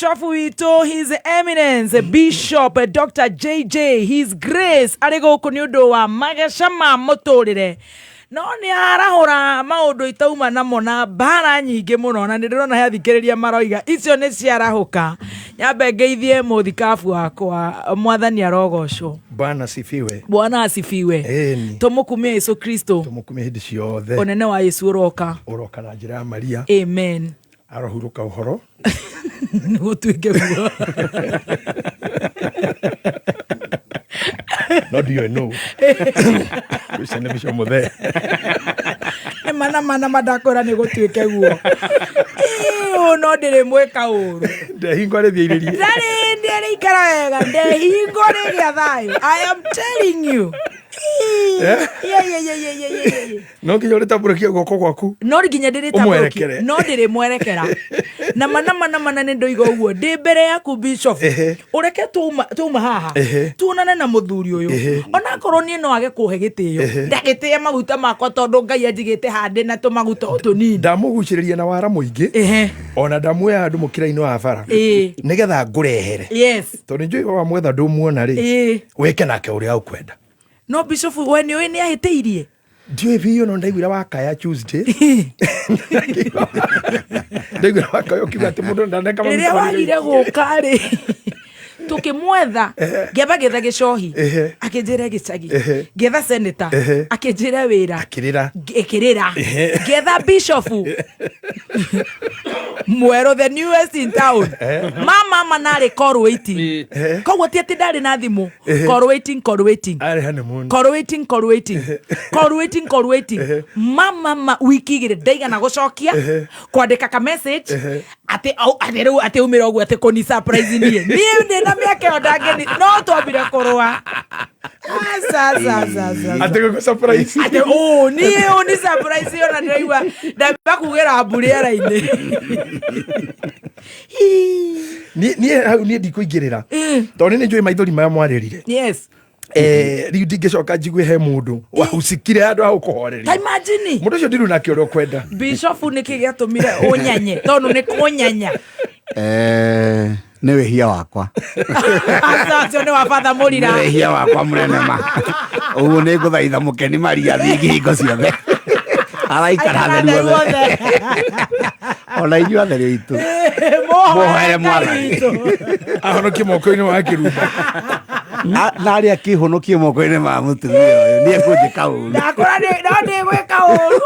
Bishop witũ, His Eminence Bishop Dr. JJ His Grace, arĩ gũkũ nĩ ũndũ wa mageca ma mũtũrĩre, no nĩ arahũra maũndũ itauma namo na mbara nyingĩ mũno, na nĩ ndĩrona he athikĩrĩria maroiga icio nĩ ciarahũka. Nyambe ngeithie mũthikabu wakwa. Mwathani arogocwo. Bwana sifiwe. Bwana asifiwe. Ĩni. Tũmũkumie Yesu Kristo. Tũmũkumie hĩndĩ ciothe. Ũnene wa Yesu ũroka. Ũroka na njĩra ya Maria. Amen. Arohurũka ũhoro. Gũtuĩke guo. No ndiũĩ nũ ũcio, nĩ bishop mũthee. Nĩ mana mana mandakwĩra nĩ gũtuĩke guo. Ĩũ, no ndĩrĩ mwĩka ũru. Ndehingo arĩthiĩrĩrie. Ndarĩ ndĩrĩikara wega, ndehingo rĩgĩa thayũ. I am telling you. Yeah, yeah, yeah, yeah, yeah, yeah, yeah. No nginya ũrĩtambũrũkie guoko gwaku. No nginya ndĩrĩtambũrũkie. Ũmwerekere. No ndĩrĩmwerekera na mana mana mana. Nĩ ndoiga ũguo ndĩ mbere yaku, bishop. Ũreke twauma haha tuonane na mũthuri ũyũ. Onakorwo niĩ no age kũhe gĩtĩo, ndagĩtĩe maguta makwa, tondũ Ngai anjigĩte handĩ na tũmaguta o tũnini. Ndamũgucĩrĩria na wara mũingĩ. Ona ndamuoya handũ mũkĩra-inĩ wa bara nĩgetha ngũrehere, tondũ njũĩ wamwetha ndũmuona rĩ, wĩke nake ũrĩa ũkwenda. No bishop, we nĩ ũĩ nĩ ahĩtĩirie? Ndiũĩ biũ, no ndaiguire wakaya Tuesday, ndaiguire wakaya ũkiuga atĩ mũndũ ndaneka maguta. Rĩrĩa wagire gũka rĩ, tũkĩmwetha, ngĩamba ngĩetha gĩcohi, akĩnjĩra gĩcagi. Ngĩetha senator, akĩnjĩra wĩra. Akĩrĩra. Ĩkĩrĩra. Ngĩetha bishofu mwerũ, the newest in town, mama ma narĩ call waiting. Koguo ti atĩ ndarĩ na thimũ. Call waiting, call waiting. Arĩ honeymoon. Call waiting, call waiting, call waiting, call waiting. Mama ma wiki 2 ndaigana gũcokia kwandĩka ka message atĩ au, atĩ rĩu atĩ umĩra ũguo atĩ kũni surprise. Niĩ ndĩ na mĩaka ĩyo ndangĩni, no twambire kũrũa. Aca, aca, aca, aca. Atĩ gũkũ surprise. Atĩ ũ niĩ ũ ni surprise, ona ndĩraigua ndamba kugĩra mbu rĩera-inĩ. Niĩ hau niĩ ndikũingĩrĩra, tondũ nĩ njũĩ maithori maya mwarĩrire. Rĩu ndingĩcoka njigue he mũndũ wahucikire handũ ha Ta gũkũhoreria. Imagine. Mũndũ ũcio ndiru nake ũrĩa ũkwenda. Bishofu, nĩkĩ gĩatũmire ũnyanye? Tondũ nĩ kũnyanya. Nĩ wĩhia wakwa. Aca, ũcio nĩ wa batha mũrira. Nĩ wĩhia wakwa mũnene ma. Ũguo nĩ ngũthaitha mũkeni Maria thingi hingo ciothe araikara Aikara theru theru othe. othe. Ona inyuĩ atheru aitũ, mũhoere mũhoere Mwathani. witũ. Ahonokie moko-inĩ wa kĩrumba. Na arĩa akĩhonokie moko-inĩ ma mũtumia ũyũ nĩ ekũnjĩka ũru. Ndakũra no ndĩgwĩka ũru.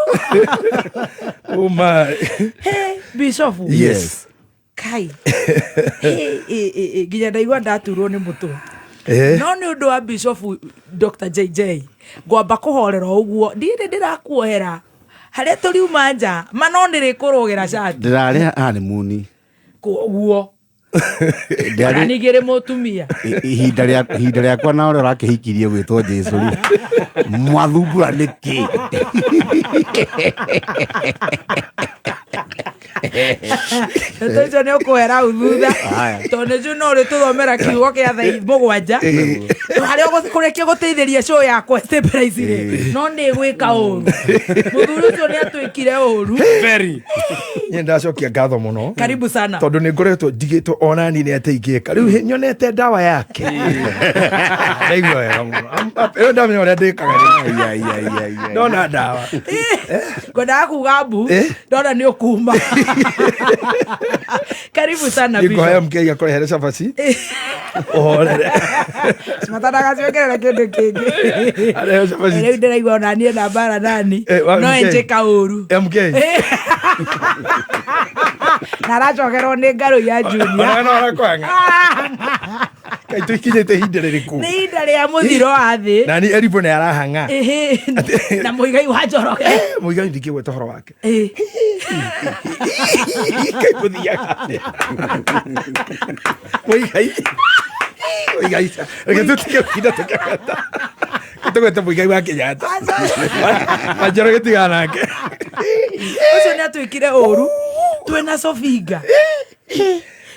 Oh my. Bishofu. Yes. Kai. Hey, eh, eh, eh, nginya ndaigua ndaturwo nĩ mũtwe. No nĩ ũndũ wa Bishofu Dr. JJ, ngwamba kũhorera ũguo, ndirĩ ndĩrakuohera harĩa tũriuma nja ma, no nĩrĩ kũrũgĩra cati. Ndĩrarĩ honeymoon. Koguo Ndĩrarĩ ningĩ rĩ mũtumia. Ihinda rĩakwa na ũrĩa ũrakĩhikirie gwĩtwo Jesu rĩ, mwathumbura nĩkĩ? Ndeto icio nĩ ũkũhera hau thutha. Haya. Tondũ nĩ njũĩ no ũrĩtũthomera kiugo kĩa thaa 7 harĩa kũrĩkia gũteithĩria show yakwa stabilize rĩ, no nĩ gwĩka ũru. Mũthuri ũcio nĩ atwĩkire ũru. Very. Niĩ ndacokia ngatho mũno. Karibu sana. Tondũ nĩ ngoretwo ndigĩtwo ona niĩ nĩ atĩ ingĩka rĩu nyonete ndawa yake, ndaigua wega mũno. Rĩu ndamenya ũrĩa ndĩkaga rĩu. Ai, ai, ai, ai, ai. Ndona ndawa. Ngwendaga kuga mbu. Ndona nĩ ũkuma. Karibu sana, Nĩngũhoya Bishop. MK akũrehere cabaci ũhorere. Matandagaciongerera kĩndũ kĩngĩ. Arehe cabaci. Rĩu ndĩraigua ona niĩ na mbara nani. Wa No MK. enjĩka ũru. MK. Na aracokerwo nĩ ngarũ ya Junior. Ona no arakwanga kaĩ tũikinyĩte ihinda rĩrĩkũ? Nĩ ihinda rĩa mũthiro wa thĩ. Nani Eribo nĩ arahang'a. Ĩhĩ, na Mũigai wa Njoroge. Mũigai ndingĩgweta ũhoro wake. Kaĩ gũthiaga atĩa? Mũigai, Mũigai, reke tũtige kũhinda tũkĩgweta, tũgwete Mũigai wa Kenyatta, wa Njoroge tigana nake. Ũcio nĩ atwĩkire ũru twĩna Sofinga.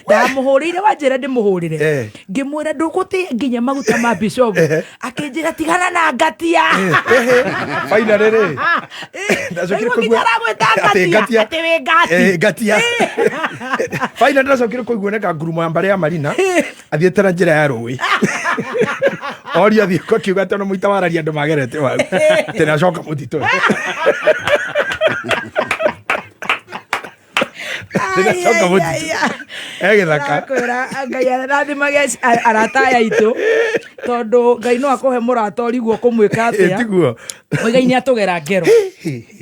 Ndamũhũrĩire, wanjĩra ndĩmũhũrĩre. Ngĩmwĩra ndũgũtĩ nginya maguta ma bishop, akĩnjĩra tigana na ngatia. Finally rĩ, ndacokire Ndaigua nginya kũigua aragwĩta atĩ ngatia, ngatia. atĩ wĩ ngati. Ngatia. Finally ndacokire kũigua nĩ kangurumo ya mbarĩ ya Marina athiĩte na njĩra ya rũĩ, oria athiĩ kũ, akiuga atĩ ona mũita wararia andũ magerete hau atĩ nĩacoka mũtitũ. Nĩacoka mũtitũ egĩthaka. Ndakwĩra Ngai arathimage arata aya aitũ, tondũ Ngai no akũhe mũrata ũrigwo kũmwĩka atĩa. Tiguo? Mũigai nĩ atũgera ngero.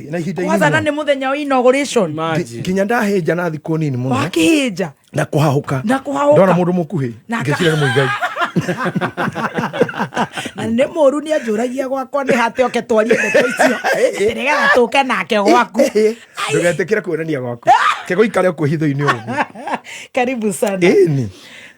Na ihinda Kwanza na inini nĩ mũthenya wa inauguration. Imagine. nginya ndahĩnja na thikũ nini mũno. Wakĩhĩnja. Na kũhahũka. Na kũhahũka. Ndona mũndũ mũkuhĩ, ngĩciria nĩ Mũigai. Na nĩ mũru, nĩ anjũragia gwakwa nĩ hate oke twarie ndeto icio atĩ nĩgetha tũke nake gwaku. Ndũgetĩkĩre kuonania gwaku, kĩgũikare kwĩhitho-inĩ ũguo. Karibu sana. Ĩni.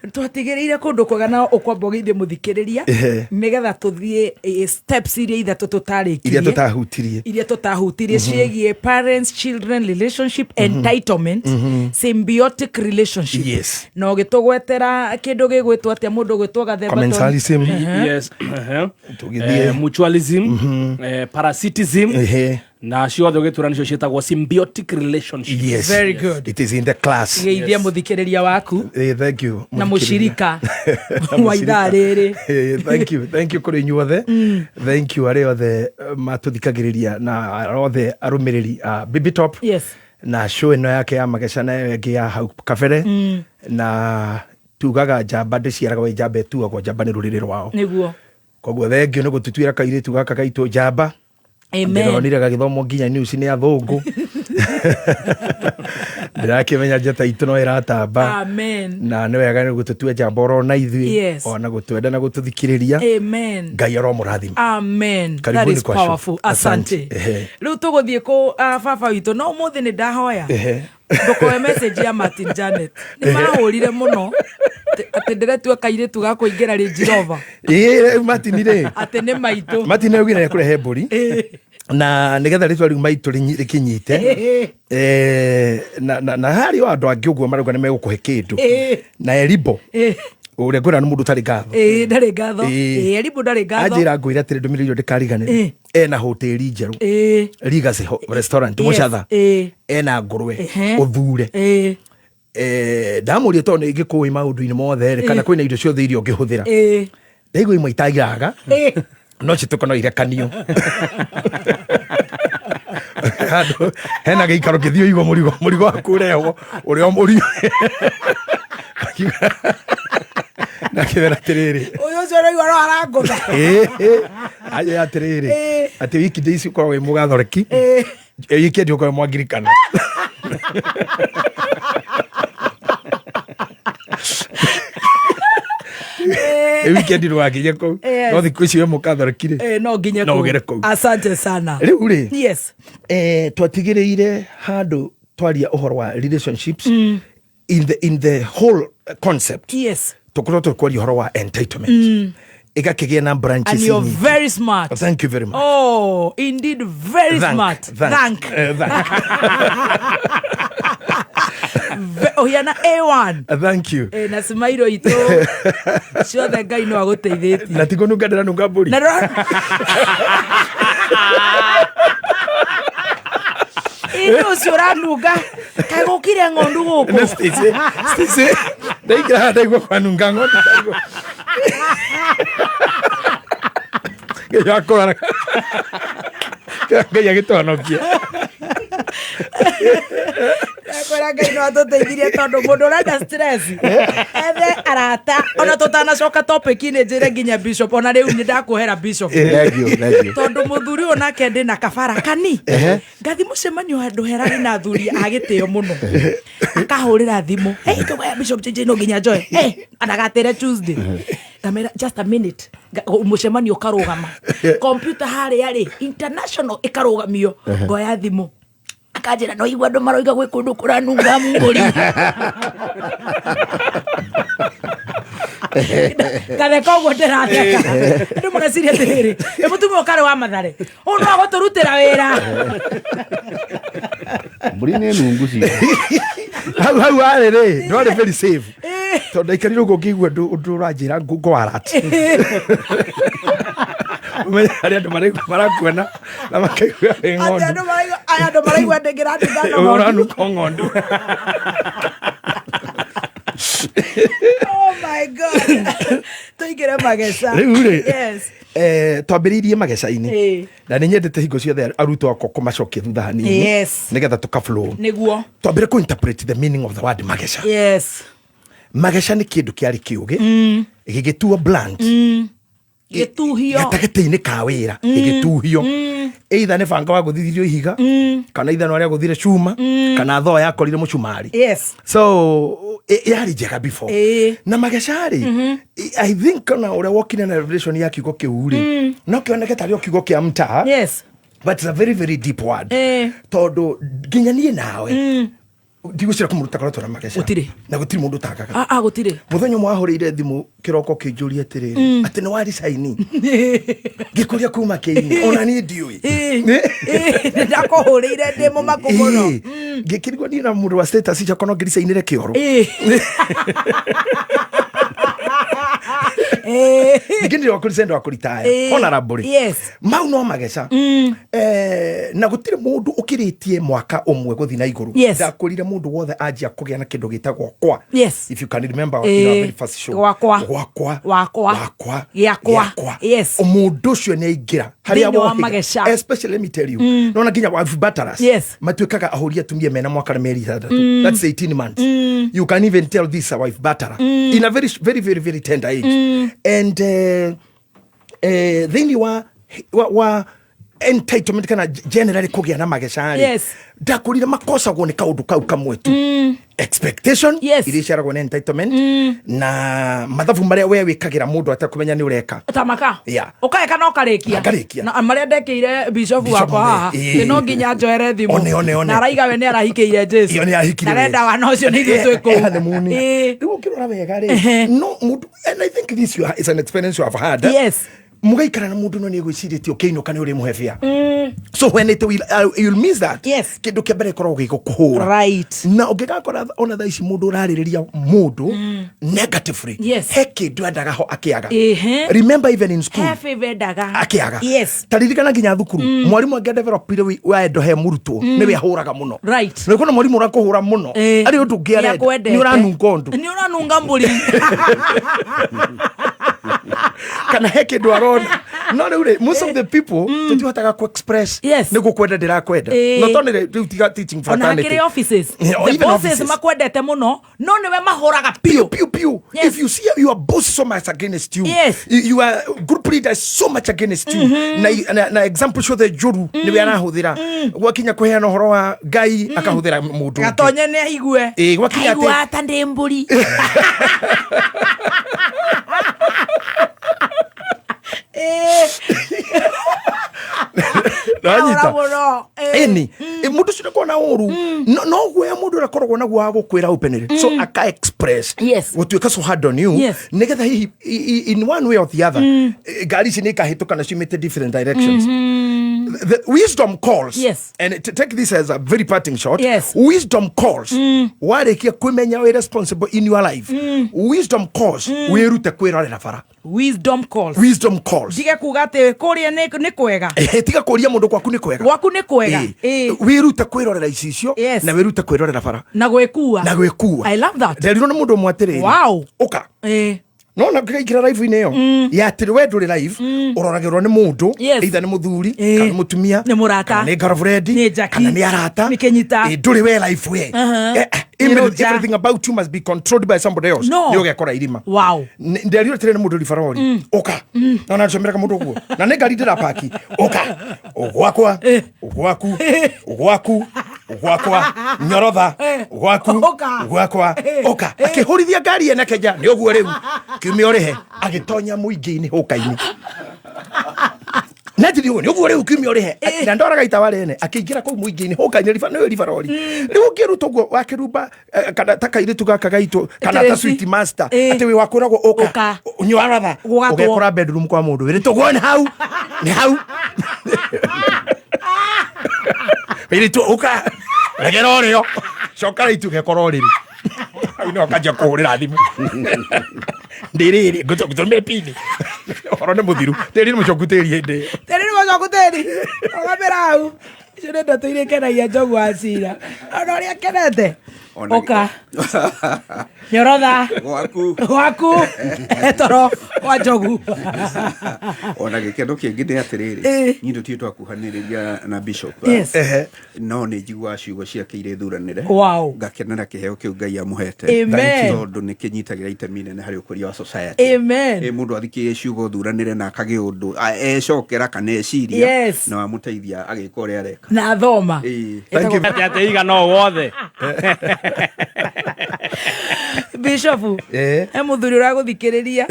Twatigĩrĩire kũndũ kwega na ũkwamba ũgeithie mũthikĩrĩria, nĩgetha tũthiĩ steps iria ithatũ tũtarĩkirie, iria tũtahutirie. Iria tũtahutirie ciĩgiĩ parents children relationship, entitlement, symbiotic relationship. Na ũgĩtũgwetera kĩndũ gĩgwĩtwo atĩa, mũndũ ũgwĩtwo Gathemba? Commensalism. Yes. Tũgĩthiĩ. Mutualism, parasitism, na ciothe ũgĩtura nĩcio ciĩtagwo symbiotic relationship. Yes. Very good. It is in the class. Geithia mũthikĩrĩria waku Thank you. na mũthikĩrĩria. mũcirika wa ithaa rĩrĩ. Thank you, thank you kũrĩ inyuothe, thank you arĩa othe matũthikagĩrĩria na arĩa othe arũmĩrĩri a Baby Top na show ĩno yake ya mageca na ĩyo ĩngĩ ya hau kabere. Na tugaga njamba ndĩciaragwo ĩ njamba, ĩtuagwo njamba nĩ rũrĩrĩ rwao. Koguo thank you nĩ gũtũtuĩra kairĩtu gaka gaitũ njamba. Amen. Ndĩronire gagĩthomwo nginya news nĩ athũngũ, ndĩrakĩmenya njata itũ no ĩratamba. Amen. Na nĩ wega nĩ gũtũtua njamba oro na ithuĩ, ona gũtwenda na gũtũthikĩrĩria. Amen. Ngai aromũrathima. Amen. That Karibuni is kwa show. powerful. Asante. Asante. Rĩu tũgũthiĩ kũ baba witũ, no ũmũthĩ nĩ ndahoya ndũkoe message ya Martin Janet, nĩ mahũrire mũno atĩ ndĩretua kairĩtu ga kũingĩra Range Rover. Ĩĩ, Martin rĩ, Atĩ nĩ maitũ. Martin augire nĩ mbũri na nĩgetha rĩtwa rĩu maitũ rĩkĩnyite. Na harĩ o andũ angĩ ũguo marauga nĩ megũkũhe kĩndũ na Eribo ũrĩa ngwĩra nĩ mũndũ ũtarĩ ngatho. Ĩĩ, ndarĩ ngatho. Ĩĩ, Eribo ndarĩ ngatho. Anjĩra ngwĩre atĩrĩ, ndũmĩrĩri ĩyo ndĩkariganĩre, ena hoteli njerũ, Legacy Restaurant, Mũcatha, ena ngũrwe ũthure. Ndamũria tondũ nĩ ngĩkũĩ maũndũ-inĩ mothe rĩ, kana kwĩna indo ciothe iria ũngĩhũthĩra. Ndaigua imwe itagiraga, no cituĩka no irekanio handũ hena gĩikaro kĩthiĩ ũigwo mũrigo, mũrigo waku ũrehwo ũrĩa mũrigo na kĩmera atĩrĩrĩ. Ũyũ ũcio ũraigua no arangũtha. Anjĩra atĩrĩrĩ, atĩ wiki days ũkoragwo wĩ mũgathoreki, wikendi ũkoragwo mwangirikana. Wikendi ndũgakinye kũu. No thikũ ici wĩ mũkathoreki rĩ, No nginye no kũu. ũgere kũu. Asante sana. Rĩu rĩ, twatigĩrĩire handũ twaria ũhoro wa relationships in the whole concept. Tũkorwo tũkwaria ũhoro wa entitlement, ĩgakĩgĩa na branches And you're nyingĩ. very smart. Thank you very much. Oh, indeed, very Thank, smart. thank. Thank. Thank. Ũhiana A1. Thank you. Na cimairo itũ ciothe, Ngai no agũteithĩtie. Na ti kũnunga ndĩranunga mbũri. Na ĩndĩ ũcio ũranunga kaĩ gũkire ng'ondu gũkũ. Na Stacy, Stacy, ndaingĩra haha ndaigua kwanunga ng'ondu, ndaigua. Ngai akũrora. Ngai agĩtũhonokie. Kwĩra Ngai no atũteithirie, tondũ mũndũ ũrenda stress ethe arata. Ona tũtanacoka topic-inĩ, njĩre nginya bishop, ona rĩu nĩ ndakuohera bishop. Thank you, thank you. Tondũ mũthuri ũyũ nake ndĩ na kabara kani ngathi mũcemanio handũ herarĩ na athuri a gĩtĩo mũno, akahũrĩra thimũ, "Hey, kawaya Bishop JJ, no nginya njoe." Hey, anagatĩre Tuesday, ngamera just a minute. Mũcemanio ũkarũgama, kompiuta harĩa rĩ international ĩkarũgamio, ngoya thimũ, akanjĩra no igua andũ maroiga gwĩ kũndũ kũranunga mbũri. Ngatheka ũguo ndĩratheka, andũ magaciria atĩrĩrĩ, ĩ mũtumia ũkarĩ wa Mathare ũyũ no agũtũrutĩra wĩra. Mbũri nĩ nungu cio. Hau warĩ rĩ, ndwarĩ very safe, tondũ ndaikarire ũguo ngĩigua ũndũ ũranjĩra ngwarat. Ũmenye harĩa andũ marakuona na makaigua wĩ Atĩ ng'ondu. andũ aya andũ maraigua ndĩngĩranunga na ng'ondu. Ũranuka ng'ondu. Oh my God, tũingĩre mageca. Rĩu rĩ, Yes. Twambĩrĩirie mageca-inĩ, na nĩ nyendete hingo ciothe arutwo akwa kũmacokia thutha hanini, nĩgetha tũka flow. Twambĩre kũ interpret the meaning of the word mageca. Mageca nĩ kĩndũ kĩarĩ kĩũgĩ gĩgĩtuo blunt Gĩtuhio. Gatagatĩ-inĩ ka wĩra gĩgĩtuhio, either nĩ banga wagũthithirio ihiga, kana ithanwa rĩagũthire cuma, kana thoo yakorire mũcumarĩ. So yarĩ njega before. Na mageca rĩ, I think ona ũrĩa wokire na revelation ya kiugo kĩu rĩ, no kĩoneke tarĩ o kiugo kĩa mtaa, but it's a very very deep word, tondũ nginya niĩ nawe ndigũcira kũmũruta korwo twĩna mageca. Gũtirĩ. Na gũtirĩ mũndũ ũtagaga. Ah, ah, gũtirĩ. Mũthenya ũmwe wahũrĩire thimũ kĩroko ũkĩnjũria atĩrĩrĩ, atĩ nĩ waricaini, ngĩkũria kuma kĩini, ona niĩ ndiũĩ. Ndakũhũrĩire ndĩ mũmaku mũno. Ngĩkĩrigwo niĩ na mũndũ wa status ciakwa no ngĩricainĩre kĩoro. Ningĩ ndĩ wakũricaini wakũritaya honorable. Mau no mageca. Na gũtirĩ mũndũ ũkĩrĩtie mwaka ũmwe gũthiĩ na igũrũ. Ndakwĩrire mũndũ wothe anjia kũgĩa na kĩndũ gĩtagwo kwa, if you can remember, in our very first show. Gwakwa. Gwakwa. Wakwa. Wakwa. Gĩakwa. Gĩakwa. Mũndũ ũcio nĩ aingĩra harĩa Thĩinĩ wa wohĩga. mageca. Especially, let me tell you, nona nginya wife batterers matuĩkaga ahũri atumia mena mwaka na mĩeri 6, that's 18 months. You can even tell this a wife batterer in a very very very very tender age. And thĩinĩ wa entitlement kana generally kũgĩa na mageca rĩ, ndakũrire makosagwo nĩ kaũndũ kau kamwe tu, expectation iria iciaragwo nĩ entitlement, na mathabu marĩa we wĩkagĩra mũndũ atekũmenya nĩ ũreka. Tamaka. Ũkaeka na ũkarĩkia. Ngarĩkia. Na marĩa ndekĩire bishop Bishop wakwa haha, atĩ no nginya njoere thimũ. One, one, one. Na araiga we nĩ arahikĩire Jesu. Iyo nĩ ahikire. Na arenda wana ũcio nĩ ithuĩ twĩ kũu. Honeymoon. Rĩu ũngĩrora wega rĩ, no mũndũ, and I think this is an experience you have had, mũgaikara na mũndũ no nĩ egwĩcirĩtie ũkĩinũka nĩ ũrĩmũhe bĩa, so when it will, you'll miss that. Kĩndũ kĩa mbere ĩkoragwo gĩgũkũhũra. Na ũngĩgakora ona thaa ici mũndũ ũrarĩrĩria mũndũ negatively, he kĩndũ endaga ho akĩaga. Remember, even in school, He favor endaga. Akĩaga. Taririkana nginya thukuru, mwarimũ angĩadevelopire wendo he mũrutwo, nĩwe ahũraga mũno. Na ũkona mwarimũ ũrakũhũra mũno, arĩ ũndũ ũngĩ arenda. Nĩakwendete. Nĩ ũranunga ũndũ. Nĩ ũranunga mbũri. Kana he kĩndũ arona. No rĩu rĩ, most of the people tũtihotaga ku express nĩ gũkwenda ndĩrakwenda. No tondũ rĩu tiga teaching Ona fraternity. hakĩrĩ offices, Yeah, or the even bosses offices. makwendete mũno, no nĩwe mahũraga piu piũ. Piu piu. If you see your boss so much against you, your group leader is so much against you, na example ciothe njũru nĩwe arahũthĩra, gwakinya kũheana ũhoro wa Ngai akahũthĩra mũndũ ũngĩ. Gatonye nĩ aigue. Gwakinya Aigua ta ndĩ mbũri. Nanyita. Ahũra mũno. Ĩni mũndũ ũcio ndakorwo na ũru, no guoya mũndũ ũrĩa akoragwo naguo wa gũkwĩra openly, so aka express gũtuĩka so hard on you, nĩgetha hihi in one way or the other, ngari ici nĩ ikahĩtũka na ciumĩte different directions. The wisdom calls, and to take this as a very parting shot, wisdom calls, warĩkia kwĩmenya wĩ responsible in your life, wisdom calls wĩrute kwĩrorera bara. Wisdom calls. Wisdom calls. Ndige kuga atĩ kũrĩa nĩ kwega. Tiga kũria mũndũ gwaku nĩ kwega. Gwaku nĩ kwega. Wĩrute kwĩrorera icicio, na wĩrute kwĩrorera bara. Na gwĩkua. Na gwĩkua. I love that. Nderirwo nĩ mũndũ ũmwe atĩrĩrĩ, ũka nona ngĩingĩra live-inĩ ĩyo ya atĩrĩ, we ndũrĩ live, ũroragĩrwo nĩ mũndũ, either nĩ mũthuri, kana nĩ mũtumia, Nĩ mũrata. kana nĩ girlfriend, Nĩ Jackie. kana nĩ arata. Nĩ Kĩnyita. Ndũrĩ we live we. Nĩ Rũja. Everything about you must be controlled by somebody else. No. Nĩ ũgekora irima. Nderirwo atĩrĩ nĩ mũndũ ribarori, ũka nona ncomeraga mũndũ ũguo na nĩ ngari ndĩrapaki, ũka gwakwa, gwaku, gwaku, gwakwa, nyorotha, gwaku, Ũka. gwakwa, ũka. Akĩhũrithia ngari ene Kenya nĩ ũguo rĩu kiumia ũrĩhe, agĩtonya mũingĩ-inĩ hũka-inĩ natiri ũguo nĩ ũguo rĩu kiumia ũrĩhe, na ndoraga itawa rĩene, akĩingĩra kũu mũingĩ-inĩ hũka-inĩ nĩwe ribarori. Rĩu ũngĩruta ũguo wakĩrumba, kana ta kairĩtu gaka gaitũ, kana ta Tracy. sweet master, atĩ wĩ wakwĩragwo ũka, Ũka. nywaratha, Gũgatwo. ũgekora bedroom kwa mũndũ wĩrĩtwo guo nĩ hau, nĩ hau wĩrĩtwo ũka regera ũrĩo. Coka rä itu gekora å rä rä hau nä kanjia kå hå rä ra thimå ndä rä rä ngå tå pini å horo nä må thiru tä ri nä må coku tä ri hä ndä ä yo. Tĩri nĩ mũcoku tĩri ũgamĩra hau. Icio nĩ ndeto iria ikenagia Njogu wa Cira, ona ũrĩa akenete. Ũka nyorotha. Gwaku. Gwaku toro kwa Njogu. Ona gĩkeno kĩngĩ nĩ atĩrĩrĩ, niĩ tũtirĩ twakuhanĩrĩria na bishop, no nĩ njiguaga ciugo ciake irĩ thuranĩre, ngakenera kĩheo kĩu Ngai amũhete, tondũ nĩ kĩnyitagĩra itemi inene harĩ ũkũria wa society. Ĩ mũndũ athikĩrĩrie ciugo thuranĩre na akagĩa ũndũ ecokera kana eciria na wamũteithia agĩka ũrĩa areka. Na thoma. Ĩĩ. Thank you. Atĩ atĩ iga no wothe. Bishop, he mũthuri ũragũthikĩrĩria.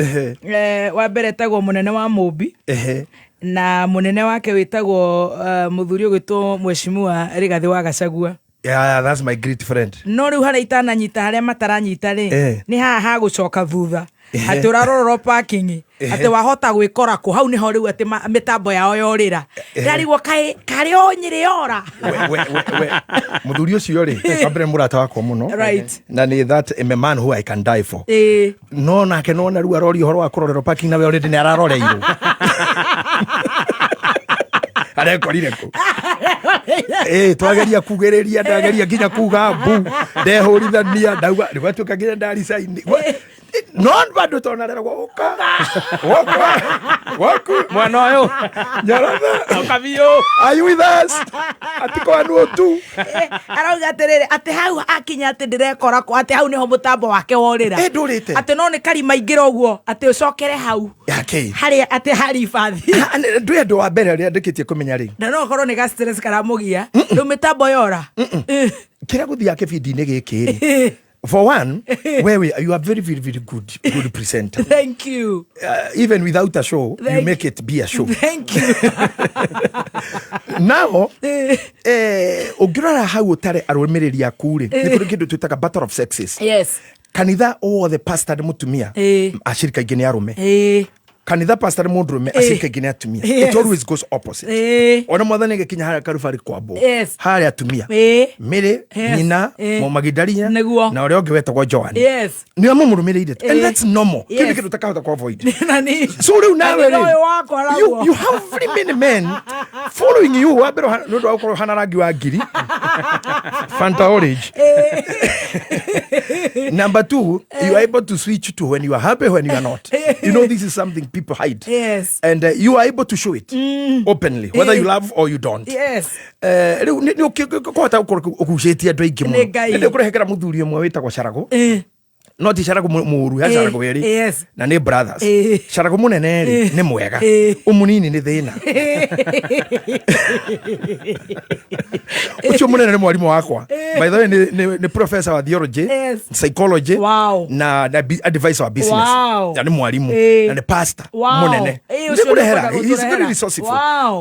Wa mbere etagwo mũnene wa Mũmbi, na mũnene wake wĩtagwo mũthuri ũgwĩtwo Mheshimiwa Rigathĩ wa Gachagua. Yeah, that's my great friend. No rĩu harĩa itananyita, harĩa mataranyita rĩ, nĩ haha hagũcoka thutha, atĩ ũrarorwo parking, atĩ wahota gwĩkora kũ hau nĩho rĩu atĩ mĩtambo yao yorĩra, ndarigwo kaĩ karĩ o Nyĩrĩ yora. We muthuri ũcio rĩ, wa mbere nĩ mũrata wakwa mũno, na nĩ that I'm a man who I can die for. No nake nona rĩu aroria ũhoro wa kũrorerwo parking, nawe already nĩ araroreirwo, arekorire kũ? Ĩ twageria kugĩrĩria, ndageria nginya kuga mbu, ndehũrithania, ndauga rĩu atuĩka nginya ndaricaini no bado tonareragwo ũka gwaku gwaku. Mwena ũyũ. Nyorotha. Ũka biũ. Are you with us? Atiko tu. Arauga atĩrĩrĩ, atĩ hau akinya atĩ ndĩrekora kũ, atĩ hau nĩho mũtambo wake worĩra. Ĩ ndũrĩte. Atĩ no nĩ karima ingĩra ũguo atĩ ũcokere hau Yake. harĩa atĩ haribathi. Ndwĩ andũ wa mbere arĩa ndĩkĩtie kũmenya rĩ. Na no ũkorwo nĩ ga stress karamũgia rĩu mĩtambo yora. Kĩrĩa gũthiaga kĩbindi-inĩ gĩkĩ rĩ, for one, wewe you are very very very good good presenter. Thank you. Even without a show, you make it be a show. Thank you. Now ũngĩrora hau ũtare arũmĩrĩri aku rĩ, nĩ kũrĩ kĩndũ twĩtaga battle of sexes. Kanitha wothe pastor nĩ mũtumia, acirika aingĩ nĩ arũme. Kanitha pastor nĩ mũndũrũme, acirika aingĩ nĩ atumia. It always goes opposite. Ona Mwathani agĩkinya harĩa karubarĩ kwambwo, harĩa atumia Mĩrĩ, nyina Mũmagidaria na ũrĩa ũngĩ wetagwo Joan, nĩo mamũrũmĩrĩire tu. And that's normal. Kĩu nĩ kĩndũ ũtakahota ku avoid. Na ni So rĩu nawe na rĩ, ũyũ wakwa naguo. You have very many men following you. Wa mbere nĩ ũndũ wa gũkorwo ũhana rangi wa ngiri, Fanta orange. Number two, you are able to switch to when you are happy, when you are not. You know, this is something people hide, and you are able to show it openly, whether you love or you don't. Rĩu nĩ ũkũhota gũkorwo ũgucĩtie andũ aingĩ mũno. Nĩ Ngai. Nĩ ndĩkũrehekera mũthuri ũmwe wĩtagwo Carago, no ti Carago mũũru, he Carago werĩ, na nĩ brothers. Carago mũnene rĩ nĩ mwega, ũmũnini nĩ thĩna. Ũcio mũnene nĩ mwarimũ wakwa, by the way, nĩ professor wa theology, psychology, na advisor wa business. Na nĩ mwarimũ, na nĩ pastor mũnene. Ũcio nĩ Nĩngũrehera. kwenda He is very gũtũrehera. resourceful.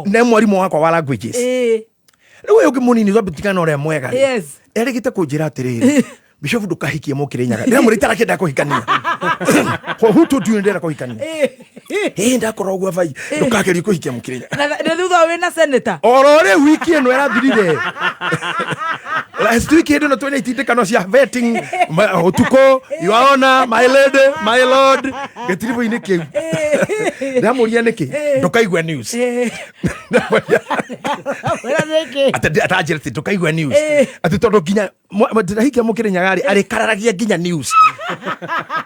Nĩ mwarimũ wakwa wa languages. Rĩu ũyũ ũngĩ mũnini twambitigana ũrĩa mwega rĩ, erĩgĩte kũnjĩra atĩrĩrĩ, "Bishop, ndũkahikie Mũkĩrĩnyaga." Ndĩramwĩra itarakĩenda kũhikania. Who told you ndĩrenda kũhikania? Ĩ ndakorwo ũguo bai, ndũkagerie kũhikia Mũkĩrĩnyaga. Na thutha wĩna senator. Oro rĩu wiki ĩno ĩrathirire, last week, hĩndĩ ĩno twĩna itindĩkano cia vetting ũtukũ, "Your honor, my lady, my lord," gĩtiribũ-inĩ kĩu ndamũria nĩkĩ ndũkaigua news. Wĩra nĩkĩ? Atĩ atanjĩra atĩ ndũkaigua news, atĩ tondũ nginya ndĩrahikia Mũkĩrĩnyaga rĩ, arĩkararagia nginya news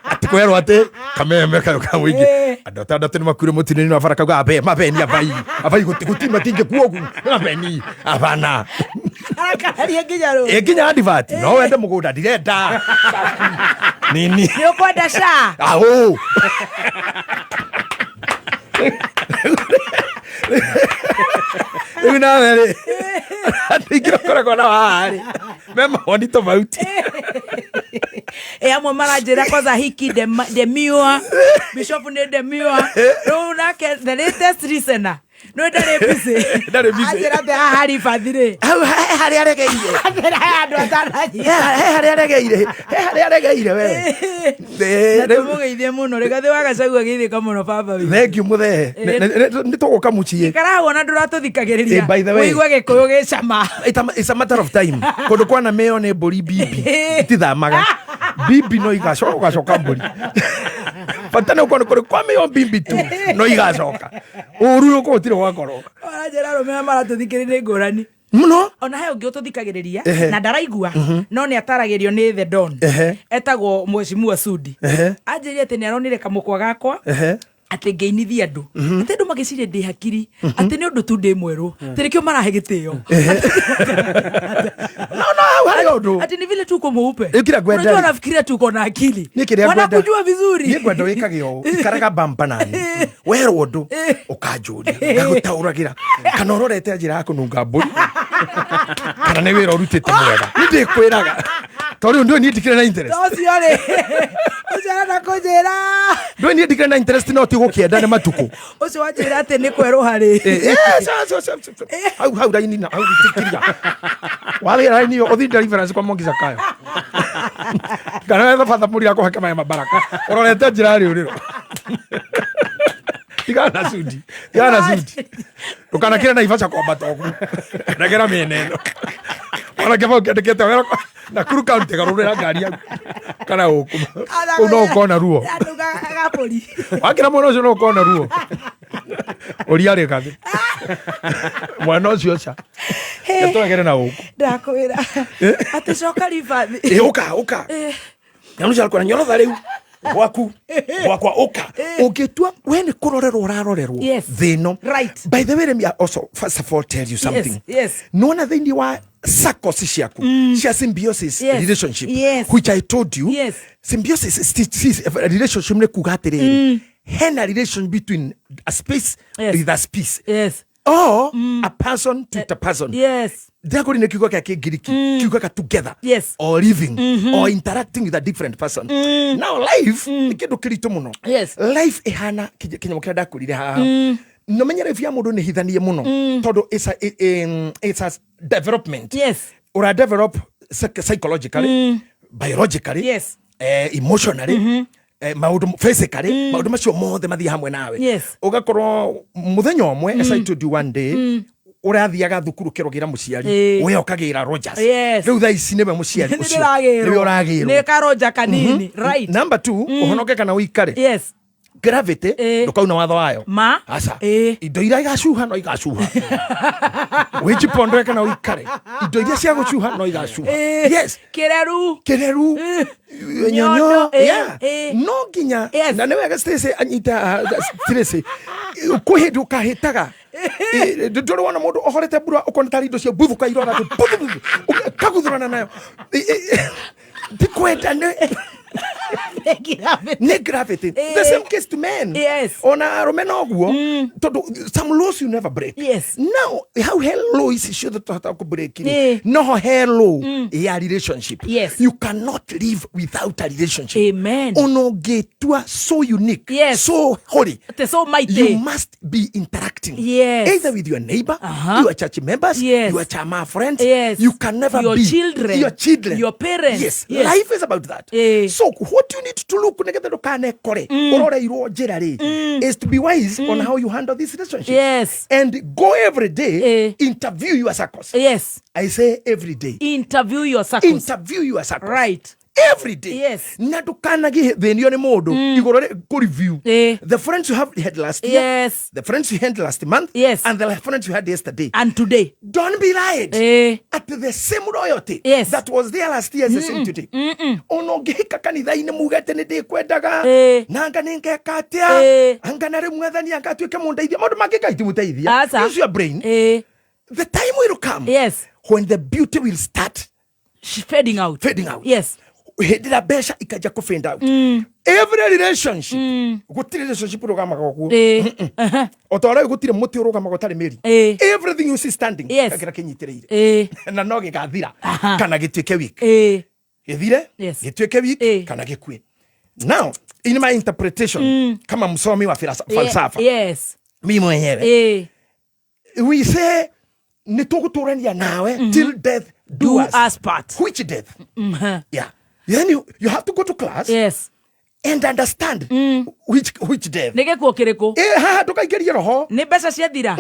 atĩ kwerwo atĩ kameme kayo ka mũingĩ, andũ atandatũ nĩ makuire mũtino-inĩ wa bara, kauga abe mabeni abai abai guti matingĩkua ũguo nĩ mabeni abana. Arakararia nginya rũ. Ĩ nginya advert no wende mũgũnda, ndirenda nini. Nĩ ũkwenda ca. Aũ rĩu nawe rĩ, andũ aingĩ ũkoragwo na haha rĩ, me mawoni tofauti. Amwe maranjĩra kwanza hiki demure, bishop nĩ demure. Rĩu nake the latest listener Nĩ ndarĩ busy. Ndarĩ busy. Anjĩra atĩ haha harĩ bathi rĩ. Hau he harĩa aregeire. Anjĩra he andũ atananyita. He harĩa aregeire. He harĩa aregeire we. Na tũmũgeithie mũno Rigathĩ wa Gachagua geithĩka mũno baba witũ. Thank you mũthee. Nĩ tũgũka mũciĩ. Ikara hau ona ndũratũthikagĩrĩria. By the way. Ũigue gĩkũyũ gĩcama. It's a matter of time. Kũndũ kwana mĩo nĩ mbũri bibi. Itithamaga. Bibi no igacoka ũgacoka mbũri. Bata nĩ ũkorwo nĩ kũrĩ kwa mĩo bibi tu no igacoka. Ũru ũyũ gũtirĩ gwakorwo. Ũranjĩra arũme aya maratũthikĩrĩria nĩ ngũrani. Mũno. Ona he ũngĩ ũtũthikagĩrĩria Ehe. na ndaraigua no nĩ ataragĩrio nĩ The Don. Ehe. Etagwo Mheshimiwa Sudi. Ehe. Anjĩrire atĩ nĩ aronire kamũkwa gakwa. Ehe. Atĩ ngĩinithia andũ atĩ andũ magĩciria ndĩ hakiri atĩ nĩ ũndũ tu ndĩ mwerũ atĩ nĩkĩo marahe gĩtĩo. No no hau harĩ ũndũ. Ati ni vile tu uko mweupe. Eh, kila kwenda. Unajua wanafikiria tuko na akili. Niĩ kĩrĩa ngwenda- Wanakujua vizuri. Niĩ ngwenda wĩkage ũũ ikaraga bampa nani werwo ũndũ ũkanjũria ngagũtaũragĩra kana ũrorete njĩra ya kũnunga mbũri kana nĩ wĩra ũrutĩte mwega nĩ ndĩkwĩraga tondũ rĩu ndũĩ niĩ ndikĩrĩ na interest. Ũcio rĩ. Ũcio arenda kũnjĩra. Ndũĩ niĩ ndikĩrĩ na interest no ti gũkĩenda nĩ matukũ. Ũcio wanjĩra atĩ nĩ kwerũha rĩ. Eh, eh, ca, hau hau raini na hau tikiria wathiĩ raini ĩyo ũthiĩ deliverance kwa Mwangi Zakayo kana wetha batha mũri akũhake maĩ mabaraka ũrorete njĩra ya rĩũrĩro. Tigana na Sudi, tigana na Sudi, ndũkanakĩre Naivasha kwambata ũguo, regera mĩena ĩno ona kĩbao kĩandĩkĩte wera Nakuru County garũrĩra ngari yaku kana gũkũ kũu no ũkona ruo. Andũ gabũri. Wakĩra mwana ũcio no ũkona ruo ũria rĩ gathĩ mwana ũcio ca tũregere na gũkũ. Ndakwĩra. Atĩ coka ribathi. Ĩ ũka ũka nyamũ cia kwĩra nyorotha rĩu gwaku gwakwa ũka ũngĩtua we nĩ kũrorerwo ũrarorerwo thĩ ĩno. By the way, let me also first of all tell you something. Nona thĩinĩ wa circles ciaku cia symbiosis relationship, which I told you, symbiosis relationship nĩ kuga atĩrĩrĩ, hena relation between a space with a space or a person to a person. Ndakũri nĩ kiugo gĩa Kĩngiriki kiugaga together or living or interacting with a different person. Now life nĩ kĩndũ kĩritũ mũno. Life ĩhana kĩnyamũ kĩrĩa ndakwĩrire haha. No menye life ya mũndũ nĩ hithanie mũno tondũ it's a development. Ũra develop psychologically, biologically, emotionally, maũndũ physically, maũndũ macio mothe mathiĩ hamwe nawe. Ũgakorwo mũthenya ũmwe, as I told you one day, ũrathiaga thukuru ũkĩrogĩra mũciari, we ũkagĩra Rogers. Rĩu thaa ici nĩwe mũciari Nĩ ũcio. ndĩragĩrwo. Nĩwe ũragĩrwo. Nĩ karonja kanini. Right. Number 2, ũhonoke kana ũikare. Gravity ndũkauna watho wayo. Ma. Aca. Indo iria igacuha no igacuha. Wĩjipondoe kana ũikare. Indo iria cia gũcuha no igacuha. Yes. Kĩreru. Kĩreru. Nyondo, Nyonyo. Yeah. No nginya. Na nĩ wega Stacy anyita, Stacy. Kwĩ hĩndĩ ũkahĩtaga. Ndũrĩ wona mũndũ ohorete mbura ũkona tarĩ indo cia mbuthuka irora tu, buthu, buthu. Ũkaguthũrana nayo. Ndikwenda nĩ nĩ gravity. The same case to men. Ona arũme noguo, tondũ some laws you never break. Now hau he law ici ciothe tũhotaga kũ break rĩ, noho he law ya relationship. You cannot live without a relationship. Amen. Ona ũngĩtua so unique, so holy, Te so mighty. you must be interacting. Either with your neighbor, your church members, your chama friends. You can never Your be children. Your children. Your parents. Yes. Life is about that. So what you need to look nĩgetha ndũkanekore ũroreirwo njĩra rĩ, is to be wise on how you handle this relationship. And go every day, interview your circles. I say every day. Interview your circles. Interview your circles. Right. Every day. Na ndũkanagĩthĩnio nĩ mũndũ igũrũ rĩ kũ review. The friends you have had last year. The friends you had last month. And the friends you had yesterday. And today. Don't be lied. At the same loyalty that was there last year is the same today. Ona ũngĩhika kanitha-inĩ mugete nĩ ndĩkwendaga. Na anga nĩ ngeka atĩa. Anga na rĩu mwathani anga atuĩke mũndeithia. Maũndũ mangĩ Ngai ti mũteithia. Aca. Use your brain. The time will come when the beauty will start Fading out. Fading out. Hĩndĩ ĩrĩa mbeca ikanjia kũ fade out. Every relationship. Gũtirĩ relationship ũrũgamaga ũguo. O ta ũrĩa gũtirĩ mũtĩ ũrũgamaga ũtarĩ mĩri. Everything you see standing, gakĩra kĩnyitĩrĩire. Na no gĩgathira. Kana gĩtuĩke weak. Gĩthire, gĩtuĩke weak, kana gĩkue. Now, in my interpretation, kama msomi wa falsafa, mimi mwenyewe, We say nĩ tũgũtũrania nawe till death do, Do us. us part. Which death? Yeah. Then you have to go to class and understand which death. Nä gä kuo kä rä kå? Eh, haha ndũkaingĩrie roho. Nä mbeca ciathira?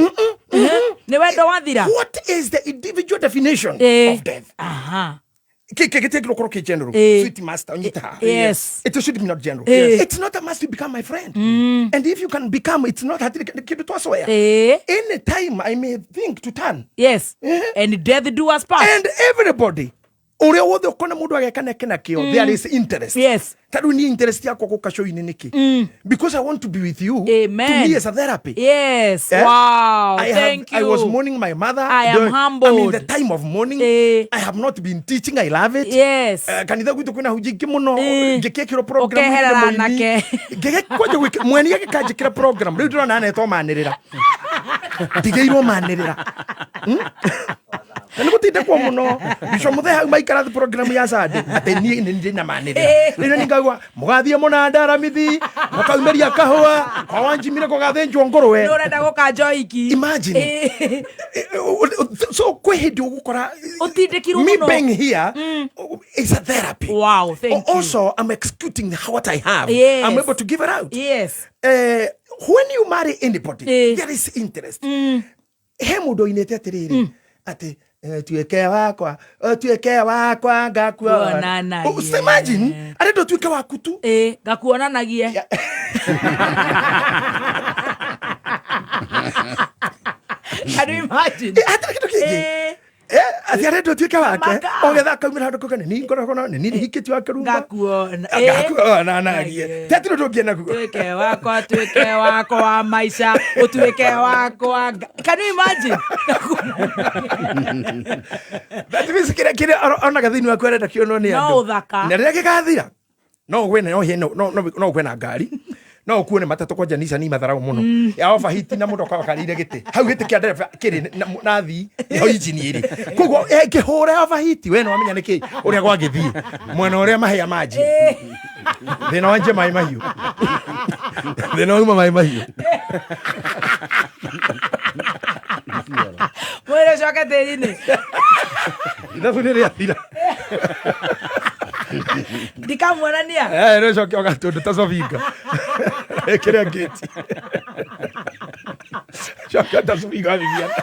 Nä wendo wathira? What is the individual definition of death? Aha. Gĩtiagĩrĩirwo gũkorwo kĩ general. Sweet master, ũnyite haha. It should be not general. It's not a must to become my friend. And if you can become, it's not hatirĩ kĩndũ twacoya. Any time I may think to turn. Yes, and death do us part. And everybody, ũrĩa wothe ũkona mũndũ ageka nake nakĩo, there is interest. Ta rĩu niĩ interest yakwa gũka show-inĩ nĩkĩ? Because I want to be with you. Amen. To me is a therapy. Yes. Eh? Wow. Thank I you. was mourning my mother. I am I'm in humbled. the time of mourning. I have not been teaching. I love it. Kanitha gwitũ kwĩna hunjia ingĩ mũno. Ngĩkĩkĩrwo program Ũkeherera nĩ mũini. anake. Ngĩgĩkwanja mweni agĩkanjĩkĩra program. Rĩu ndĩrona anetwo manĩrĩra. Ndigĩirwo manĩrĩra. Na nĩ gũtindĩkwo mũno. Bishop Mũthee hau maikara thĩ program ya Sunday. Atĩ niĩ nĩ ndĩ na manĩrĩra. Rĩu nĩ ngaigua, mũgathiĩ mũnanda Aramithi, mũkaumĩria kahũa, kwa Wanjimire gũgathĩnjwo ngũrwe. Nĩ ũrenda gũkanja iki. Imagine. So kwĩ hĩndĩ ũgũkora Ũtindĩkirwo me mũno. being here is a therapy. Wow, thank you. Also, I'm executing what I have. I'm able to give it out. When you marry anybody, there is interest. He mũndũ oinĩte atĩrĩrĩ, atĩ, tuĩke wakwa, tuĩke wakwa, ngakuona. Kuonanagie. Oh, so imagine, arenda ũtuĩke waku tu. Ngakuonanagie. Yeah. Can you imagine? Hatirĩ kĩndũ kĩngĩ. Atĩ arenda ũtuĩke wake, Maka. ogetha akaumĩra handũ kauga, nĩ niĩ ngoragwo na, nĩ niĩ hikĩtio wa kĩrumba. Ngakuona. Ngakuonanagie. Ti hatirĩ ũndũ ũngĩ naguo. Tuĩke wakwa, tuĩke wakwa wa maica, ũtuĩke wakwa. Can you imagine? That means kĩrĩa onaga thĩinĩ waku arenda kĩonwo nĩ No andũ. ũthaka. Na rĩrĩa gĩgathira, no ũgwe na, no ũhĩe, no, no, no, no ũgwe na ngari. No ũkuo nĩ matatũ kwanja Nissan matharau mũno. Ya overheat na mũndũ akorwo akarĩire gĩtĩ. Hau gĩtĩ kĩa ndereba kĩrĩ na thii, nĩho engine ĩrĩ. Koguo, ĩngĩhũra overheat, we nĩ wamenya nĩkĩ ũrĩa gwagĩthiĩ. Mwena ũrĩa mahĩa manjia. Thĩna wa nje maĩ mahiũ. Thĩna wauma maĩ mahiũ. Mwĩrĩ ũcoke tĩri-inĩ. Ithabu nĩ rĩathira. Ndikamuonania. Rĩu ũcoke ũgatũndũ ta Sofinga. Ĩkĩre ngĩti. Coke ta Sofinga wabibiana.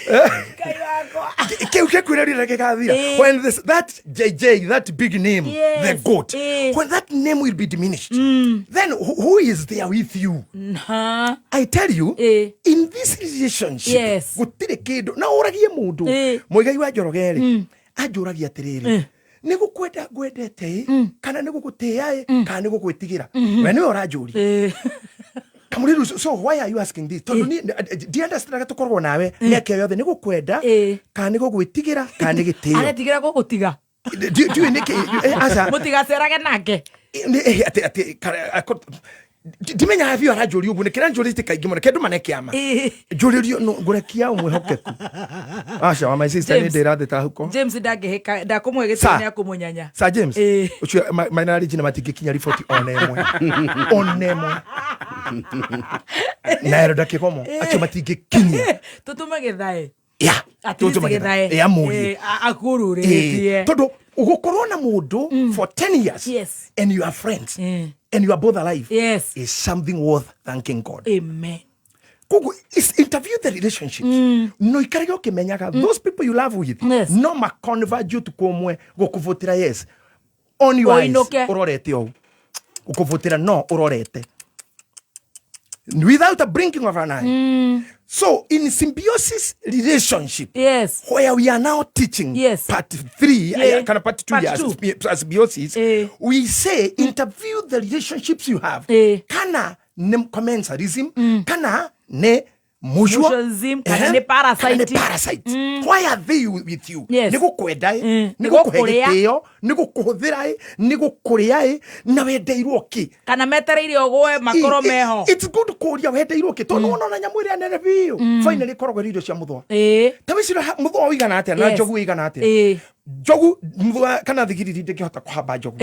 Ngai wakwa. Kĩu gĩkwĩra rĩrĩa gĩgathira. When this, that JJ, that big name, the goat, when that name will be diminished, then who is there with you? I tell you, in this relationship, gũtirĩ kĩndũ. Na ũragie mũndũ. Mũigai wa Njoroge rĩ, anjũragia atĩrĩrĩ, nĩ gũkwenda ngwendete ĩ, kana nĩ gũgũtĩĩa ĩ, kana nĩ gũgwĩtigĩra? We nĩwe ũranjũria. Kamũrĩru, so why are you asking this? Tondũ niĩ, ndiunderstandaga tũkoragwo nawe mĩaka ĩyo yothe, nĩ gũkwenda, kana nĩ gũgwĩtigĩra, kana nĩ gĩtĩo? Aretigĩra gũgũtiga. Ndiũĩ nĩkĩ, aca. Mũtigacerage nake. Nĩ, atĩ, atĩ, kare, ako, ndimenyaga biũ aranjũria ũguo, nĩkĩra njũrĩtie kaingĩ mũno, kĩndũ mane kĩama. Njũrĩrio, no, ngũrekia ũmwĩhokeku. Aca, wa my sister, nĩ James. ndĩrathĩ ta huko. James ndangĩhĩka, ndakũmũhe gĩtĩo Sir. nĩ akũmũnyanya. Sir James, ũcio, Maina Regina matingĩkinya riboti ona ĩmwe. Ona ĩmwe. Na Elda Kĩgomo, acio matingĩkinyia. Tũtũme gĩthae. Yeah, At least tũtũme gĩthae. gĩthae. Yeah, mũrie. Akururĩtie. Tondũ ũgũkorwo na mũndũ for 10 years and you are friends and you are both alive is something worth thanking God. Amen. Koguo, is interview the relationships. No ikarage ũkĩmenyaga those people you love with, no maconverge ũtukũ ũmwe gũkũvũtĩra yes on your eyes, Ũinũke. ũrorete ũũ. Gũkũvũtĩra no ũrorete. Without a blinking of an eye. So in symbiosis relationship, where we are now teaching part 3, kind of part 2, Part yes, two. symbiosis, we say interview the relationships you have. Kana ne commensalism, kana ne mutual, Mutualism, kana ne parasite. Kana ne parasite. Why are they with you? Nĩ gũkwenda ĩ, nĩ Nĩ gũkũhe gũkũrĩa. gĩtĩo, nĩ gũkũhũthĩra ĩ, nĩ gũkũrĩa ĩ, na wendeirwo kĩ? Kana metereire ũgũe makorwo meho. It's good kũũria wendeirwo kĩ, tondũ wona ona nyamũ ĩrĩa nene biũ, finally ĩkoragwo ĩrĩ irio cia mũthũa. Ta wĩcirie mũthũa ũigana atĩa na njogu ĩigana atĩa? Njogu kana thigiriri ndĩngĩhota kũhamba njogu.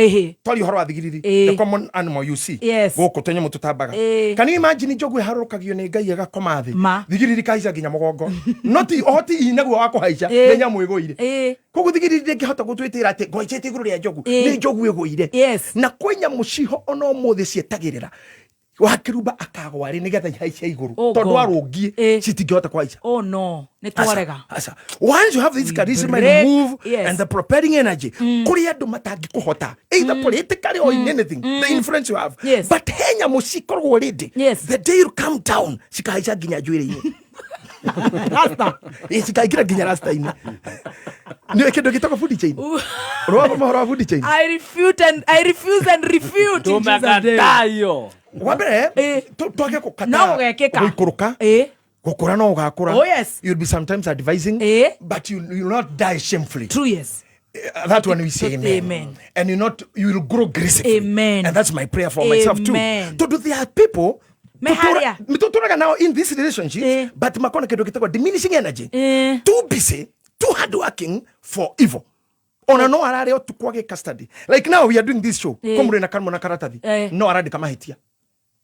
Twaria ũhoro wa thigiriri, the common animal you see. Gũkũ tũnyamũ tũtambaga. Can you imagine njogu ĩharũrũkagio nĩ Ngai ĩgakoma thĩ? Thigiriri kahaica nginya mũgongo. No ti ũhoti inaguo wa kũhaica, nĩ nyamũ ĩgũire. Koguo thigiriri ndĩngĩhota gũtwĩtĩra atĩ ngwaicĩte igũrũ rĩa njogu, nĩ njogu ĩgũire. Na kwĩ nyamũ ciho ona ũmũthĩ cietagĩrĩra wakĩrumba akagwa rĩ nĩgetha ihaice igũrũ. Oh, tondũ arũngiĩ citingĩhota kũhaica. Oh no, nĩ twarega. Aca. Once you have this charisma and move and the propelling energy, kũrĩ andũ matangĩkũhota either politically or in anything, the influence you have. But he nyamũ cikoragwo ready. The day you come down, cikahaica nginya njuĩrĩ-inĩ. Rasta. Ĩ, cikaingĩra nginya rasta-inĩ. Nĩ kĩndũ gĩtagwo food chain. Ũrona mohoro wa food chain? I refute and I refuse and refute in Jesus' name. Tumekataa hiyo. Wa mbere, twage gũkataa No gũgekĩka. gũikũrũka. Gũkũra no ũgakũra. Oh, yes. You'll be sometimes advising, but you will not die shamefully. True, yes. That one we say amen. Amen. And you not, you will grow gracefully. Amen. And that's my prayer for myself too. Amen. Tondu there are people Me haria. Tuturaga now in this relationship, but makona kindu gitagwo diminishing energy. Too busy, too hard working for evil. Ona no arare ũtukũ agĩka study. Like now we are doing this show. Kũmũrĩ na kanua na karatathi. No arandĩka mahĩtia.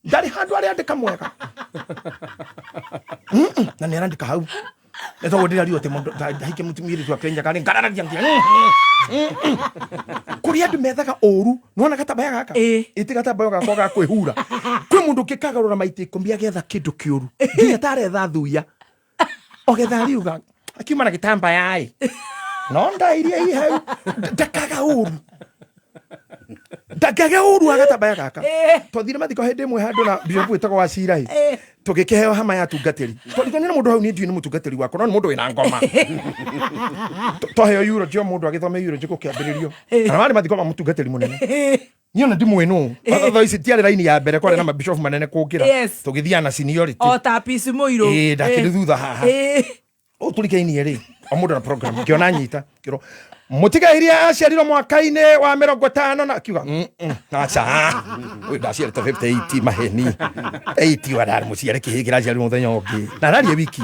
Ndarĩ handũ arĩandĩka mwega. Na nĩ arandĩka hau. Nĩ tondũ ndĩrario atĩ mũndũ ndahike mũtumia ũrĩa twakĩrĩnyaga nĩ ngararagia nginya. Kũrĩ andũ methaga ũru. Nĩwona gatambaya gaka? Ĩtĩ gatambaya gakwa ga kwĩhura. Kwĩ mũndũ ũngĩkagarũra maita 10 agetha kĩndũ kĩũru. Nginya taretha thuya. Ogetha ariuga akiuma na gĩtambaya ĩ. No ndairie i hau. Ndakaga ũru. Ndangĩaga ũru wa gatambaya gaka. Twathire mathiko hĩndĩ ĩmwe handũ na bishop wĩtagwo wa Cira ĩ. Tũgĩkĩheo hama ya atungatĩri. Twarigania na mũndũ hau niĩ ndiũĩ nĩ mũtungatĩri wakwa no nĩ mũndũ wĩna ngoma. Twaheo eulogy o mũndũ agĩthome eulogy gũkĩambĩrĩrio. Na warĩ mathiko ma mũtungatĩri mũnene. Niĩ ona ndimũĩ nũ. Thaa ici tiarĩ raini ya mbere kwarĩ na mabishofu manene kũngĩra. Tũgĩthiaga na seniority. O ta Peace Mũirũ. Ndakĩrĩ thutha haha. Ũũ tũrikainie rĩ, o mũndũ na program ngĩona nyita ngĩrwo mũtigairie aciarirwo mwaka-inĩ wa 50 na akiuga aca ũyũ ndaciarĩte 58 maheni 80 wa ndarĩ mũciare kĩhĩ kĩraciarirwo mũthenya ũngĩ na ararie wiki.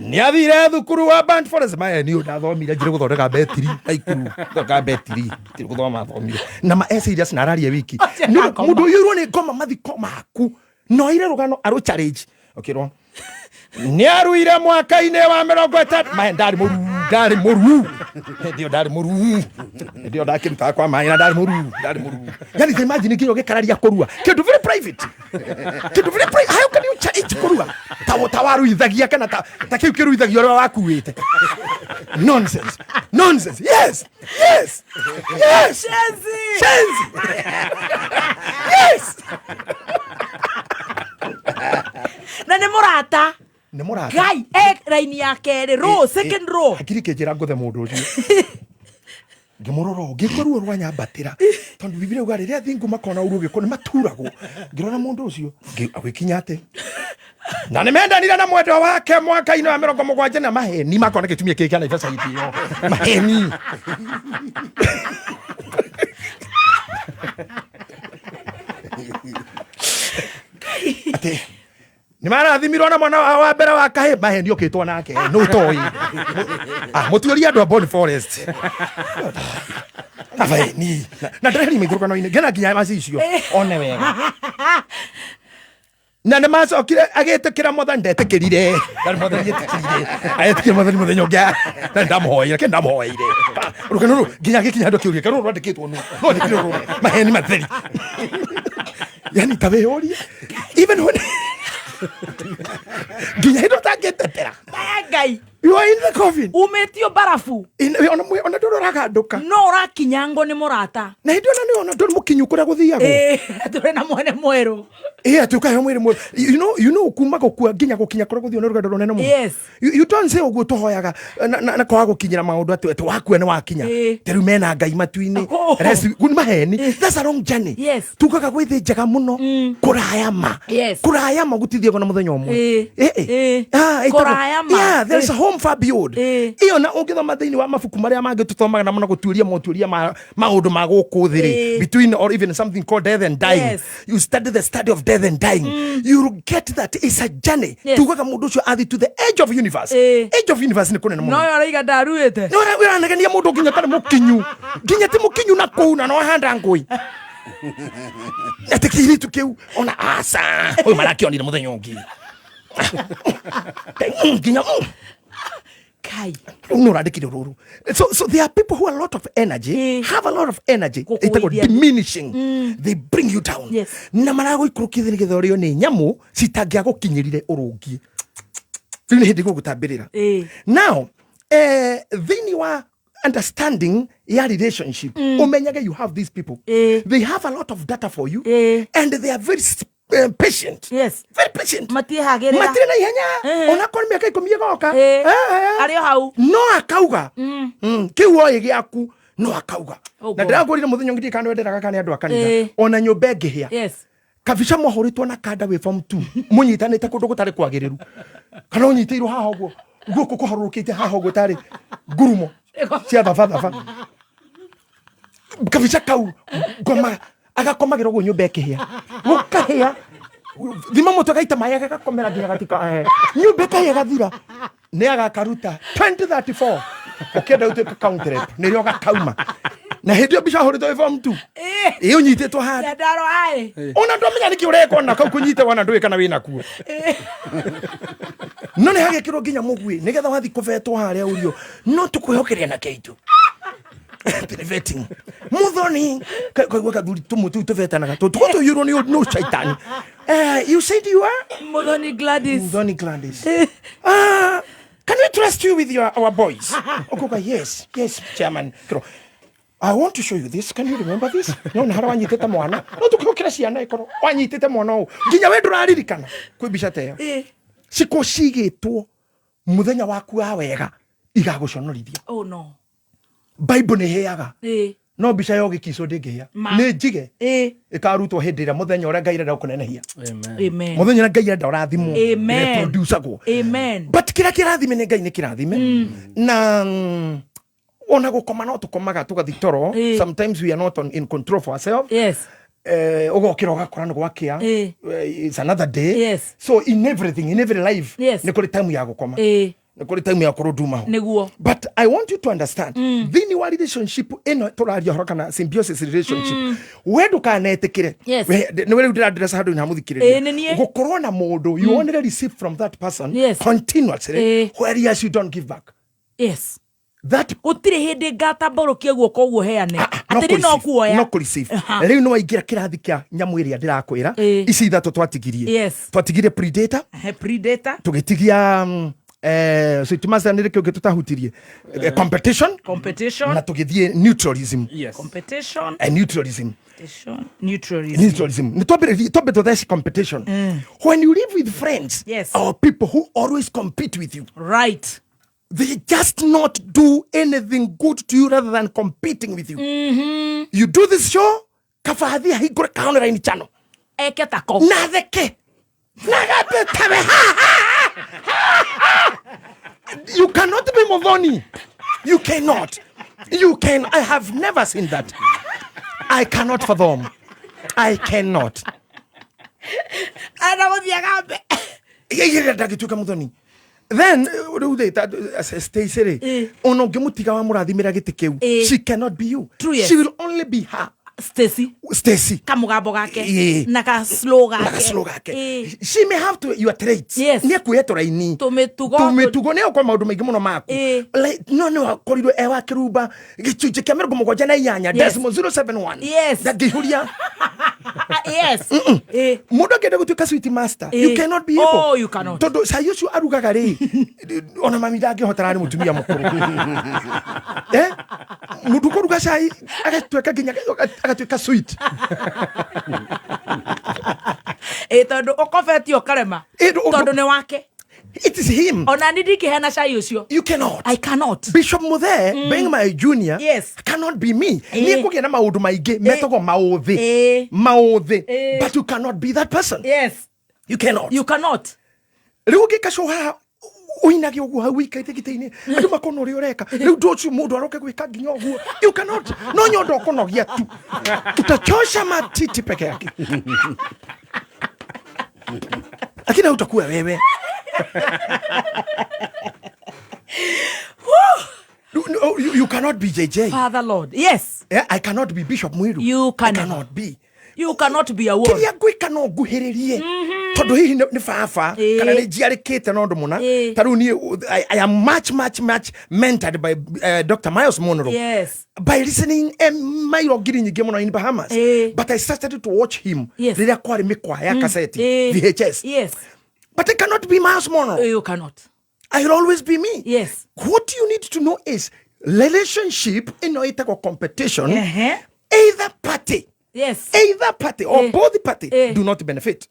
Nĩ athire thukuru wa Burnt Forest maheni ũyũ ndathomire njire gũthondeka betiri na ikuru gũthondeka betiri ndirĩ gũthoma thomire na ma serious na ararie wiki. Acio Nĩ ngoma. Mũndũ ũiyũirwo nĩ ngoma mathiko maku no ire rũgano arũ challenge ũkĩrwo nĩ aruire mwaka-inĩ wa 50 mahe ndarĩ mũruu ndarĩ mũruu hĩndĩ ĩyo ndarĩ mũruu hĩndĩ ĩyo ndakĩrutaga kwa maĩ na ndarĩ mũruu ndarĩ mũruu yani ta imagine nginya ũgĩkararia kũrua kĩndũ very private kĩndũ very private how can you challenge kũrua ta ta waruithagia kana ta kĩu kĩruithagio ũrĩa wakuĩte. Nonsense, nonsense. Yes, yes, yes. Shenzi. Shenzi. Yes. Na nĩ mũrata. Nĩ mũrata. Ngai, raini ya kerĩ, row, second row. Hakiri kĩnjĩra ngũthe mũndũ ũcio. Ngĩmũrora ũũ, ngĩigua ruo rwanyambatĩra. Tondũ Bibilia yugaga rĩrĩa athingu makona ũru ũgĩkwo nĩ maturagwo. Ngĩrora mũndũ ũcio, agĩkinya atĩ. Na nĩ mendanire na mwendwa wake mwaka-inĩ wa 70 na maheni makona gĩtumia kĩngĩ kĩa Naivasha hĩndĩ ĩyo. Maheni. Atĩ nĩ marathimirwo na mwana wao wa mbere wa kahĩ maheni okĩtwo nake nũ ũtoĩ. Mũtuĩria andũ a Boni Forest. Maheni. Na ndĩreheri maithũrũkano-inĩ ngena nginya macicio one wega. Na nĩ macokire agĩtĩkĩra mwathani ndetĩkĩrire. Ndarĩ mwathani etĩkĩrire. Agĩtĩkĩra mwathani mũthenya ũngĩ. Na ndamũhoeire, kĩ ndamũhoeire. Rũgano rũu nginya agĩkinya handũ akĩũria, rũrũ rwandĩkĩtwo nũ? Rwandĩkirwo rũrũ. Maheni matheri. Yani ta wĩyũrie. Even when nginya hĩndĩ ũtangĩtetera. Maya Ngai. You are in the coffin. Umĩtio barafu. In, ona mwe, ona ndũrĩ ũragandũka. No ũrakinyangwo nĩ mũrata. Na hĩndĩ ona nĩ ona ndũrĩ mũkinyu kũrĩa gũthiagwo. Ndũrĩ na mwene mwerũ. Atĩ ũkaheo mwĩrĩ mwerũ. You know, kuma gũkua nginya gũkinya kũrĩa gũthiagwo nĩ rũgendo rũnene mũno. Yes. You don't say ũguo tũhoyaga na kwaga gũkinyĩra maũndũ atĩ wakua nĩ wakinya. Ta rĩu mena Ngai matu-inĩ. Oh. Rest, nĩ maheni. That's a long journey. Yes. Tugaga gwĩ thĩ njega mũno. Kũraya ma. Yes. Kũraya ma gũtithiagwo na mũthenya ũmwe. Kũraya ma. Yeah, there's a home. home far beyond. Ĩyo na ũngĩthoma thĩinĩ wa mabuku marĩa mangĩ tũthomaga namo na gũtuĩria motuĩria ma maũndũ ma gũkũ thĩ rĩ, between or even something called death and dying. You study the study of death and dying, you'll get that it's a journey. Tugaga mũndũ ũcio athi to the edge of universe. Edge of universe nĩ kũnene mũno. No ũraiga ndaruĩte. Nĩ ũranegenia mũndũ nginya tarĩ mũkinyu, nginya ti mũkinyu na kũu na no ahanda ngũi atĩ kĩirĩtu kĩu ona aca ũyũ marakĩonire mũthenya ũngĩ nginya Kai. Rĩu nĩ ũrandĩkire rũrũ. So there are people who are a lot of energy, have a lot of energy. Gũkũithia. Ĩtagwo diminishing. They bring you down. Na maragũikũrũkia thĩ nĩgetha ũrĩo nĩ nyamũ citangĩagũkinyĩrire ũrũngiĩ. Rĩu nĩ hĩndĩ gũgũtambĩrĩra. Now, thĩinĩ wa understanding ya relationship, ũmenyage you have these people. They have a lot of data for you and they are very patient. Very patient. Matiehagĩrĩra. Matirĩ na ihenya. Onakorwo nĩ mĩaka 10 ĩgoka. Arĩ o hau. No akauga. Kĩu oĩ gĩaku no akauga. Oh, Na God. ndĩrakwĩrire mũthenya ũngĩ ndiũĩ kana nĩwenderaga kana nĩ andũ a kanitha. Ona nyũmba ĩngĩhĩa. Kabica mwahũrĩtwo na kanda wĩ form 2 mũnyitanĩte kũndũ gũtarĩ kwagĩrĩru kana ũnyitĩirwo haha ũguo guoko kũharũrũkĩte haha ũguo tarĩ ngurumo cia thabathaba. Kabica kau ngoma agakomagĩra ũguo nyũmba ĩkĩhĩa gũkahĩa thima mũtwe gaita maĩ agagakomera nginya gatika nyũmba ĩkahĩa gathira nĩ agakaruta 2034 ũkĩenda ũtuĩke county rep nĩrĩo gakauma na hĩndĩ ĩyo mbica ahũrĩtwo wĩ form 2 ĩ ũnyitĩtwo handũ. Nyandarua aĩ. Ona ndwamenya nĩkĩ ũreka ona kau kũnyite wona ndũĩ kana wĩna kuo. No nĩ hagekĩrwo nginya mũguĩ nĩgetha wathiĩ kũbetwo harĩa ũrio no tũkwĩhokeria na kĩitũ. Tĩrĩ vetting. Muthoni kaigua kathuri tũmwe tũu tũbetanaga tũtuko tũiyũrwo nĩ ũcaitani. You said you are? Muthoni Gladys. Muthoni Gladys. Can we trust you with our boys? Okoka, yes, yes, chairman. Kiro, I want to show you this. Can you remember this? No, na hara wanyitĩte mwana. No tũkĩhũkĩra ciana ĩkorwo wanyitĩte mwana ũũ. Nginya we ndũraririkana. Kwĩ mbica ta ĩyo. Cikũ cigĩtwo mũthenya waku wa wega igagũconorithia. Oh no. Bible nĩ ĩhĩaga. No mbica ya ũgĩkicwo ndĩngĩhĩa. Nĩ njige. Ĩkarutwo hĩndĩ ĩrĩa mũthenya ũrĩa Ngai arenda gũkũnenehia. Amen. Amen. Mũthenya ũrĩa Ngai arenda ũrathimwo. Amen. Reproducagwo. Amen. But kĩrĩa kĩrathime nĩ Ngai nĩ kĩrathime. Na ona gũkoma no tũkomaga tũgathiĩ toro. Sometimes we are not in control for ourselves. Ũgokĩra ũgakora nĩ gwakĩa. It's another day. So in everything, in every life, nĩ kũrĩ time ya gũkoma. Nĩ kũrĩ time ya gũkorwo nduma ho. Nĩguo. But I want you to understand, thĩinĩ wa relationship ĩno tũraria ũhoro kana symbiosis relationship, we ndũkanetĩkĩre. We, nĩ we rĩu ndĩrandress handũ-inĩ ha mũthikĩrĩria. Nĩ niĩ. Gũkorwo na mũndũ, you only receive from that person continuously, whereas you don't give back. That Gũtirĩ hĩndĩ ngatambũrũkia guoko ũguo heane. No Atĩ no kũreceive, kuoya. no kũreceive. Rĩu nĩ waingĩra kĩrathi kĩa nyamũ ĩrĩa ndĩrakwĩra. Ici ithatũ twatigirie. Twatigirie predator. He predator. Tũgĩtigia, so it must nĩ kĩu tũtahutirie. Competition. Competition. Na tũgĩthiĩ neutralism. Competition. Neutralism. Competition. Neutralism. Neutralism. Nĩ twambĩrĩrie, twambe tũthece competition. When you live with friends or people who always compete with you. They just not do anything good to you rather than competing with you. You do this show, kabathi ahingũre ka online channel. Eke tako. Na theke. Na gape tabe ha ha ha ha. You cannot be Muthoni. You cannot. You can. I have never seen that. I cannot fathom. I cannot. Ana gũthiĩ agambe. Ye, ye, ndangĩtuĩka Muthoni. Then, rĩu rĩ, ta, Stacy rĩ, ona ũngĩmũtiga wamũrathimĩra gĩtĩ kĩu, she cannot be you. True, yes. She will only be her. Stacy. Stacy. Kamũgambo gake. Na ka slow gake. Na ka slow gake. She may have to your traits. Nĩ ekuoya tũraini. Tũmĩtugo. Tũmĩtugo. Nĩ egũkorwo maũndũ maingĩ mũno maku. Like, no, no, akorirwo e wa kĩrumba gĩcunjĩ kĩa mĩrongo mũgwanja na inyanya, decimal zero seven one. Ndangĩihũria. Mũndũ angĩenda gũtuĩka sweet master, you cannot be able. Oh, you cannot. Tondũ cai ũcio arugaga rĩ, ona mami ndangĩhota arĩ mũtumia mũkũrũ. Mũndũ ũkũruga cai, agatuĩka nginya, agatuĩka sweet. Tondũ ũkobetio ũkarema. Tondũ nĩ wake. It is him. Ona ni ndingĩheana cai ũcio. You cannot. I cannot. Bishop Muthe, being my junior, cannot be me. Niĩ kũgĩa na maũndũ maingĩ, metagwo maũthĩ. Maũthĩ. But you cannot be that person. You cannot. You cannot. Rĩu ũngĩka show haha, Ũinage ũguo hau ũikaire gĩtĩ-inĩ, andũ makona ũrĩa ũreka. Rĩu ndũ ũcio mũndũ aroke gwĩka nginya ũguo, you cannot. No nyondo ũkũnogia tu, utachosha matiti peke yake, lakini hautakuwa wewe. No, you cannot be JJ. Father Lord, yes. Yeah, I cannot be Bishop Mwiru. You I cannot be. You cannot be a woman. Kĩrĩa ngwĩka no nguhĩrĩrie, tondũ hihi nĩ baba kana nĩ njiarĩkĩte na ũndũ mũna. Ta rĩu niĩ I am much much much mentored by Dr. Miles Monroe by listening mairo ngiri nyingĩ mũno in Bahamas, but I started to watch him rĩrĩa kwarĩ mĩkwa ya kaseti, VHS. But I cannot be Miles Monroe. You cannot. I will always be me. What you need to know is relationship ĩno ĩtagwo competition. Either party, either party or both party do not benefit.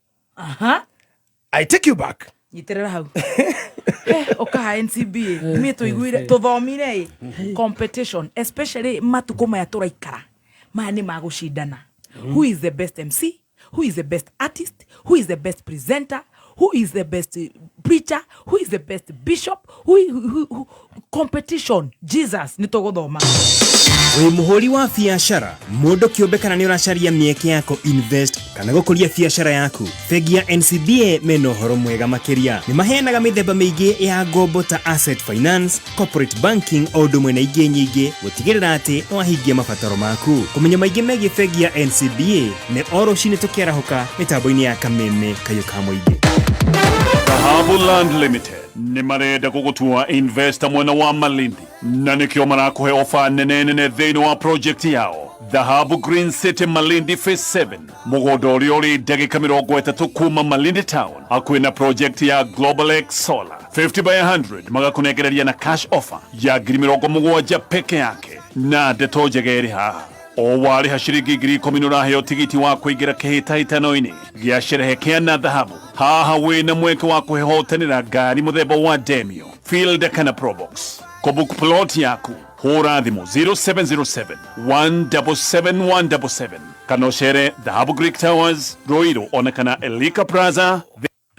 I take you back. Nyitĩrĩra hau. Ũkaha NCBA niĩ tũiguire tũthomire ĩ competition, especially matukũ maya tũraikara maya nĩ ma gũcindana. Who is the best MC? Who is the best artist? Who is the best presenter? Who is the best preacher? Who is the best bishop? Who, competition. Jesus, nĩ tũgũthoma. Wĩ mũhũri wa biacara, mũndũ kĩũmbe, kana nĩ ũracaria mĩeke ya kũ invest kana gũkũria biacara yaku, bengi ya NCBA mena ũhoro mwega makĩria. Nĩ maheanaga mĩthemba mĩingĩ ya ngombo ta asset finance, corporate banking, o ũndũ ũmwe na ingĩ nyingĩ gũtigĩrĩra atĩ nĩ wahingia mabataro maku. Kũmenya maingĩ megiĩ bengi ya NCBA nĩ o rũcinĩ tũkĩarahũka mĩtambo-inĩ ya Kameme Kayũ ka Mũingĩ. Dhahabu Land Limited nĩ marenda gũgũtua investor mwena wa Malindi, na nĩkĩo marakũhe ofa nene nene thĩinĩ wa project yao Dhahabu Green City Malindi Phase 7, mũgũnda ũrĩa ũrĩ ndagĩka 30 kuma Malindi Town, hakuhĩ na project ya Global X Solar 50 by 100. Magakũnengereria na cash offer ya 70,000 peke yake. Na ndeto njega ĩrĩ haha, o warĩha ciringi 10,000 nĩũraheo tigiti wa kũingĩra kĩhĩtahĩtano-inĩ gĩa sherehe kĩa na dhahabu. Haha wĩna mweke wa kwĩhotanĩra ngari mũthemba wa Demio, Fielder kana Probox. Kũbook plot yaku, hũra thimũ 0707 177 177 kana ũcere Dhahabu Greek Towers, Ruiru, ona kana Elika Plaza.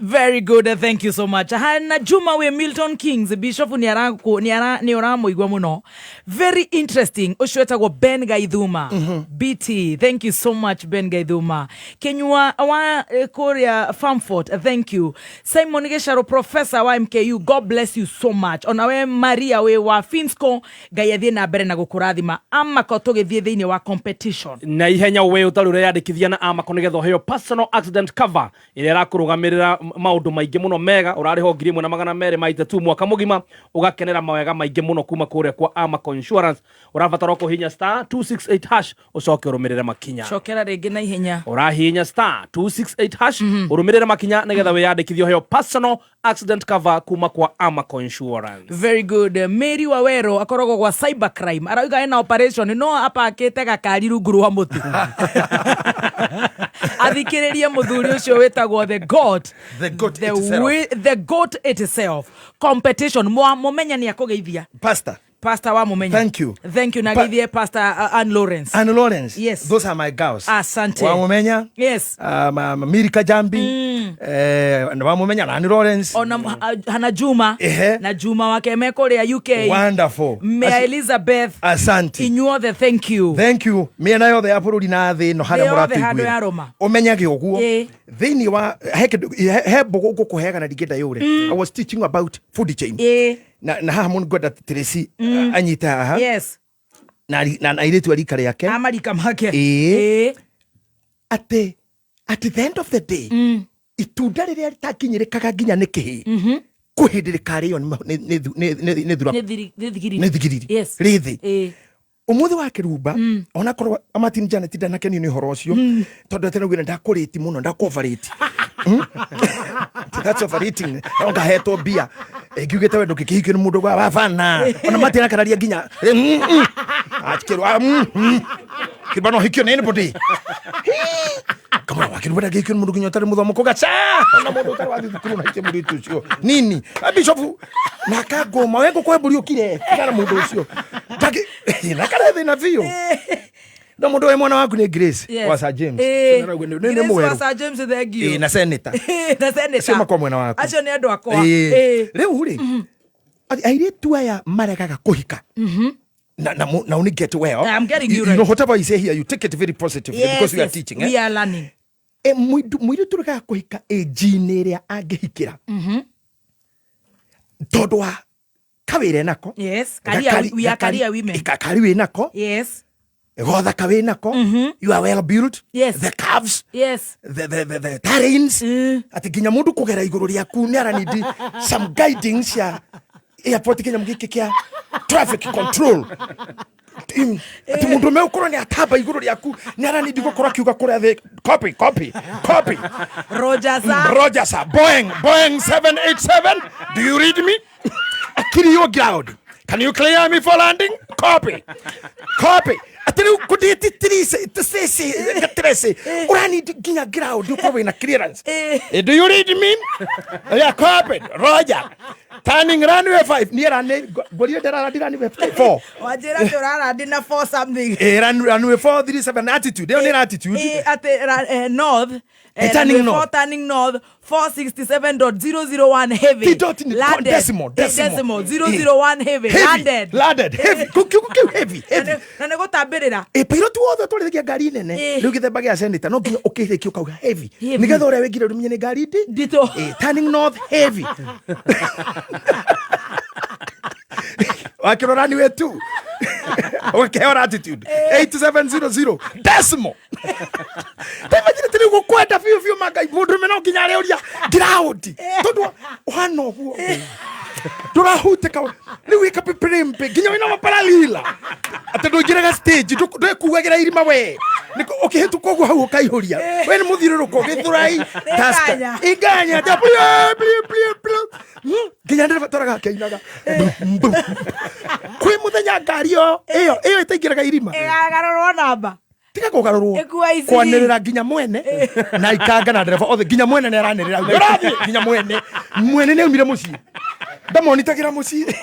Very good, thank you so much. Hana Juma we Milton Kings, Bishop nĩ ũramũigua mũno. Very interesting. Ũcio wetagwo Ben Gaithuma. BT, thank you so much, Ben Gaithuma. Kenyua wa kũrĩa Famfort, thank you. Simon Gesharo, professor wa MKU, God bless you so much. Ona we Maria we wa Finsco, Ngai athiĩ na mbere na gũkũrathima. Amako tũgĩthiĩ thĩinĩ wa competition. Na ihenya we ũtarĩ ũreyandĩkithia na Amaco nĩgetha ũheo personal accident cover ĩrĩa ĩrakũrũgamĩrĩra maũndũ maingĩ mũno mega, ũrarĩha 1,230 mwaka mũgima, ũgakenera mawega maingĩ mũno kuma kũrĩa kwa Amaco Insurance. Ũrabatara kũhihinya *268# ũcoke ũrũmĩrĩre makinya. Cokera rĩngĩ na ihenya. Ũrahihinya *268# ũrũmĩrĩre makinya nĩgetha wĩyandĩkithie ũheo personal accident cover kuma kwa Amaco Insurance. Very good. Mary Wawero akoragwo gwa cybercrime, arauga ena operation no apakĩte gakari rungu rwa mũtĩ athikĩrĩrie mũthuri ũcio wĩtagwo the God. The goat the, itself. The goat itself. Competition, mũmenya nĩ akũgeithia. Pastor. Pastor wa mũmenya. Thank you. Thank you. Na geithie Pastor Ann Lawrence. Ann Lawrence. Yes. Those are my girls. Asante. Wamumenya. Mirika Jambi, na Wamumenya na Ann Lawrence. Ona Hana Juma. Na Juma wake me kũrĩa UK. Wonderful. Mea Elizabeth. Asante. Inyuothe, thank you. Thank you. Mĩena yothe ya bũrũri na thĩ ĩno harĩa Thĩ yothe handũ mũratũiguĩra. ya rũma. Ũmenyage ũguo thĩinĩ wa he kĩndũ- he mbũgũ ngũkũheaga na ndingĩenda yũre. I was teaching about food chain na haha mũno ngwenda Tracy anyite haha na airĩtu a rika rĩake. Amarika make. Atĩ at the end of the day, itunda rĩrĩa rĩtakinyĩrĩkaga nginya nĩ kĩhĩ kwĩ hĩndĩ rĩkarĩo nĩ thuraku. Nĩ thigiriri. Nĩ thigiriri. Rĩ thĩ. Ũmũthĩ wa kĩrumba, onakorwo Martin Janet ndanakenio nĩ ũhoro ũcio, tondũ atĩ naugire ndakũrĩti mũno, ndakũovarĩti. That's overrating. No ngahetwo mbia ĩngiugĩte we ndũngĩkĩhikio nĩ mũndũ gwa wabana. Ona Martin akararia nginya akĩrwa kĩrumba no hikio nĩ anybody. Kamwana wa kĩrumba ndangĩhikio nĩ mũndũ nginya ũtarĩ mũthomo kũgaca, ona mũndũ ũtarĩ wathiĩ thukuru na hikie mũirĩtu ũcio nini. A bishop na kangoma we ngũkũhe mbũri ũkire tigana mũndũ ũcio. Ndangĩ na kare thĩna biũ. No mũndũ wĩ mwana waku nĩ Grace Yes. wa Sir James. Eh, Nĩ nĩ Grace mũwerũ. wa Sir James, thank you. Ĩĩ, na senator. Na senator. Acio makwa mwena waku. Acio nĩ andũ akwa. Ĩĩ. Ĩĩ. Rĩu rĩ, airĩtu aya maregaga kũhika na, na, na only get well. I'm getting you you right. know, whatever you say here, you take it very positively Yes, because we are yes. teaching. Eh? We are learning. E, mũirĩtu ũregaga kũhika ĩnji-inĩ ĩrĩa angĩhikĩra tondũ wa kawĩra enako. Yes. Career, we are career women. Kari wĩ nako. Yes. Gothaka wĩ nako. You are well built. Yes. The calves. Yes. The terrains. Atĩ nginya mũndũ kũgera igũrũ rĩaku nĩ aranindi some guiding cia airport kĩnyamũ gĩkĩ kĩa traffic control. Atĩ mũndũ ũmwe ũkorwo nĩ atamba igũrũ rĩaku nĩ aranindi gũkorwo akiuga kũrĩa thĩ, copy, copy, copy. Roger, sir. Roger, sir. Boeing 787. Do you read me? Akiri your ground. Can you clear me for landing? Copy. Copy. Atĩ rĩu kũndĩtitirise tĩcĩcĩ gatirece ũranindi nginya ground ũkorwo wĩna clearance. Eh. Do you read me? Yeah, copy. Roger. Turning runway 5. Niĩ rani ngorire ndararandi runway 4. Wanjĩra atĩ ũrarandi na 4 something. Eh, runway 437 altitude. Ĩyo nĩ altitude. Eh, atĩ north. Turning Runway north. 4 turning north 467.001 heavy. Ti dot ni Landed. decimal, decimal. Decimal 001 heavy. Heavy. Landed. Landed. Heavy. Kiugo kĩu heavy. Na Heavy. na nĩ gũtambĩrĩra. Ĩ pilot wothe ũtwarithagia ngari nene Eh. rĩu gĩthemba gĩa senator no nginya ũkĩrĩkia ũkauga heavy Heavy. nĩgetha ũrĩa wĩngire rũmenye nĩ ngari ndi Nditũ. Ĩ, turning north heavy wakĩrora ni wetu ũgakĩheo latitude 8700 decimal. Ta imagine tĩrĩ gũkwenda biũ biũ mangai mũndũ ũmwe no nginya arĩũria ground tondũ ũhana ũguo ndũrahutĩka rĩu wĩ kapĩpĩrĩmpĩ nginya wĩna maparalila atĩ ndũingĩraga stage ndwĩkuagĩra irima we ũkĩhĩtũka ũguo hau ũkaihũria we nĩ mũthiũrũrũko gĩthũrai. Nĩ nganya. Inganya nginya ndereba twaraga akĩinaga kwĩ mũthenya ngari ĩyo ĩyo ĩyo ĩtaingĩraga irima. Ĩgagarũrwo namba. Tiga kũgarũrwo. Ĩkua iciri. Kwanĩrĩra nginya mwene na ikanga na ndereba othe nginya mwene nĩ aranĩrĩra ũrathiĩ nginya mwene mwene nĩ aumire mũciĩ ndamonitagĩra mũciĩ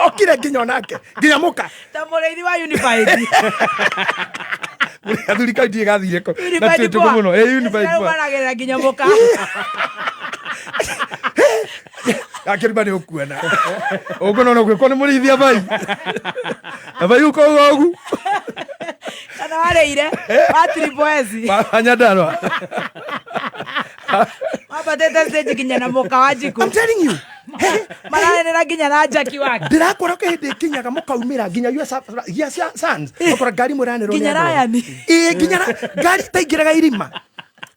okire nginya onake nginya mũka. Ta mũrĩithi wa Unified. Athuri kau ndiĩ gathire kũ na Unified twĩtũkũ Power. mũno. Ĩ, Unified Power. Nĩmarũmanagĩrĩra nginya mũka. Akĩruma nĩ ũkuona ũkũnona gwĩkwo nĩ mũrĩithi abai abai ũkauga ũgu. Kana warĩire wa Triple S. Anyandarua. Wambatĩte stage nginya na mũka wa Njikũ. I'm telling you. Maranĩra nginya na Jackie wake. Ndirakora hĩndĩ ĩkinyaga mũkaumĩra nginya your sons ũkora ngari mũranĩrwo nĩ Nginya andũ. Ryan. Ĩĩ, nginya ngari itaingĩraga irima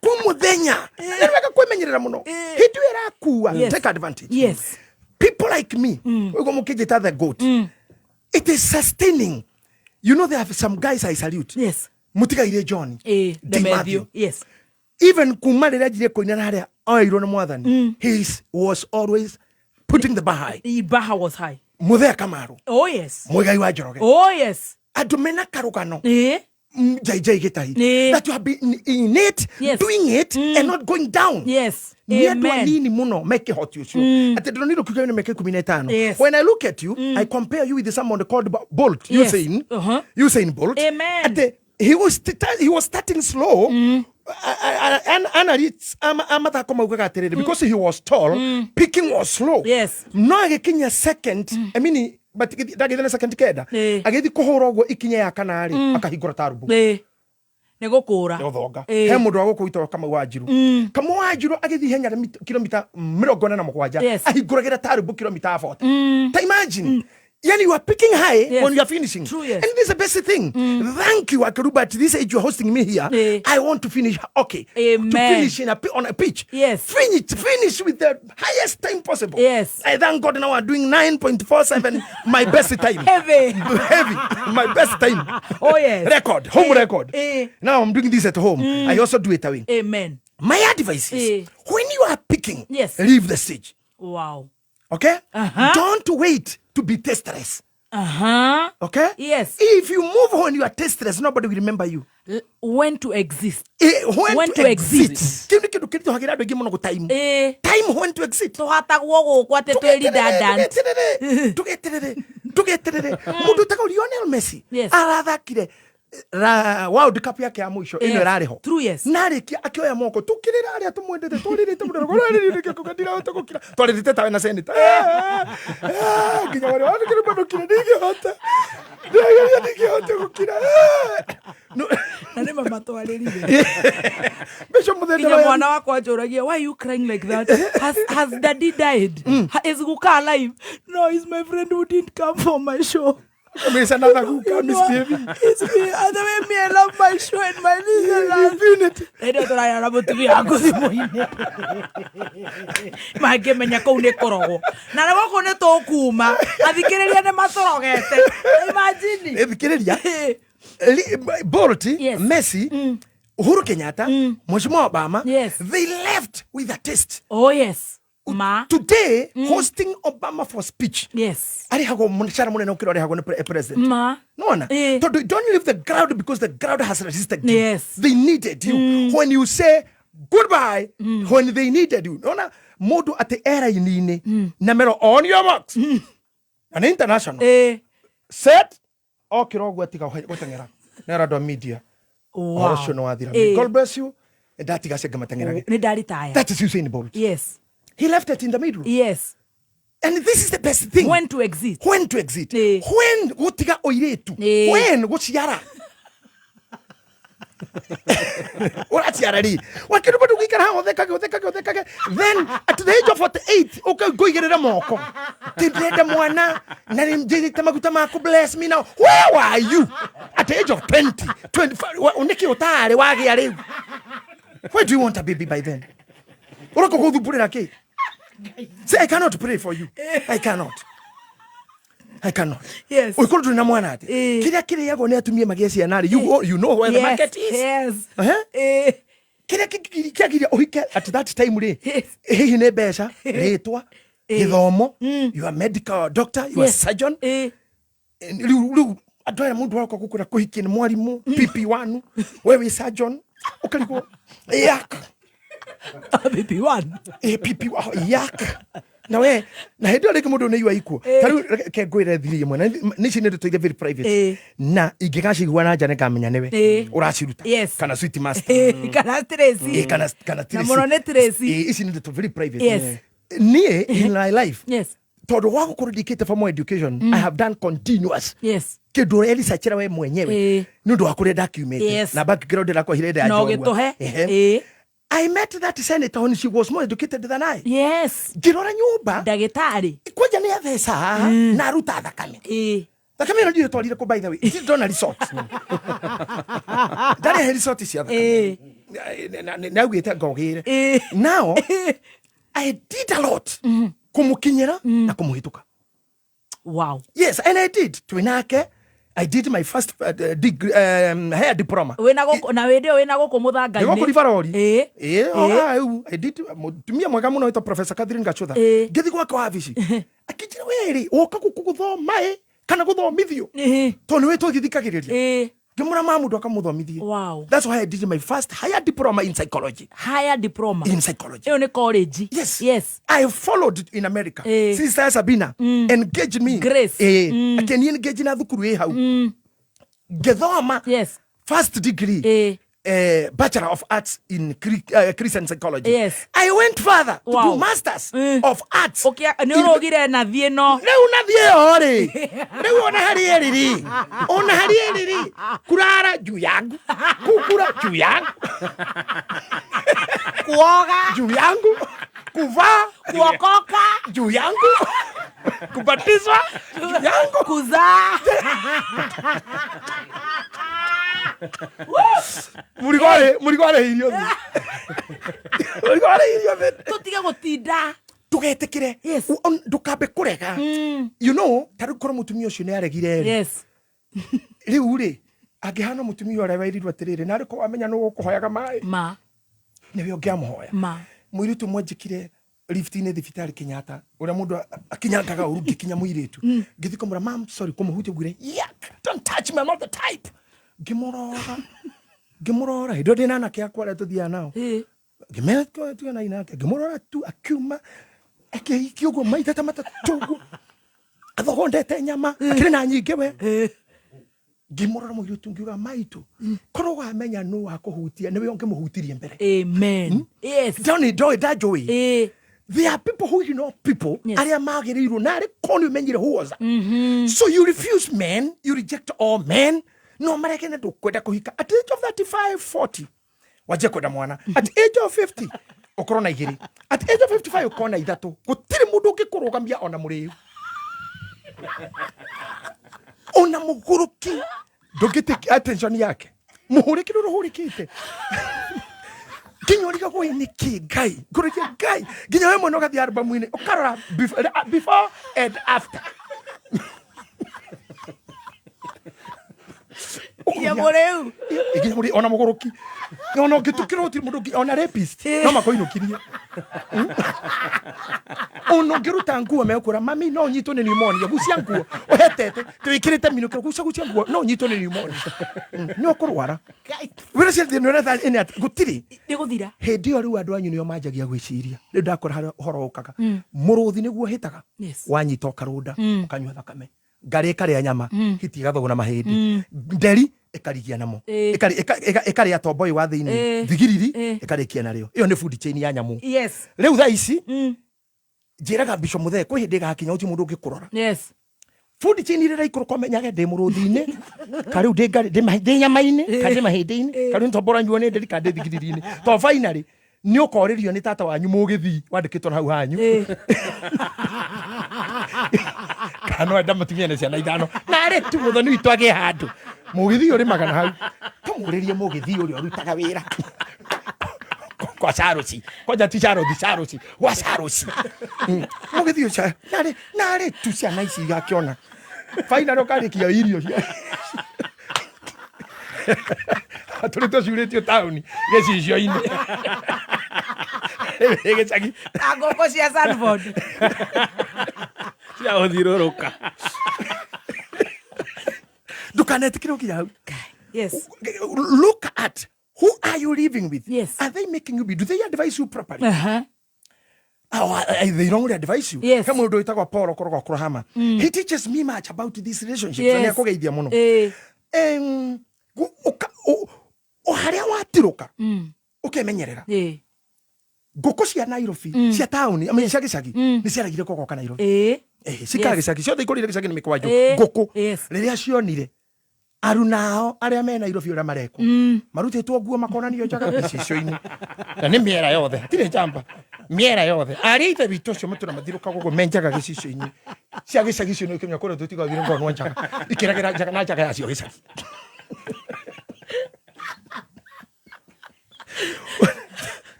ku mũthenya nĩ wega kwĩmenyerera mũno hĩndĩ ĩyo ĩrakua. Take advantage. People like me, ũguo mũkĩnjĩta the goat, it is sustaining. You know, there are some guys I salute. Mũtigaire John D. Demetrio. Matthew. Even kuma rĩrĩa anjirie kũina na harĩa oeirwo nĩ mwathani, he was always putting the bar high. The bar was high. Mũthea Kamaru. Oh yes. Mũigai wa Njoroge. Oh yes. Andũ mena karũgano. JJ Gĩtahi. That you have been in it, doing it and not going down. Nĩ andũ Amen. anini mũno me kĩhoti ũcio atĩ ndĩronire ũkiuga wĩna mĩaka 15. When I look at you, I compare you with someone called Bolt. Usain. Usain Bolt. Amen. Atĩ he was starting slow. Analysts a mathako maugaga atĩrĩrĩ, because he was tall, picking was slow. No agĩkinya second, I mean, but ndagĩthiĩ na second 9. Agĩthiĩ kũhũra ũguo ikinya ya kana rĩ, akahingũra tarubu. Nĩ gũkũra. Nĩ gũthonga. He mũndũ wa gũkũ witagwo Kamau wa Njiru. Kamau wa Njiru agĩthiĩ ihenya rĩa kilomita 47 ahingũragĩra tarubu kilomita 40. Ta imagine. Yani you are picking high when you are finishing. True, yes. And this is the best thing. Thank you, Akeruba. At this age, you are hosting me here. I want to finish. Okay. To Amen. finish on a pitch. Finish with the highest time possible. I thank God now I'm doing 9.47, my best time. Heavy. Heavy. My best time. Oh, yes. Record. Home record. Now I'm doing this at home. I also do it away. Amen. My advice is, when you are picking, leave the stage. Wow. Okay? Don't wait to be tasteless. Okay? If you move when you are tasteless, nobody will remember you. When to exist. When When to to exist. exit. Kĩu nĩ kĩndũ kĩritũhagĩra andũ aingĩ mũno gũtime. Time when to exit. Tũhatagwo gũkũ atĩ twĩ redundant. Tũgeterere, tũgeterere, tũgeterere. Mũndũ ũtagwo Lionel Messi arathakire Ra World Cup yake ya mũico ĩno ĩrarĩ ho. True, yes. Na arĩkia akĩoya moko tũkĩrĩra arĩa tũmwendete twarĩrĩte mũno rĩrĩrĩte kuga ndirahota gũkira twarĩrĩte tawe na senator. Eh, nginya warĩ wandĩkĩre mandũkire ndingĩhota ndĩrageria ndingĩhota gũkira. No, Na nĩ mamatwarĩrire. Bishop Muthende Nginya wa- mwana wakwa anjũragia, why you crying like that? Has daddy died? Is Guka alive? No, he's my friend who didn't come for my show. Kamisa na guka You know, misbehaving. it's me. And the way me, I love my show and my listeners. Infinity. Hĩndĩ ĩyo tũraria na mũtumia waku thimũ-inĩ mangĩmenya kũu nĩ kũrogwo na nĩ gũkũ nĩ tũkuma athikĩrĩria nĩ matũrogete imagine Thikĩrĩria. Bolt, Yes. Messi, Uhuru Kenyatta, Mheshimiwa Obama, Yes. they left with a taste. Oh yes. Ma. Today, hosting Obama for speech. Yes. Arĩhagwo mũcara mũnene ũkĩra arĩhagwo nĩ president. Ma. Nona? Eh. Tondũ don't leave the ground because the ground has resisted you. Yes. They needed you. When you say goodbye, when they needed you. Nona? Mũndũ atĩ eraini-inĩ na mero on your marks. Na nĩ international. Eh. Set. Okĩra ũguo atiga gũteng'era. Nĩ andũ a media. Ũhoro ũcio nĩ wathira. Eh. God bless you. Ndatiga acio angĩ mateng'erage. Nĩ ndaritaya. That is Usain Bolt. Yes. He left it in the middle. Yes. And this is the best thing. When to exit. When to exit. Eh. When gutiga oiretu. Eh. When guciara. Ũraciara rĩ wakĩrĩ bado gũikara haha ũthekage ũthekage ũthekage then at the age of 48 ũkaingũigĩrĩra moko ti ndĩrenda mwana na nĩ njĩrĩte maguta maku bless me now where were you at the age of 20 25 nĩkĩ ũtarĩ wagĩa rĩu? Why do you want a baby by then? Ũroka gũthumbũrĩra kĩ? Say, I cannot pray for you. I cannot. I cannot. Yes. Ũngĩkorwo ndũrĩ na mwana atĩ Eh. kĩrĩa kĩrĩagwo nĩ atumia magĩe ciana rĩ, you know where the Yes. market is. Yes. Eh? Eh. Kĩrĩa kĩagiria ũhike at that time rĩ, Yes. hihi nĩ mbeca, rĩtwa, gĩthomo, you are medical doctor, you are Yes. surgeon. Eh. Rĩu andũ aya mũndũ waroka gũkwĩra kũhikia nĩ mwarimũ PP1, we wĩ surgeon, ũkarigwo yak. Baby one. APP yak na we na hĩndĩ ĩyo rĩngĩ mũndũ nĩ igua ikuo ta rĩu reke ngwĩre thiri ĩmwe na nĩ ici nĩ ndũtũire very private Eh. na ingĩgacigua na nja nĩngamenya nĩwe Eh. ũraciruta Yes. kana sweet master. Eh, kana Tracy. Eh, kana Na Tracy. mũno nĩ Tracy. Eh, ici nĩ ndeto very private. Yes. Niĩ in my life Yes. tondũ wa gũkorwo ndikĩte formal education, I have done continuous Yes. kĩndũ ũreresearchera we mwenyewe Eh. nĩ ũndũ wa kũrĩa ndakiumĩte Yes. na background ĩrakwa hire Na ũgĩtũhe. Eh. I met that senator when she was more educated than I. Yes. Ngĩrora nyũmba Ndagĩtarĩ. kwanja nĩ atheca haha na aruta thakame. Eh. Thakame ĩno ndirĩ twarire kũ, by the way ndirĩ ndona resort, ndarĩ he resort cia thakame. Nĩ augĩte ngogĩre. Eh. Now I did a lot kũmũkinyĩra na kũmũhĩtũka. Wow. Yes, and I did twĩ nake. I did my first degree, higher diploma. Wĩna gũkũ na wĩndĩ ĩyo wĩna gũkũ mũthanga-inĩ. Nĩgũkũ Rivarori. Eh. Ĩĩ, o haha rĩu, I did, mũtumia mwega mũno wĩtwo Professor Catherine Gachutha. Ĩĩ. Ngĩthiĩ gwake wabici akĩnjĩra, we rĩ, woka gũkũ gũthoma ĩ kana gũthomithio? Eh. Tondũ nĩwe tũgĩthikagĩrĩria. Eh. Ngĩmũra ma mũndũ akamũthomithie. Wow. That's why I did my first higher diploma in psychology. Higher diploma. In psychology. Ĩyo nĩ college. Yes. Yes. I followed in America. Eh. Sister Sabina engaged me. Grace. Eh, akĩni engage na thukuru ĩ hau ngĩthoma Yes. first degree. Eh. Bachelor of Arts in Christian Psychology. Yes. I went further to Wow. do Masters of Arts. Nĩ ũrũgire na thiĩ no. Rĩu na thiĩ ĩyo rĩ, rĩu ona harĩ ĩrĩ rĩ, ona harĩ ĩrĩ rĩ, kurara juu yangu, kukura juu yangu, Kuoga. juu yangu, kuvaa Kuokoka. juu yangu, kubatizwa juu yangu. Kuzaa. Mũrigo arĩhirio thĩ, mũrigo arĩhirio thĩ. Tũtige gũtinda. Ndũgetĩkĩre. Yes. Ndũkambe kũrega, ta rĩu korwo mũtumia ũcio nĩ aregire rĩ, Yes. rĩu rĩ angĩhana mũtumia ũrĩa werirwo atĩrĩrĩ, narĩ ko wamenya nũ ũkũhoyaga maĩ, Ma. nĩwe ũngĩamũhoya. Ma. Mũirĩtu ũmwe njĩkire lift-inĩ thibitarĩ Kenyatta, ũrĩa mũndũ akinyangaga ũru, ngĩkinya mũirĩtu ngĩthiĩ kũmũra, "Mam, sorry," kũmũhutia ngwĩre, "Yak, don't touch me, I'm not the type." Ngĩmũrora, ngĩmũrora hĩndĩ ĩyo ndĩ na anake akwa arĩa tũthiaga nao. Eh. Ngĩmera tiganai nake. Ngĩmũrora tu, akiuma akĩhikia ũguo maita ta matatũ ũguo, athogondete nyama akĩrĩ na nyingĩ we. Eh. Ngĩmũrora mũirĩtu ngiuga maitũ, korwo wamenya nũ wakũhutia nĩwe ũngĩmũhutirie mbere. Amen. Yes. Ndoni ndoĩ ndanjũĩ. There are people who ignore people. Arĩa magĩrĩirwo na arĩ korwo nĩ ũmenyire who was that. So you refuse men, you reject all men, no marekene ndũkwenda kũhika at the age of 35, 40 wanjie kwenda mwana, at age of 50 ũkorwo na igĩrĩ, at age of 55 ũkorwo na ithatũ. Gũtirĩ mũndũ ũngĩkũrũgamia, ona mũrĩu, ona mũgũrũki ndũngĩtĩki attention yake, mũhũrĩki rũrũ ũhũrĩkĩte nginya ũrigagwo ĩ nĩkĩ Ngai ngũrĩkia Ngai, nginya we mwene ũgathiĩ albamu-inĩ ũkarora before and after. Nginya mũrĩu. Nginya mũrĩ ona mũgũrũki, ona ũngĩtukĩrwo gũtirĩ mũndũ ũngĩ, ona rapist no makũinũkirie. Ona ũngĩruta nguo mekwĩra mami no ũnyitwo nĩ pneumonia, gucia nguo ũhetete twĩkĩrĩte minũkĩro, gucia gucia nguo no ũnyitwo nĩ pneumonia. Nĩ ũkũrwara wĩra cia thĩna ũrĩa ĩnĩ atĩ gũtirĩ. Nĩ gũthira. Hĩndĩ ĩyo rĩu andũ anyu nĩo manjagia gwĩciria. Rĩu ndakora harĩa ũhoro ũkaga mũrũthi nĩguo hĩtaga. Wanyita ũkarũnda, ũkanyua thakame, ngarĩ ĩkarĩa nyama, hiti ĩgathũgũna mahĩndĩ, nderi ĩkarigia namo, ĩkarĩa tombo ũyũ wa thĩinĩ, thigiriri ĩkarĩkia narĩo. Ĩyo nĩ food chain ya nyamũ. Rĩu thaa ici njĩraga Bishop Muthee kwĩ hĩndĩ ĩgakinya gũtirĩ mũndũ ũngĩkũrora. Food chain ĩrĩa ĩraikũrũka ũmenyage ndĩ mũrũthi-inĩ, ka rĩu ndĩ ngarĩ, ndĩ nyama-inĩ, ka ndĩ mahĩndĩ-inĩ, ka rĩu nĩ tombo ũranyuo nĩ nderi, ka ndĩ thigiriri-inĩ. To finally nĩ ũkorĩrio nĩ tata wanyu mũgĩthii wandĩkĩtwo na hau hanyu, kana no enda mũtumia na ciana ithano narĩ tu mũthoni witũ agĩe handũ mũgĩthii ũrĩmaga na hau, tũmũrĩrie mũgĩthii ũrĩa ũrutaga wĩra kwa Sarosi, kwanja ti Sarothi, Sarosi, gwa Sarosi. Mũgĩthii ũcio narĩ narĩ tu ciana ici igakĩona finally ũkarĩkia irio cia tũrĩ tũcurĩtio taũni gĩcicio-inĩ gĩcagi. Na ngũkũ cia Sanford. Cia gũthiũrũrũka. Ndũkanetĩkĩre ũkinya hau. Look at who are you living with. Are they making you be, do they advise you properly? Oh, they wrongly advise you. He mũndũ wĩtagwo Paul ũkoragwo Kũrahama. He teaches me much about these relationships. Na nĩakũgeithia mũno. O harĩa watirũka ũkemenyerera. Ngũkũ cia Nairobi, cia taũni, I mean, cia gĩcagi nĩ ciaragire kũgoka Nairobi. Cikara gĩcagi ciothe ikũrire gĩcagi nĩ mĩkwanjũ ngũkũ. Rĩrĩa cionire arunao arĩa me Nairobi ũrĩa marekwo, marutĩtwo nguo makonanio njaga gĩcicio-inĩ, na nĩ mĩera yothe, hatirĩ njamba, mĩera yothe arĩa ithe witũ ũcio matũra mathirũkaga ũguo me njaga gĩcicio-inĩ cia gĩcagi icio, nĩ ũkĩmenya kũrĩa tũtigathire ngonwo njaga ikĩragĩra njaga na njaga yacio gĩcagi.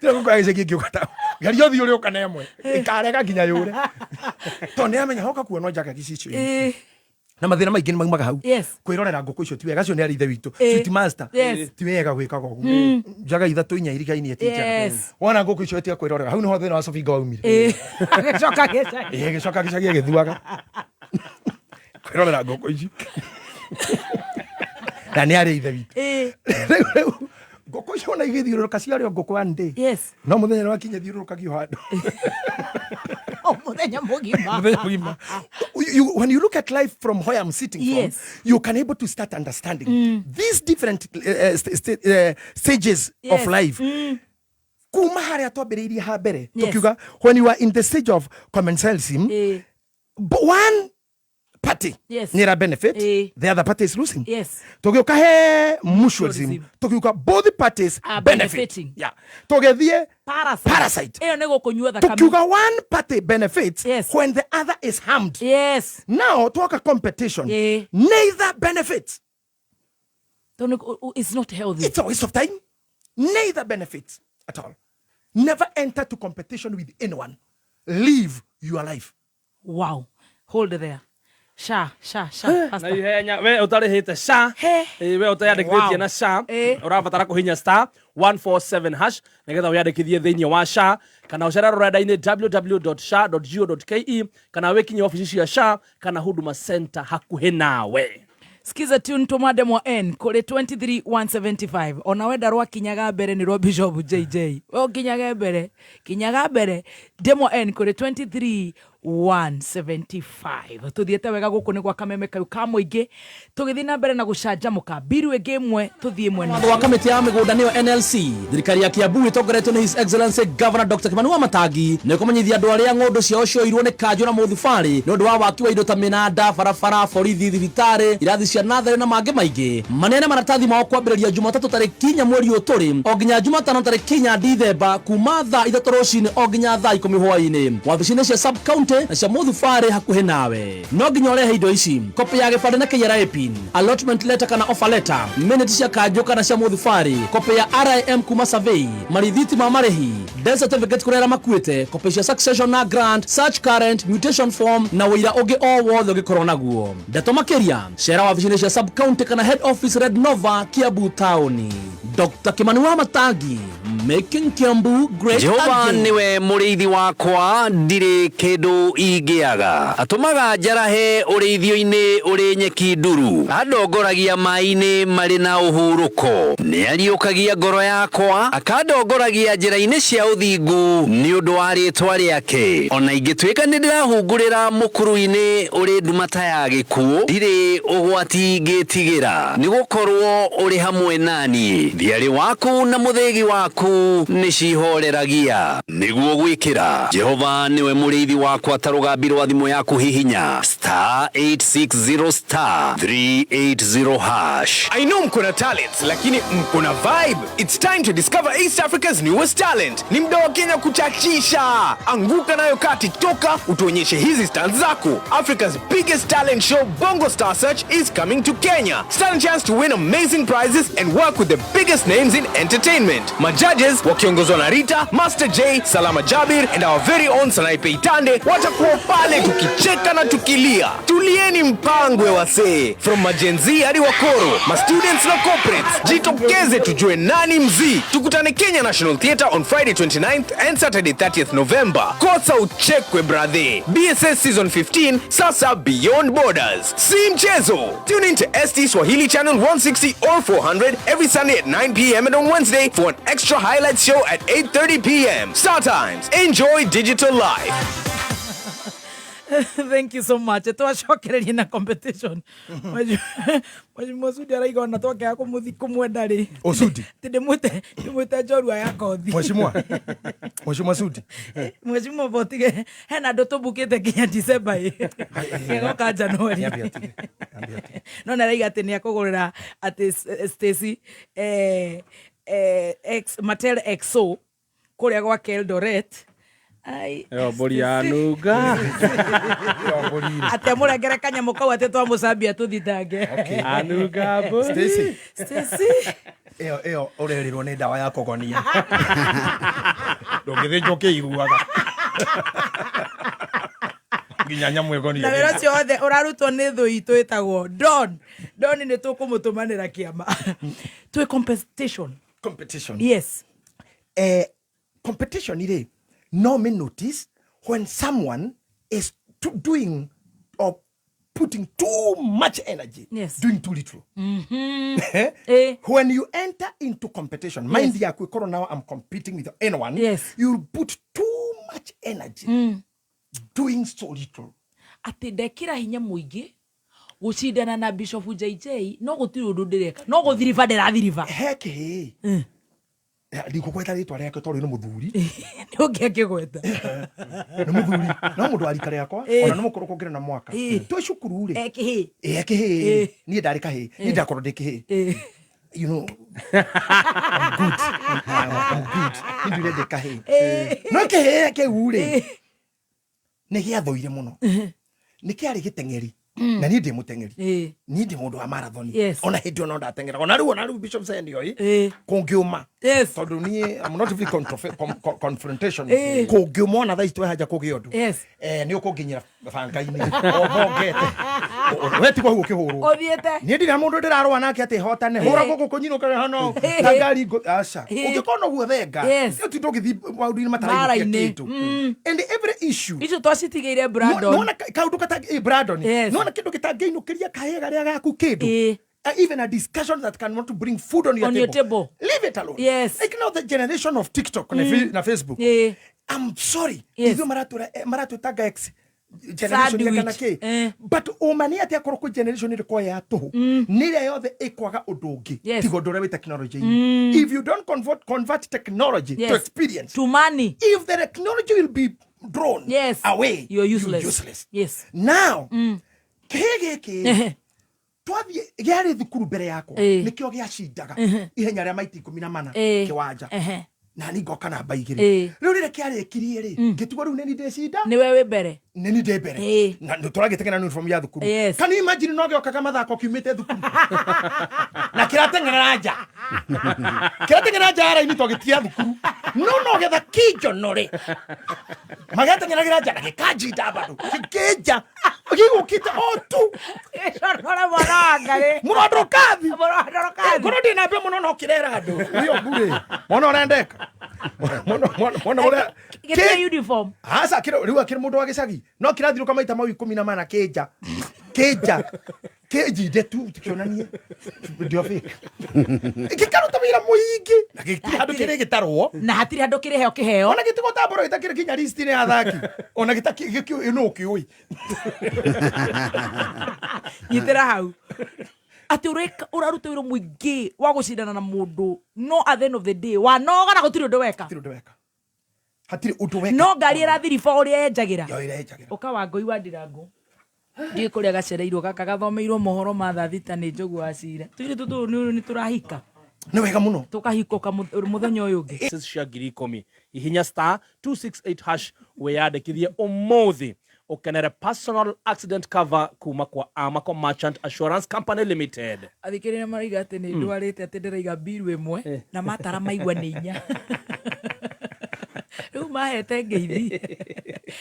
Tiga gũkũ ya gĩcagi ĩngĩũka ta geria ũthiĩ ũrĩa ũka na ĩmwe ĩkarega nginya yũre, tondũ nĩ amenya hoka kuonwo njaga gĩcicio-inĩ. Na mathĩna maingĩ nĩ maumaga hau. Kwĩrorera ngũkũ icio ti wega, acio nĩ arĩ ithe witũ. Sweet master. Ti wega gwĩkaga ũguo, njaga ithatũ inya irigainie ti njega. Wona ngũkũ icio tiga kwĩrorera, hau nĩho thĩna wa Sofinga waumire. Agĩcoka gĩcagi. Ĩĩ, gĩcoka gĩcagi agĩthuaga kwĩrorera ngũkũ icio, na nĩ arĩ ithe witũ. Rĩu ngũkũ icio ona igĩthiũrũrũka ciarĩ o ngũkũ one day. No mũthenya nĩ wakinya thiũrũrũkagio handũ. O mũthenya mũgima. Mũthenya mũgima. When you look at life from where I'm sitting from, you can able to start understanding these different stages of life. Kuma harĩa twambĩrĩirie ha mbere, tukiuga when you are in the stage of commensalism, but one party nĩ ĩra benefit, the other party is losing. Tũgĩũka he mutualism, Mutualism. tũkiuga both parties are benefit. Benefiting. Yeah. Tũgĩthiĩ Parasite. Parasite. Ĩyo nĩ gũkũnyua thakame. Tukiuga one party benefits when the other is harmed. Now twoka competition, neither benefits. Tondũ it's not healthy. It's a waste of time. Neither benefits at all. Never enter to competition with anyone. Live your life. Wow, hold there. Sha sha sha na Pastor. Ihenya we ũtarĩhĩte SHA. He. Ĩ, we ũteyandĩkithĩtie na SHA, ũrabatara kũhinya *147# nĩgetha wĩyandĩkithie thĩinĩ wa SHA, kana ũcere rũrenda-inĩ www.sha.go.ke, kana wĩkinye obici cia SHA kana Huduma Center hakuhĩ nawe. Skiza tune tũmande mwa n kũrĩ 23175. Ona wenda rwakinyaga mbere nĩ rwa Bishop JJ, we ũkinyage mbere, kinyaga mbere ndemwa n kũrĩ 23. 175. Tuthiete wega guku ni gwa kameme kau ka muingi, tugithii na mbere na gucanjamuka mbiru ingi imwe tuthie mwena Watho wa kamĩtĩ ya mĩgũnda nĩyo NLC. Thirikari ya Kiambu ĩtongoretio nĩ His Excellency Governor Dr. Kimani Wamatangi nĩ kũmenyithia andũ arĩa ng'ũndũ ciao cioirwo nĩ kanjũ na mũthubarĩ nĩ ũndũ wa waki wa indo ta mĩnanda, barabara, borithi, thibitarĩ, irathi cia natharĩ na mangĩ maingĩ. Maneane maratathi mao kwambĩrĩria Jumatatũ tarĩki 4 mweri ũyũ tũrĩ o nginya Jumatano tarĩki 4 Dithemba kuma thaa 3 rũcinĩ o nginya thaa 10 hwaĩ-inĩ wabici-inĩ cia sub county na cia mũthubarĩ hakuhĩ nawe. No nginya ũrehe indo ici: copy ya gĩbandĩ na KRA pin, allotment letter kana offer letter, minute cia kanjũ kana cia mũthubarĩ, copy ya RIM kuma survey, marithiti ma marĩhi, death certificate kũrĩ arĩa makuĩte, copy cia succession na grant, search current, mutation form na ũira ũngĩ o wothe ũngĩkorwo naguo. Ndeto makĩria cera wabici-inĩ cia sub county kana head office Red Nova, Kiambu taũni. Dr. Kimani Wamatangi, making Kiambu great Jehova again. Niwe mũrĩithi wakwa, ndirĩ kĩndũ ingĩaga. Atũmaga njarahe ũrĩithio-inĩ ũrĩ nyeki nduru, andongoragia maĩ-inĩ marĩ na ũhurũko. Nĩ ariũkagia ngoro yakwa, akandongoragia njĩra-inĩ cia ũthingu nĩ ũndũ wa rĩĩtwa rĩake. Ona ingĩtuĩka nĩ ndĩrahungurĩra mũkuru-inĩ ũrĩ nduma ta ya gĩkuũ, ndirĩ ũgwati ingĩtigĩra, nĩ gũkorwo ũrĩ hamwe naniĩ. Thiarĩ waku na mũthĩgi waku nĩ cihoreragia. Nĩguo gwĩkĩra Jehova nĩwe mũrĩithi wakwa ta rũgambi rwa thimũ yaku, hihinya star 860 star 380 hash. I know mko na talents, lakini mko na vibe. It's time to discover East Africa's newest talent. Ni muda wa Kenya kuchachisha. Anguka nayo kati, toka utuonyeshe hizi stunts zako. Africa's biggest talent show, Bongo Star Search, is coming to Kenya. Stand a chance to win amazing prizes and work with the biggest names in entertainment. Majudges wakiongozwa na Rita, Master J, Salama Jabir and our very own Sanaipei Tande watakuwa pale tukicheka na tukilia. Tulieni mpangwe wasee. From maGen Z hadi wakoro, ma students na corporates, jitokeze tujue nani mzii. Tukutane Kenya National Theatre on Friday 29th and Saturday 30th November. Kosa uchekwe brother. BSS Season 15 sasa beyond borders. Si mchezo. Tune in to ST Swahili channel 160 or 400 every Sunday at 9 p.m. and on Wednesday for an extra highlight show at 8:30 p.m. Star Times. Enjoy digital life. Thank you so much. Twacokererie na competition. Mheshimiwa Sudi araiga ona twakĩaga kũmũthi kũmwenda rĩ. O Sudi. Ti ndĩmwĩte njorua ya kothi. Mheshimiwa Sudi. Mheshimiwa botige hena andũ tũbukĩte nginya December ĩ ĩgoka January. Niambie atige. Niambie atige. No nĩaraiga atĩ nĩ akũgũrĩra atĩ Stacy ex Mattel XO kũrĩa gwake Eldoret. Ai, Ĩyo mbũri ya nunga. Atĩ amũrengere kanyamũ kau atĩ twamũcambia tũthitange. Anunga mbũri. Stacy. Stacy. Ĩyo ũrerirwo nĩ ndawa ya kũgonia. Ndũngĩthĩnjwo ũkĩiguaga. Nginya nyamũ ĩgonio. Na wĩra ũcio wothe ũrarutwo nĩ thũ itũ ĩtagwo Don. Don nĩ tũkũmũtũmanĩra kĩama. Twĩ competition. Competition. Yes. Competition rĩ, no me notice when someone is doing or putting too much energy, doing too little. When you enter into competition, mind yaku ĩkorwo now I'm competing with anyone, you'll put too much energy doing so little. Atĩ ndekĩra hinya mũingĩ gũcindana na Bishop JJ no gũtirĩ ũndũ ndĩreka, no gũthiriba ndĩrathiriba. He kĩhĩ. Ndikũgweta rĩtwa rĩake tondũ nĩ mũthuri. Nĩ ũngĩakĩgweta. Nĩ mũthuri. No mũndũ wa rika rĩakwa, ona nĩ mũkũrũ kũngĩra na mwaka. Twĩ cukuru rĩ. Kĩhĩ. Kĩhĩ. Niĩ ndarĩ kahĩ. Niĩ ndakorwo ndĩ kĩhĩ. You know, I'm good. I'm good. Niĩ ndũire ndĩ kahĩ. No kĩhĩ kĩu rĩ, nĩ gĩathũire mũno. Nĩ kĩarĩ gĩteng'eri. Na niĩ ndĩ mũteng'eri. Niĩ ndĩ mũndũ wa marathon. Ona hĩndĩ ĩyo no ndateng'eraga. Ona rĩu Bishop Senio ĩ, kũngĩũma. Tondũ niĩ, I'm not even confrontation. Kũngĩũma ona thaa ici twehaja kũgĩa ũndũ. Nĩ ũkũnginyĩra banga-inĩ. O bongete. We tigwo hau ũkĩhũrwo. Ũthiĩte. Niĩ ndirĩ na mũndũ ndĩrarũa nake atĩ hotane. Hũra gũkũ kũnyinũka hano. Na ngari aca. Ũngĩkorwo noguo thenga. Ũtinda ũgĩthiĩ maũndũ-inĩ matarainũkia Mara-inĩ. kĩndũ. And every issue. Icio twacitigĩire Brandon. Nona kaũndũ Brandon. Nona kĩndũ gĩtangĩinũkĩria kahĩĩ karĩa gaku kĩndũ. Even a discussion that can want to bring food on your On your table. table. Leave it alone. Like now the generation of TikTok na Facebook. I'm sorry. Ithuĩ maratwĩtanga ex. Generation ya kana Sandwich. kĩ. Eh. But ũma nĩ atĩ akorwo kwĩ generation ĩrĩkũ ya tũhũ, nĩ ĩrĩa yothe ĩkwaga ũndũ ũngĩ Yes. tiga ũndũ ũrĩa wĩ technology-inĩ. If you don't convert technology to Yes. experience, To money. if the technology will be drawn Yes. away, You're useless. you're useless. Yes. Now, kĩhĩ gĩkĩ Ehe. twathiĩ gĩarĩ thukuru mbere yakwa, Ĩĩ. nĩkĩo gĩacindaga ihenya rĩa maita 14 Ĩĩ. kĩwanja, Ehe. na ni ngoka namba 2. Ĩĩ. Rĩu rĩrĩa kĩarĩkirie rĩ, ngĩtigwo rĩu nĩ ndĩcinda. Nĩwe wĩ mbere. Nĩ ni ndĩ mbere. Ĩĩ. Na tũragĩteng'era na uniform ya thukuru. Yes. Can you imagine, no gĩokaga mathako kiumĩte thukuru na kĩrateng'erera nja, kĩrateng'erera nja ya raini twagĩtia thukuru, no getha kĩnjonore magateng'eragĩra nja na gĩkanjinda bado gĩkĩnja gĩgũkĩte o tu. Gĩconore mwana wa Ngai. Mũrondũkathi. Mũrondũkathi. Ngorwo ndĩ na mbia mũno no kĩrera andũ io mbure mwana ũrendeka mwana ũrĩa Gĩtirĩ uniform. Aca, rĩu akĩrĩ mũndũ wa gĩcagi no kĩrathirũka maita mau 14, kĩnja kĩnja kĩnjinde tu kĩonanie ndio fake, gĩkaruta wĩra mũingĩ na gĩtirĩ handũ kĩrĩ gĩtarwo. Na hatirĩ handũ kĩrĩheo kĩheo. Ona gĩtigũtambũrwo gĩtakĩrĩ kinya listi-inĩ ya athaki, ona gĩtakĩ no kĩũĩ. Nyitĩra hau atĩ ũreka ũraruta wĩra mũingĩ wa gũcindana na mũndũ, no at the end of the day wanoga na gũtirĩ ũndũ weka. Hatirĩ ũndũ weka, hatirĩ ũndũ weka. No ngari ĩrathiriba ũrĩa enjagĩra. Yo ĩrenjagĩra. Ũka wa ngũi wa ndirango, ndiĩ kũrĩa gacereirwo gaka gathomeirwo mohoro ma thaa 6 nĩ Njogu wa Cira. Tũirĩtu tũtũ nĩ tũrahika. Nĩ wega mũno. Tũkahikũka mũthenya ũyũ ũngĩ. Cia 10,000, hihinya *268# wĩyandĩkithie ũmũthĩ ũkenere personal accident cover kuma kwa Amaco Merchant Assurance Company Limited. Athikĩrĩria maraiga atĩ nĩ ndwarĩte, atĩ ndĩraiga mbiru 1 na matara maigua nĩ 4. Rĩu mahete ngeithi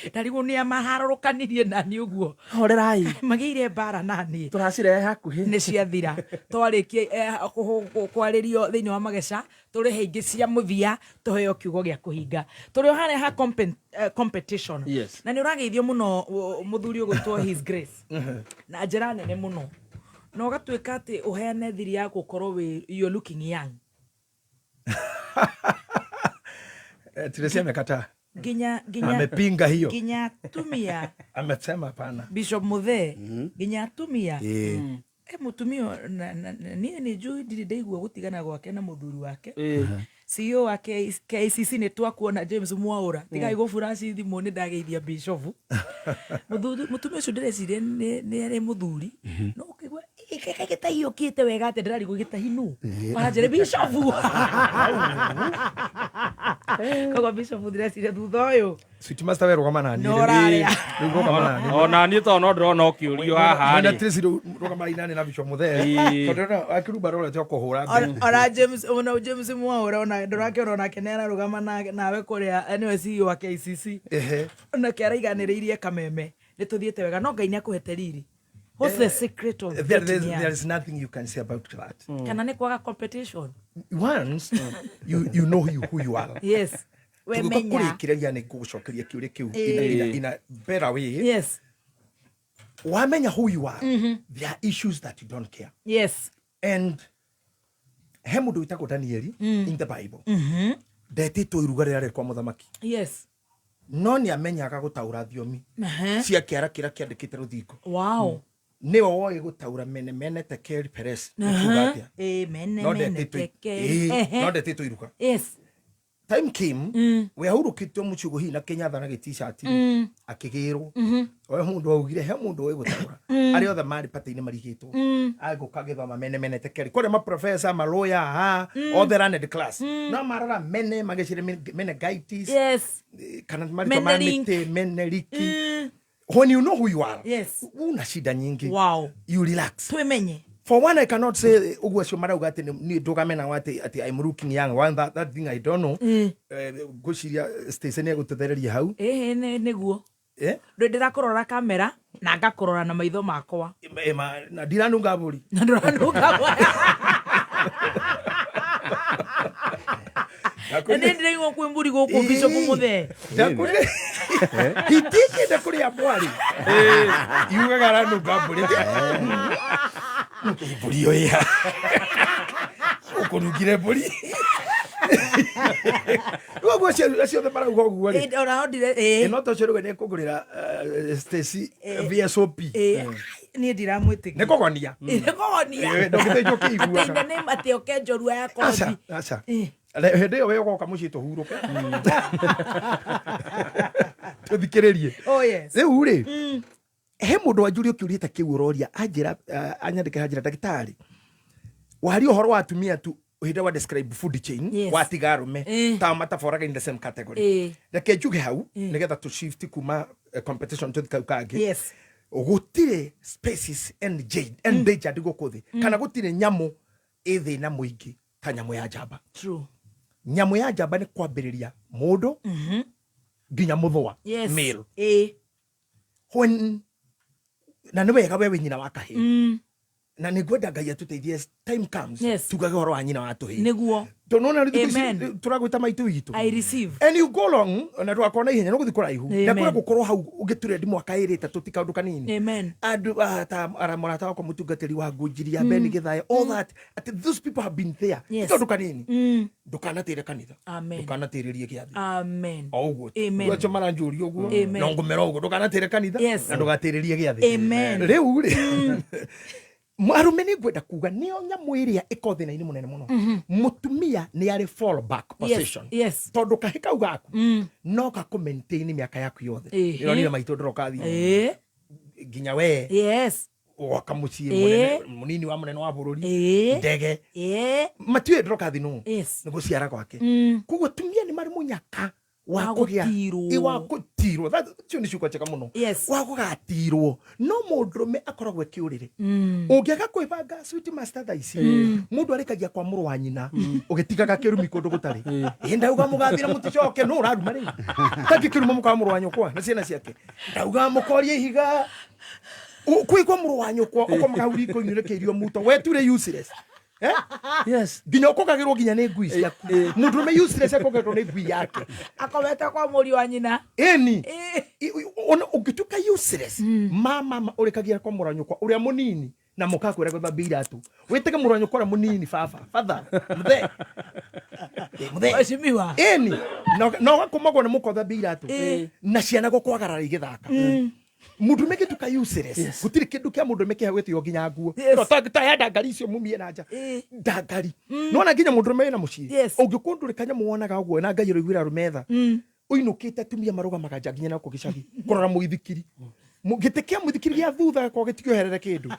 ndarigwo nĩ amaharũrũkanirie nani ũguo. Horerai. Magĩire mbara nani. Tũracirehe hakuhĩ. Nĩ ciathira, twarĩkia kwarĩrio thĩinĩ wa mageca, tũrĩhe ingĩ cia mũthia, tũheo kiugo gĩa kũhinga. Tũrĩ o harĩa ha competition. Yes. Na nĩ ũrageithio mũno mũthuri ũgwĩtwo His Grace na njĩra nene mũno, na ũgatuĩka atĩ ũheane thiri ya gũkorwo wĩ you're looking young. Tracy amekataa. Nginya nginya Amepinga hiyo. Nginya atumia. Amesema hapana. Bishop Muthee, nginya atumia. Ĩĩ. E mũtumia niĩ nĩ njũĩ, ndirĩ ndaigua gũtigana gwake na mũthuri wake. CEO wa KICC nĩ twakuona James Mwaũra, tigai gũburaci thimũ, nĩ ndageithia bishop. Mũtumia ũcio ndĩreciria nĩ arĩ mũthuri, no ũkĩigua gĩtahi ũkĩte wega atĩ ndĩrarigwo gĩtahi nũ maranjĩre bishop. Koguo bishop, ndĩreciria thutha ũyũ Sweet Master, we rũgama nani. No ũrarĩa. Rĩu rũgama nani. Ona niĩ tondũ no ndĩrona ũkĩũrio haha Mwena rĩ. Tracy, rĩu rũgama inani na Bishop Muthee. Ĩĩ. Tondũ ndĩrona akiruba rorete o kũhũra mbere. Ona James Mwaũra, ona ndũrakĩona onake nĩ ararũgama nawe kũrĩa, nĩwe CEO wa KICC. Onake araiganĩrĩirie kameme nĩ tũthiĩte wega, no Ngai nĩ akũhete riri. What's the secret of There, getting there young? is nothing you can say about that. Kana nĩ kwaga competition? Once you know who you are. Yes. Tũgĩũka Wemenya. kũrĩkĩrĩria nĩ ngũgũcokeria kĩũria kĩu in a better way. Wamenya who you are, there are issues that you don't care. And he mũndũ wĩtagwo Danieli in the Bible, ndetĩtwo iruga rĩrĩa rĩ kwa mũthamaki, no nĩ amenyaga gũtaũra thiomi cia kĩara kĩrĩa kĩandĩkĩte rũthingo. Nĩwe woĩ gũtaũra mene mene tekel peres nĩ kuuga atĩa. Ĩ, mene No mene ndetĩtwo teke. Ĩĩ, no ndetĩtwo iruga. Time came we ahurũkĩtio mũcigo hihi na kĩnyatha na gĩticati, akĩgĩrwo oe mũndũ augire he mũndũ ũĩ gũtaũra, arĩa othe marĩ patĩ-inĩ marigĩtwo agũka gĩthoma mene mene tekeri kũrĩa maprofesa maloya ha othe learned class no marora mene magĩcire meningitis, kana marĩtwa ma Menelink. mĩtĩ meneliki. When you know who you are, una shida nyingĩ. You relax. Twĩmenye. For one, I cannot say ũguo acio marauga atĩ niĩ ndũgame nao atĩ I'm looking young. One, that thing I don't know. Ngwĩciria Stacey nĩ egũtũthereria hau. Ĩhĩ, nĩguo. Eh? Ndĩ ndĩrakũrora kamera na ngakũrora na maitho makwa. Na ndiranunga mbũri. Na ndũranunga. Na nĩ ndĩraigua kwĩ mbũri gũkũ, Bishop Muthee. Ndakũrĩ itikĩte kũrĩa mwarĩ yugaga aranunga mbũri, mbũri ĩyo ĩha ũkũnungire mbũri. Rĩu ũguo acio acio othe marauga ũguo rĩ. Ĩ, ona ndire ĩ No to ũcio rĩu nĩ kũgũrĩra Stacy VSOP. Ĩ, niĩ ndiramwĩtĩkia. Nĩ kũgonia. Ĩ, nĩ kũgonia. Ĩ, ndũngĩtĩnjwo ũkĩiguaga. Atĩ in the name atĩ oke njorua ya kothi. Aca, aca. Hĩndĩ ĩyo we ũgoka mũciĩ tũhurũke. Tũthikĩrĩrie. Oh yes. Rĩu rĩ, he mũndũ wanjũria kĩũria ta kĩu ũroria anjĩra anyandĩkĩra anjĩra ndagĩtarĩ waria ũhoro wa atumia tu hĩndĩ wa describe food chain Yes. watiga arũme Eh. ta mataboraga in the same category Eh. reke njuge hau nĩgetha tũ shift kuma competition tũthi kau kangĩ Yes. gũtirĩ species endangered gũkũ thĩ kana gũtirĩ nyamũ ĩ thĩna mũingĩ ta nyamũ ya njamba. True. Nyamũ ya njamba nĩ kwambĩrĩria mũndũ nginya mũthũa Yes. male. Ĩ. When na nĩ wega we wĩ nyina wa kahĩĩ na nĩ ngwenda Ngai atũteithie as time comes Yes. tugage ũhoro wa nyina wa tũhĩĩ. Nĩguo. Tondũ nĩwona rĩu thikũ ici, Amen. tũragwĩta maitũ witũ. I receive. And you go long na ndũgakorwo na ihenya nĩũgũthiĩ kũraihu. Amen. Na kũrĩa gũkorwo hau ũgĩturendi mwaka ĩrĩ ĩtatũ ti kaũndũ kanini. Amen. Andũ ta mũrata wakwa mũtungatĩri wa Ngũnjiri ya Ben Gĩthae, all that atĩ those people have been there. Ti Yes. kaũndũ kanini. Ndũkanatĩre kanitha. Amen. Ndũkanatĩrĩrie gĩathĩ. Amen. O ũguo tu. Amen. Andũ acio maranjũria ũguo Amen. no ngũmera ũguo ndũkanatĩre kanitha Yes. na ndũgatĩrĩrie gĩathĩ. Amen. Rĩu rĩ arũme nĩ ngwenda kuga nĩo nyamũ ĩrĩa ĩko thĩna-inĩ mũnene mũno. Mũtumia nĩ arĩ fall back position. Yes. Tondũ kahĩ kau gaku no gakũ maintain mĩaka yaku yothe. Ĩhĩ. Ndĩronire maitũ ndĩroka thiĩ Ĩ. nginya we Yes. gwaka mũciĩ Ĩĩ. mũnene mũnini wa mũnene wa bũrũri Ĩĩ. ndege Ĩ. matiũĩ ndĩroka thĩ nũ Yes. nĩ gũciara gwake koguo atumia nĩ marĩ mũnyaka wa Wa kũgĩa gũtirwo. Ĩ, wa gũtirwo That- icio nĩ ciugo njega mũno Yes. wa gũgatirwo no mũndũrũme akoragwo ekĩũrĩrĩ ũngĩaga kwĩbanga sweet master thaa ici mũndũ arĩkagia kwa mũrũ wa nyina ũgĩtigaga kĩrumi kũndũ gũtarĩ ĩ ndauga mũgathira mũticoke nũ ũraruma rĩu tangĩ kĩruma mũkawa mũrũ wa nyũkwa na ciana ciake ndauga mũkoria ihiga kwĩ kwa mũrũ wa nyũkwa ũkomaga hau riko-inĩ ũrekeire muto we ture useless. Eh? Yes. Nginya ũkongagĩrwo nginya nĩ ngui ciaku mũndũrũme useless akongagĩrwo nĩ ngui yake Akomete kwa mũriũ wa nyina. ĩni Ĩ. Ona ũngĩtuĩka useless ma mama ũrĩkagia kwa mũrũ wa nyũkwa ũrĩa mũnini na mũkakwĩra gwĩthambia iratũ wĩtage mũrũ wa nyũkwa ũrĩa mũnini baba father mũthee Ĩ, mũthee Mheshimiwa. ĩni na ũgakomagwo nĩ mũka ũthambia iratũ na ciana gũkwagarara igĩthaka mũndũrũme gĩtuka useless gũtirĩ kĩndũ kĩa mũndũrũme kĩheo gĩtĩo nginya nguo Yes. No, ta ya ndangari icio mumie na nja Ĩ. ndangari nona nginya mũndũrũme wĩna mũciĩ Yes. ũngĩkũndũrĩka nyamũ wonaga ũguo na Ngai ũroiguĩra arũme tha ũinũkĩte atumia marũgamaga nja nginya nakũ gĩcagi kũrora mũithikiri gĩtĩ kĩa mũithikiri gĩa thutha gĩkorwo gĩtikĩoherere kĩndũ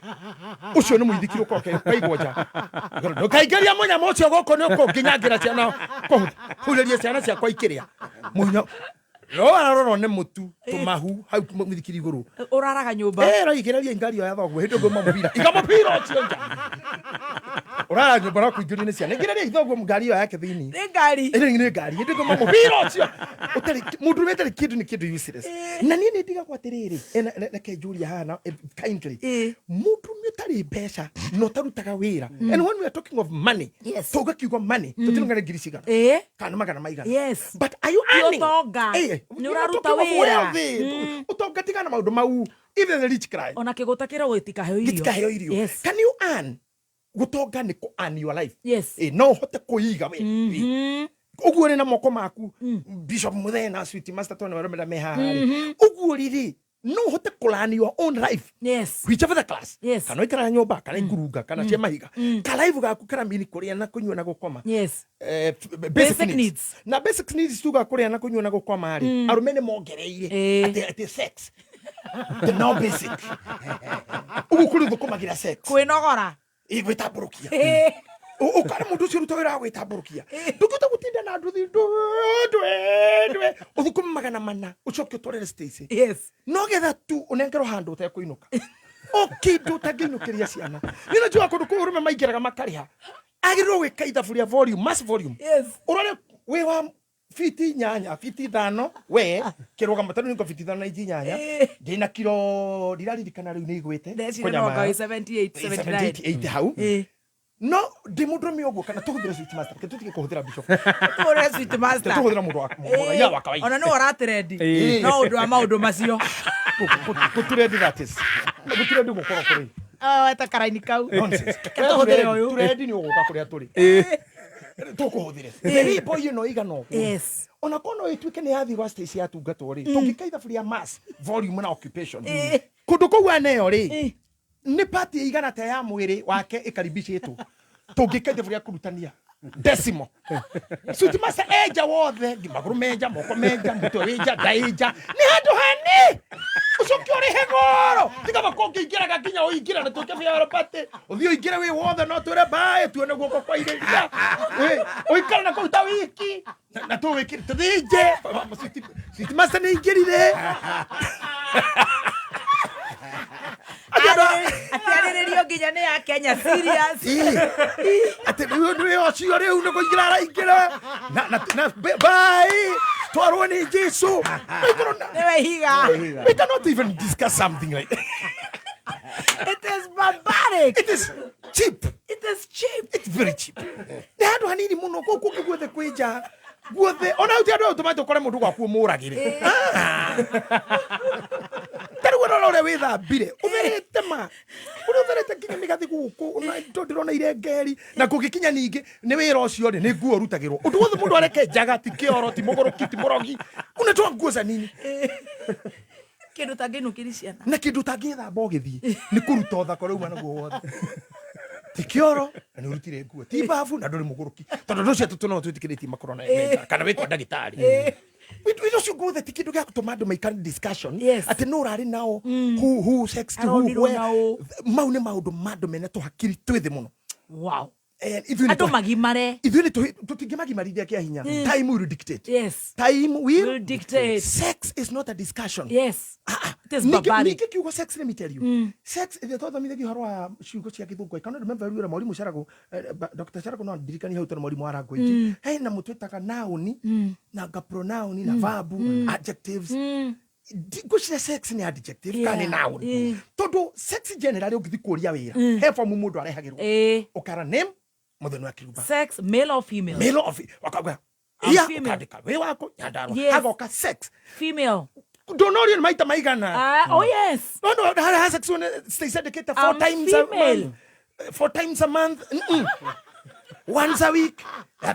ũcio nĩ mũithikiri ũkorwo kaigwo nja ndũkaingĩria mũnyamũ ũcio gũkũ nĩ ũkũnginyangĩra ciana kũhurĩria ciana ciakwa ikĩrĩa mũnya no ararorwo nĩ mũtu tũmahu hau mũithikiri igũrũ Ũraraga nyũmba. Ĩroigĩrĩria ngari ĩyo ya thoguo hĩndĩ ĩngĩ mũbira iga mũbira ũcio nja ũrara nyũmba no kũingĩrio nĩ ciana ingĩrĩria ithoguo ngari ĩyo yake thĩinĩ Nĩ ngari. Ĩrĩ nĩ ngari hĩndĩ ĩngĩ mũbira ũcio ũtarĩ mũndũ ũrĩa ũtarĩ kĩndũ nĩ kĩndũ useless na niĩ nĩ ndigagwo atĩrĩrĩ reke njũrie haha na kindly Ĩ. mũndũ ũrĩa ũtarĩ mbeca na ũtarutaga wĩra and when we are talking of money Yes. tũgakiuga money tũtirongana ngiri cigana Ĩ. kana magana maigana Yes. but are you Ti earning? ũtonga. Eh, Nĩ we are ũraruta talking of wĩra. wealth. Ũtonga tigana maũndũ mau even the rich cry Ona kĩgũta kĩragwo gĩtikaheo irio. gĩtikaheo irio Yes. can you earn gũtonga nĩ kũ earn your life Yes. Eh, no ũhote kũiga we Eh, ũguo rĩ na moko maku bishop mũthee na sweet master tondũ arũme me haha rĩ ũguo rĩ no ũhote kũ learn your own life Yes. whichever the class Yes. kana ũikaraga nyũmba kana ingurunga kana cia mahiga kalaivu gaku karamini kũrĩa na kũnyua na gũkoma Yes. Basic Basic needs. needs. Na basic needs tuga kũrĩa na kũnyua na gũkoma rĩ arũme nĩ mongereire Ĩ. atĩ sex the no basic ũguo kũrĩ thũkũmagĩra sex Kwĩnogora. Ĩ, gwĩtambũrũkia Ĩ. Ũkare mũndũ ũcio ũruta wĩra wa gwĩtambũrũkia ndũngĩhota gũtinda na nduthi ndwe ndwe ũthũkũme 400 ũcoke ũtwarĩre Stacy Yes. no getha tu ũnengerwo handũ ũtekũinũka o kĩndũ ũtangĩinũkĩria ciana nĩ najua kũndũ kũu arũme maingĩraga makarĩha agĩrĩirwo gwĩka ithabu rĩa volume mass volume Yes. ũrore wĩ wa fiti 8 fiti 5 we kĩrũgamo tondũ nĩngwa fiti 5 na inji 8 Eh. ndĩna kiro ndiraririkana rĩu nĩ igwĩte Ndeciria no anga wĩ 78, 79. 78 hau Ĩ. no ndĩ mũndũrũme ũguo kana tũhũthĩre sweet master reke tũtige kũhũthĩra bishop Tũhũthĩre sweet master. tũhũthĩra mũndũ wa mũraiya wa kawaida Ona nĩwe ũratrendi. Ĩ. No ũndũ wa maũndũ macio. Gũtirendi that is gũtirendi gũkorwo kũrĩ Ah, weta karaini kau. nonsense Reke tũhũthĩre ũyũ. turendi nĩ ũgũka kũrĩa tũrĩ Tũkũhũthĩre mĩrimbo ĩno ĩigana ũguo. Yes. Ona korwo no ĩtuĩke nĩ yathiĩ gwa stage yatungatwo rĩ, tũngĩka ithabu rĩa mass volume na occupation kũndũ kũu aneo rĩ, nĩ pati ĩigana ta ya mwĩrĩ wake ĩkaribicĩtwo. Tũngĩka ithabu rĩa kũrutania decimal, suit master enja wothe, magũrũ menja, moko menja, mũtwe wĩnja, nda ĩnja, nĩ handũ hani ũcoke ũrĩhe goro. Tiga baka ũngĩingĩraga nginya ũingĩre na tuĩke biara pati ũthiĩ ũingĩre wĩ wothe, no twĩre mbaĩ tuone guoko kwa irĩria ũikare na kũu ta wiki na tũwĩkĩre tũthĩnje. Suit master nĩ ingĩrire. Atiarĩrĩrio nginya nĩ ya Kenya serious. Atĩ rĩu nĩ ũcio rĩu nĩ kũingĩra araingĩra na bye twarwo nĩ Jesu. Nĩwe higa. We cannot even discuss something like It is barbaric. It is cheap. It is cheap. It's very cheap. Nĩ handũ hanini mũno kũu kũngĩ guothe kwĩ nja guothe, ona hau ti andũ tũmate ũkore mũndũ gwaku ũmũragĩre. Ta rĩu ũrora ũrĩa wĩthambire ũtherete, ma ũrĩa ũtherete nginya mĩgathĩ gũkũ, ona indo ndĩrona irengeri na kũngĩkinya. Ningĩ nĩ wĩra ũcio rĩ, nĩ nguo ũrutagĩrwo ũndũ wothe mũndũ areke njaga, ti kĩoro, ti mũgũrũki, ti mũrogi, unatoa nguo za nini? Kĩndũ tangĩinũkĩri ciana. Na kĩndũ ũtangĩthamba ũgĩthiĩ nĩ kũruta ũthaka ũrĩa uma naguo wothe. Ti kĩoro na nĩ ũrutire nguo, ti babu na ndũrĩ mũgũrũki, tondũ andũ acio atatũ no twĩtĩkĩrĩtie makorwo na menja kana wĩtwa ndagĩtarĩ. Wĩra ũcio guothe ti kĩndũ gĩa gũtũma andũ maikare discussion atĩ nũ ũrarĩ nao, who sex to who, Aronirwo where. na ũ. Mau nĩ maũndũ ma andũ mena tũhakiri twĩ thĩ mũno. Ithuĩ nĩ Andũ magimare. Ithuĩ nĩ tũtingĩmagimarithia kĩa hinya. Time will dictate. Time will will dictate. Sex is not a discussion. Yes, it is barbaric. Ningĩ kiugo sex, let me tell you, sex ĩrĩa twathomithagia ũhoro wa ciugo cia gĩthũngũ, I cannot remember rĩu ũrĩa mwarimũ Carago, Dr. Carago, no ndirikanie hau, tondũ mwarimũ wa language hena mũtwĩtaga noun na nga pronoun na verb, adjectives. Ngwĩciria sex nĩ adjective kana nĩ noun, tondũ sex generally ũngĩthiĩ kũria wĩra he fomu mũndũ arehagĩrwo, ũkara name, Muthoni wa Kiruba, Sex, male or female? Male of wakauga I'm iya female. ũkandĩka wĩ wako Nyandarua, hagoka sex. Female. Ndũnorio nĩ maita maigana? Ah, oh yes. No, harĩa ha sex one Stacey andĩkĩte four I'm times a female. month. Four times a month. Once a week.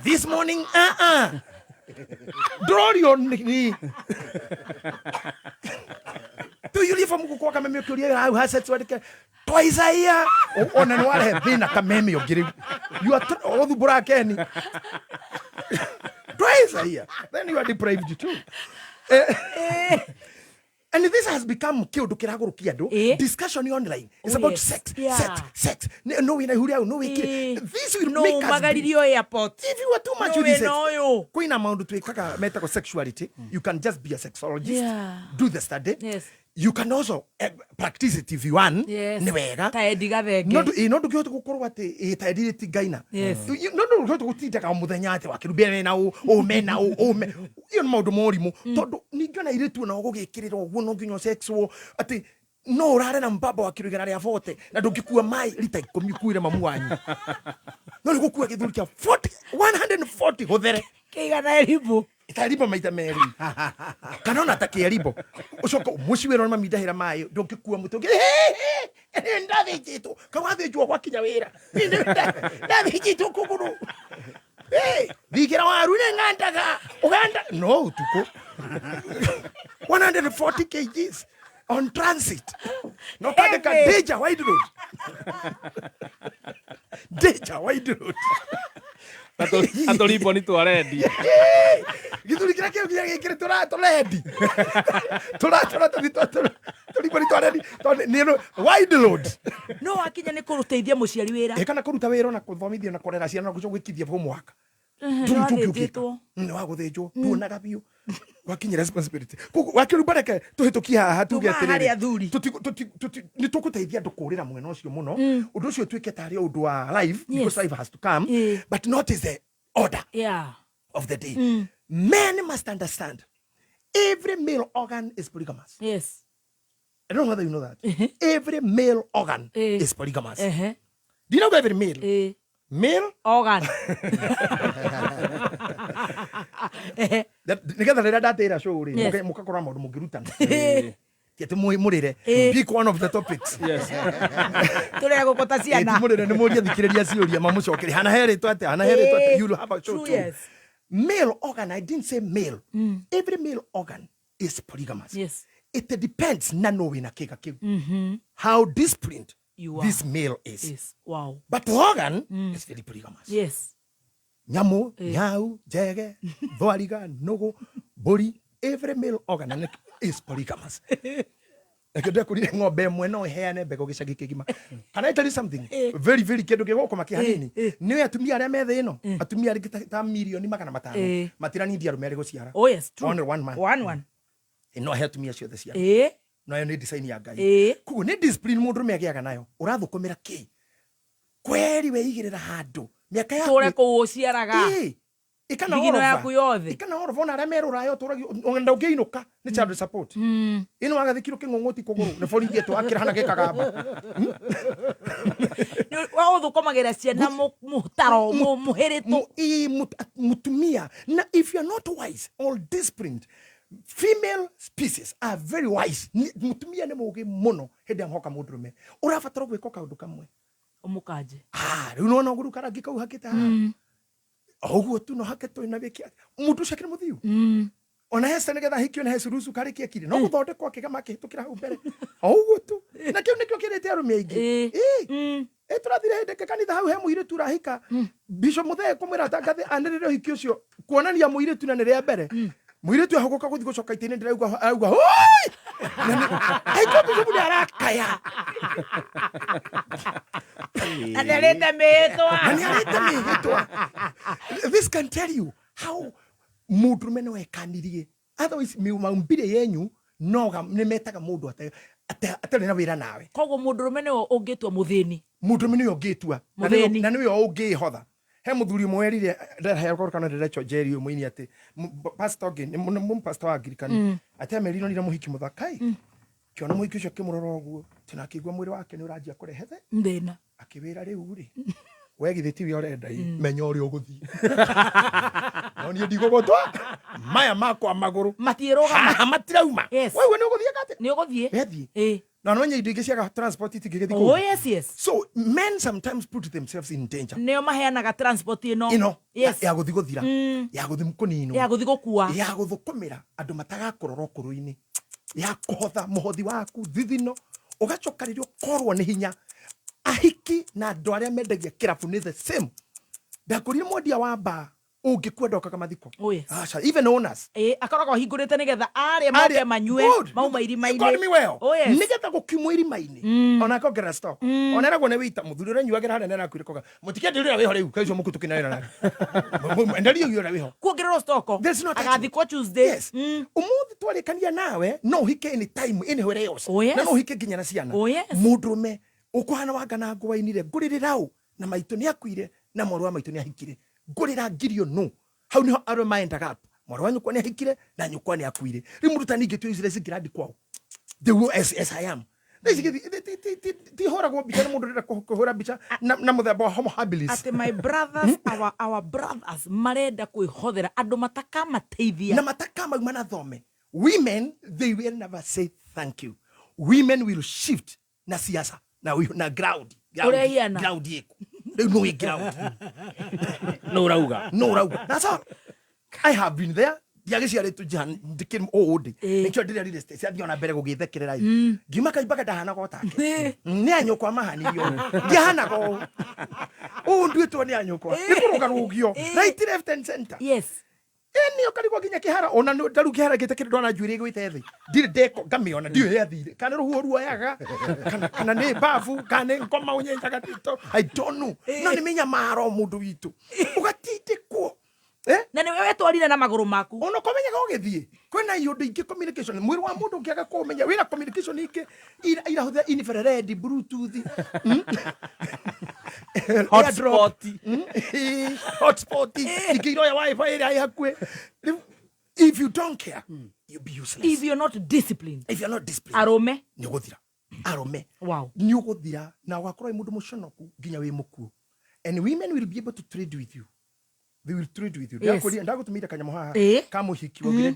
This morning, uh-uh. Ndũrorio nĩ tũiyũrie bomu gũkwa kameme ũkĩũria hau ha sex wandĩke twice a year. Ona nĩ warehe thĩna kameme ũngĩ rĩu. You are ũthumbũra Keni. Twice a year. Then you are deprived too. And this has become kĩũndũ kĩragũrũkia andũ. Discussion online is about sex, sex, sex. No wĩna ihu rĩau, no wĩkire. This will No make us be- magaririo airport. If you are too much No with this wĩna ũyũ. Kwĩna maũndũ twĩkaga metagwo sexuality. You can just be a sexologist, do the study. You can also practice it if you want. Nĩ wega. Ta Eddie Gathenge. No no ndũngĩhota gũkorwo atĩ ĩ ta Eddie ti ngaina. No ndũngĩhota gũtindaga o mũthenya atĩ wakĩrumbia mena ũ ũ mena ũ ũ me iyo nĩ maũndũ morimũ, tondũ ningĩ ona airĩtu onao gũgĩkĩrĩra ũguo no nginya sexual atĩ no ũrare na mbamba wa kiro 140 na ndũngĩkua maĩ rita 10 ũkuĩre mamu wanyu, no nĩ gũkua gĩthuri kĩa 40 140 gũthere. Kĩigana erimũ. Itarimbo maita merĩ kana ona ta kĩerimbo, ũcoke mũciĩ wĩra mami ndahĩra maĩ, ndũngĩkua mũtwe ũngĩ ndathĩnjĩtwo kau wathĩnjwo gwakinya wĩra ndathĩnjĩtwo kũgũrũ. Hey, thigĩra waru nĩ ng'andaga ũganda no ũtukũ 140 kgs on transit no kandĩka Heavy. Danger wide road, danger wide road. Atå ni twarendi. Gĩthuri kĩrĩa kĩu nginya gĩkĩrĩ tũrendi tũratũra tũriboni twarendi tondũ nĩ wide load. No wakinya nĩ kũteithia mũciari wĩra. Ĩ kana kũruta wĩra na kũthomithia na kũrera ciana na gũcoka gwĩkithia homework. Nĩ wathĩnjĩtwo. Nĩ wagũthĩnjwo tuonaga biũ gwakinya responsibility. Koguo wakĩrumba reke tũhĩtũkie haha tuge Tuma harĩ athuri. Nĩ tũgũteithia andũ kũrĩra mwena ũcio mũno, ũndũ ũcio ũtuĩke tarĩ ũndũ wa life, because life has to come, but not is the order of the day. Men must understand every male organ is polygamous. I don't know whether you know that. Every male organ is polygamous. Do you know every male? Male Organ. Nĩgetha rĩrĩa ndatĩra show rĩ, mũkakorwo na maũndũ mũngĩrutana. Ti atĩ mũrĩre. Ĩĩ. Pick one of the topics. Yes. Tũrĩa gũkũ ta Ĩĩ, ti ciana. mũrĩre, nĩ mũrie thikĩrĩria ciũria mamũcokerie. Hana herĩtwo atĩa? Hana herĩtwo atĩa? Ĩĩ. You'll have a show True, too. yes. Male organ, I didn't say male. Every male organ is polygamous. Yes. It depends na no wĩna kĩga kĩu. How disciplined You are. this male is. Yes. Wow. But organ is very polygamous. Yes. Nyamũ, nyau, njege, thwariga, nũgũ, mbũri, every male organ and is polygamous. Nakĩo ndekũrire ng'ombe ĩmwe no ĩheane mbegũ gĩcagi kĩgima. Can I tell you something? Very, very kĩndũ gĩgũkũma kĩ hanini. Nĩ atumia arĩa me thĩ ĩno, atumia arĩa ta mirioni 500 matiranindi arũme arĩ gũciara. Oh yes, true. Only one man. One one. No ahe atumia ciothe ciana. Nayo nĩ design ya Ngai. Koguo nĩ discipline mũndũrũme agĩaga nayo. Ũrathũkũmĩra kĩ? Kweri weigĩrĩra handũ. Mĩaka yaku Tũre kũu ũciaraga. Ĩĩ. Ikana Thigino orova. yaku yothe. Ikana orova ona arĩa me rũraya ũtũragio ona ndũngĩinũka nĩ child support. Ĩno wagathikirwo kĩng'ũng'ũti kũgũrũ nĩ borithi ĩtwakĩra hana gĩkagamba. Wa ũthũkũmagĩra ciana mũtaro mũhĩrĩtũ. Ĩĩ, mũtumia. Na if you are not wise or disciplined, female species are very wise. Mũtumia nĩ mũũgĩ mũno hĩndĩ ĩrĩa hoka mũndũrũme. Ũrabatara gwĩka kaũndũ kamwe. Ũmũkanje. Ah, rĩu nĩwona ũguo rĩu karangi kau hakĩte haha. O ũguo tu no hake tũ na gĩkĩ. Mũndũ ũcio akĩrĩ mũthiu. Ona hece nĩgetha ahikio na hece rucu karĩ kĩekire. No gũthondekwo akĩgama akĩhĩtũkĩra hau mbere. O ũguo tu. Na kĩu nĩkĩo kĩrĩte arũme aingĩ. Ĩĩ. Ĩ tũrathire hĩndĩ ĩngĩ kanitha hau he mũirĩtu ũrahika. Bishop Muthee kũmwĩra atangathe anĩrĩre ũhiki ũcio kuonania mũirĩtu na nĩ rĩa mbere. Mũirĩtu ahũgũka gũthiĩ gũcoka itĩ-inĩ ndĩraigua arauga hoi! Na nĩ aigua bishop nĩ arakaya. Na nĩarĩte mĩhĩtwa. Na nĩarĩte mĩhĩtwa. This can tell you how mũndũrũme no ekanirie. Otherwise maumbire yenyu no nĩ metaga mũndũ atarĩ na wĩra nawe. Koguo mũndũrũme nĩwe ũngĩtua mũthĩni. Mũndũrũme nĩwe ũngĩtua. Na Mũthĩni. nĩwe ũngĩhotha. He mũthuri ũmwe werire, ndaheo kana ndĩrecho Jerry ũyũ mũini atĩ, pastor ũngĩ, nĩ pastor wa Anglikani, atĩ amerire onire mũhiki mũthaka ĩ. Kĩona mũhiki ũcio akĩmũrora ũguo, tena akĩigua mwĩrĩ wake nĩ ũranjia kũrehe Thĩna. Akĩwĩra rĩu rĩ, we githĩ tiwe ũrenda ĩ, menya ũrĩa ũgũthiĩ. No niĩ ndigũgũtwa. Maya makwa magũrũ. Matiĩrũgama. Haha matirauma. Yes. Wewe nĩ ũgũthiĩ atĩa? Nĩ ũgũthiĩ. Wethiĩ. Ĩ. Na no indo ingĩ ciaga transport itingĩgĩthiĩ Oh kũu. yes, yes. So men sometimes put themselves in danger. Nĩo maheanaga transport ĩno. Ĩno Yes. ya gũthiĩ gũthira, ya gũthiĩ kũninwo, Ya gũthiĩ gũkua. ya gũthũkũmĩra andũ matagakũrora ũkũrũ-inĩ, ya kũhotha mũhothi waku thithino, ũgacoka rĩrĩa ũkorwo nĩ hinya. Ahiki na andũ arĩa mendagia kĩrabu nĩ the same. Ndakũrire mwendia wa bar ũngĩkua ndokaga mathiko. Oh, yes. Aca, even owners. Ĩ, akoragwo ahingũrĩte nĩgetha arĩa moke Arĩa- manyue Good. mauma You irima-inĩ. got me well. Oh, yes. Nĩgetha gũkiumwo irima-inĩ. Ona akongerera stock. Ona eragwo nĩ wĩita mũthuri ũrĩa nyuagĩra harĩa nĩ arakuire koga. Mũtikendie ũrĩa wĩho rĩu, kaĩ ũcio mũkuũ tũkĩnarĩra nake. Enderia ũyũ ũrĩa wĩho. Kuongererwo stock. There's no touch. Agathikwo Tuesday. Yes. Ũmũthĩ twarĩkania nawe no ũhike any time anywhere else. Oh, yes. Na no ũhike nginya na ciana. Oh, yes. Mũndũrũme ũkũhana wanga na ngũa inire ngũrĩrĩra ũ na maitũ nĩ akuire na mwarĩ wa maitũ nĩ ahikire. Ngũrĩra ngirio no. Hau nĩho arũme maendaga up. Mwarĩ wa nyũkwa nĩ ahikire na nyũkwa nĩ akuire. Rĩu mũndũ ta niĩ ingĩtua useless ingĩrandi kwao. The way as I am. Ti hũragwo mbica nĩ mũndũ ũrenda kũhũra mbica na mũthemba wa homo habilis. Atĩ my brothers, our brothers marenda kwĩhothera andũ matakamateithia. Na matakamauma na thome. Women, they will never say thank you. Women will shift na siasa na ground. Ground. Ũrĩa ihiana. Ground ĩku. Rĩu no ĩ ground. No ũrauga. No ũrauga. That's all. I have been there. Ndiagĩciarĩtwo ndikĩrĩ ũũ ndĩ. Nĩkĩo ndĩrĩa real estate ciathiĩ ona mbere gũgĩthekerera ĩ. Ngiuma kaimbaga ndahanaga o take. Nĩ anyũkwa mahanirio ũũ. Ndiahanaga ũũ. Ũũ nduĩtwo nĩ anyũkwa. Nĩ kũrũgarũgio. Right, left and center. Yes. Ĩni ũkarigwo nginya kĩhara ona ndaru kĩhara gĩte kĩrĩ ndona njuĩrĩ ĩgwĩte thĩ. Ndirĩ ndeko ngamĩona ndiũĩ yathire. Kana rũhuho ruoyaga, kana nĩ babu, kana nĩ ngoma ũnyenjaga tito. I don't know. No nĩ mĩnyamaro mũndũ witũ. Ũgatindĩkwo. Na nĩwe wetwarire na magũrũ maku. Ona ũkomenyaga ũgĩthiĩ. Kwĩna iũndũ ingĩ communication. Mwĩrĩ wa mũndũ ũngĩaga kũmenya, wĩna communication ingĩ irahũthĩra infrared, bluetooth. Hotspot. Hotspot. Ingĩ iroya wifi ĩrĩa ĩ hakuhĩ. Rĩu, if you don't care, you'll be useless. If you're not disciplined. If you're not disciplined. Arũme. Nĩ ũgũthira. Arũme. Wow. Nĩ ũgũthira na ũgakorwo wĩ mũndũ mũconoku nginya wĩ mũkuũ. And women will be able to trade with you. They will trade with you. Yes. Ndagũtũmĩire kanyamũ haha ka mũhiki waugire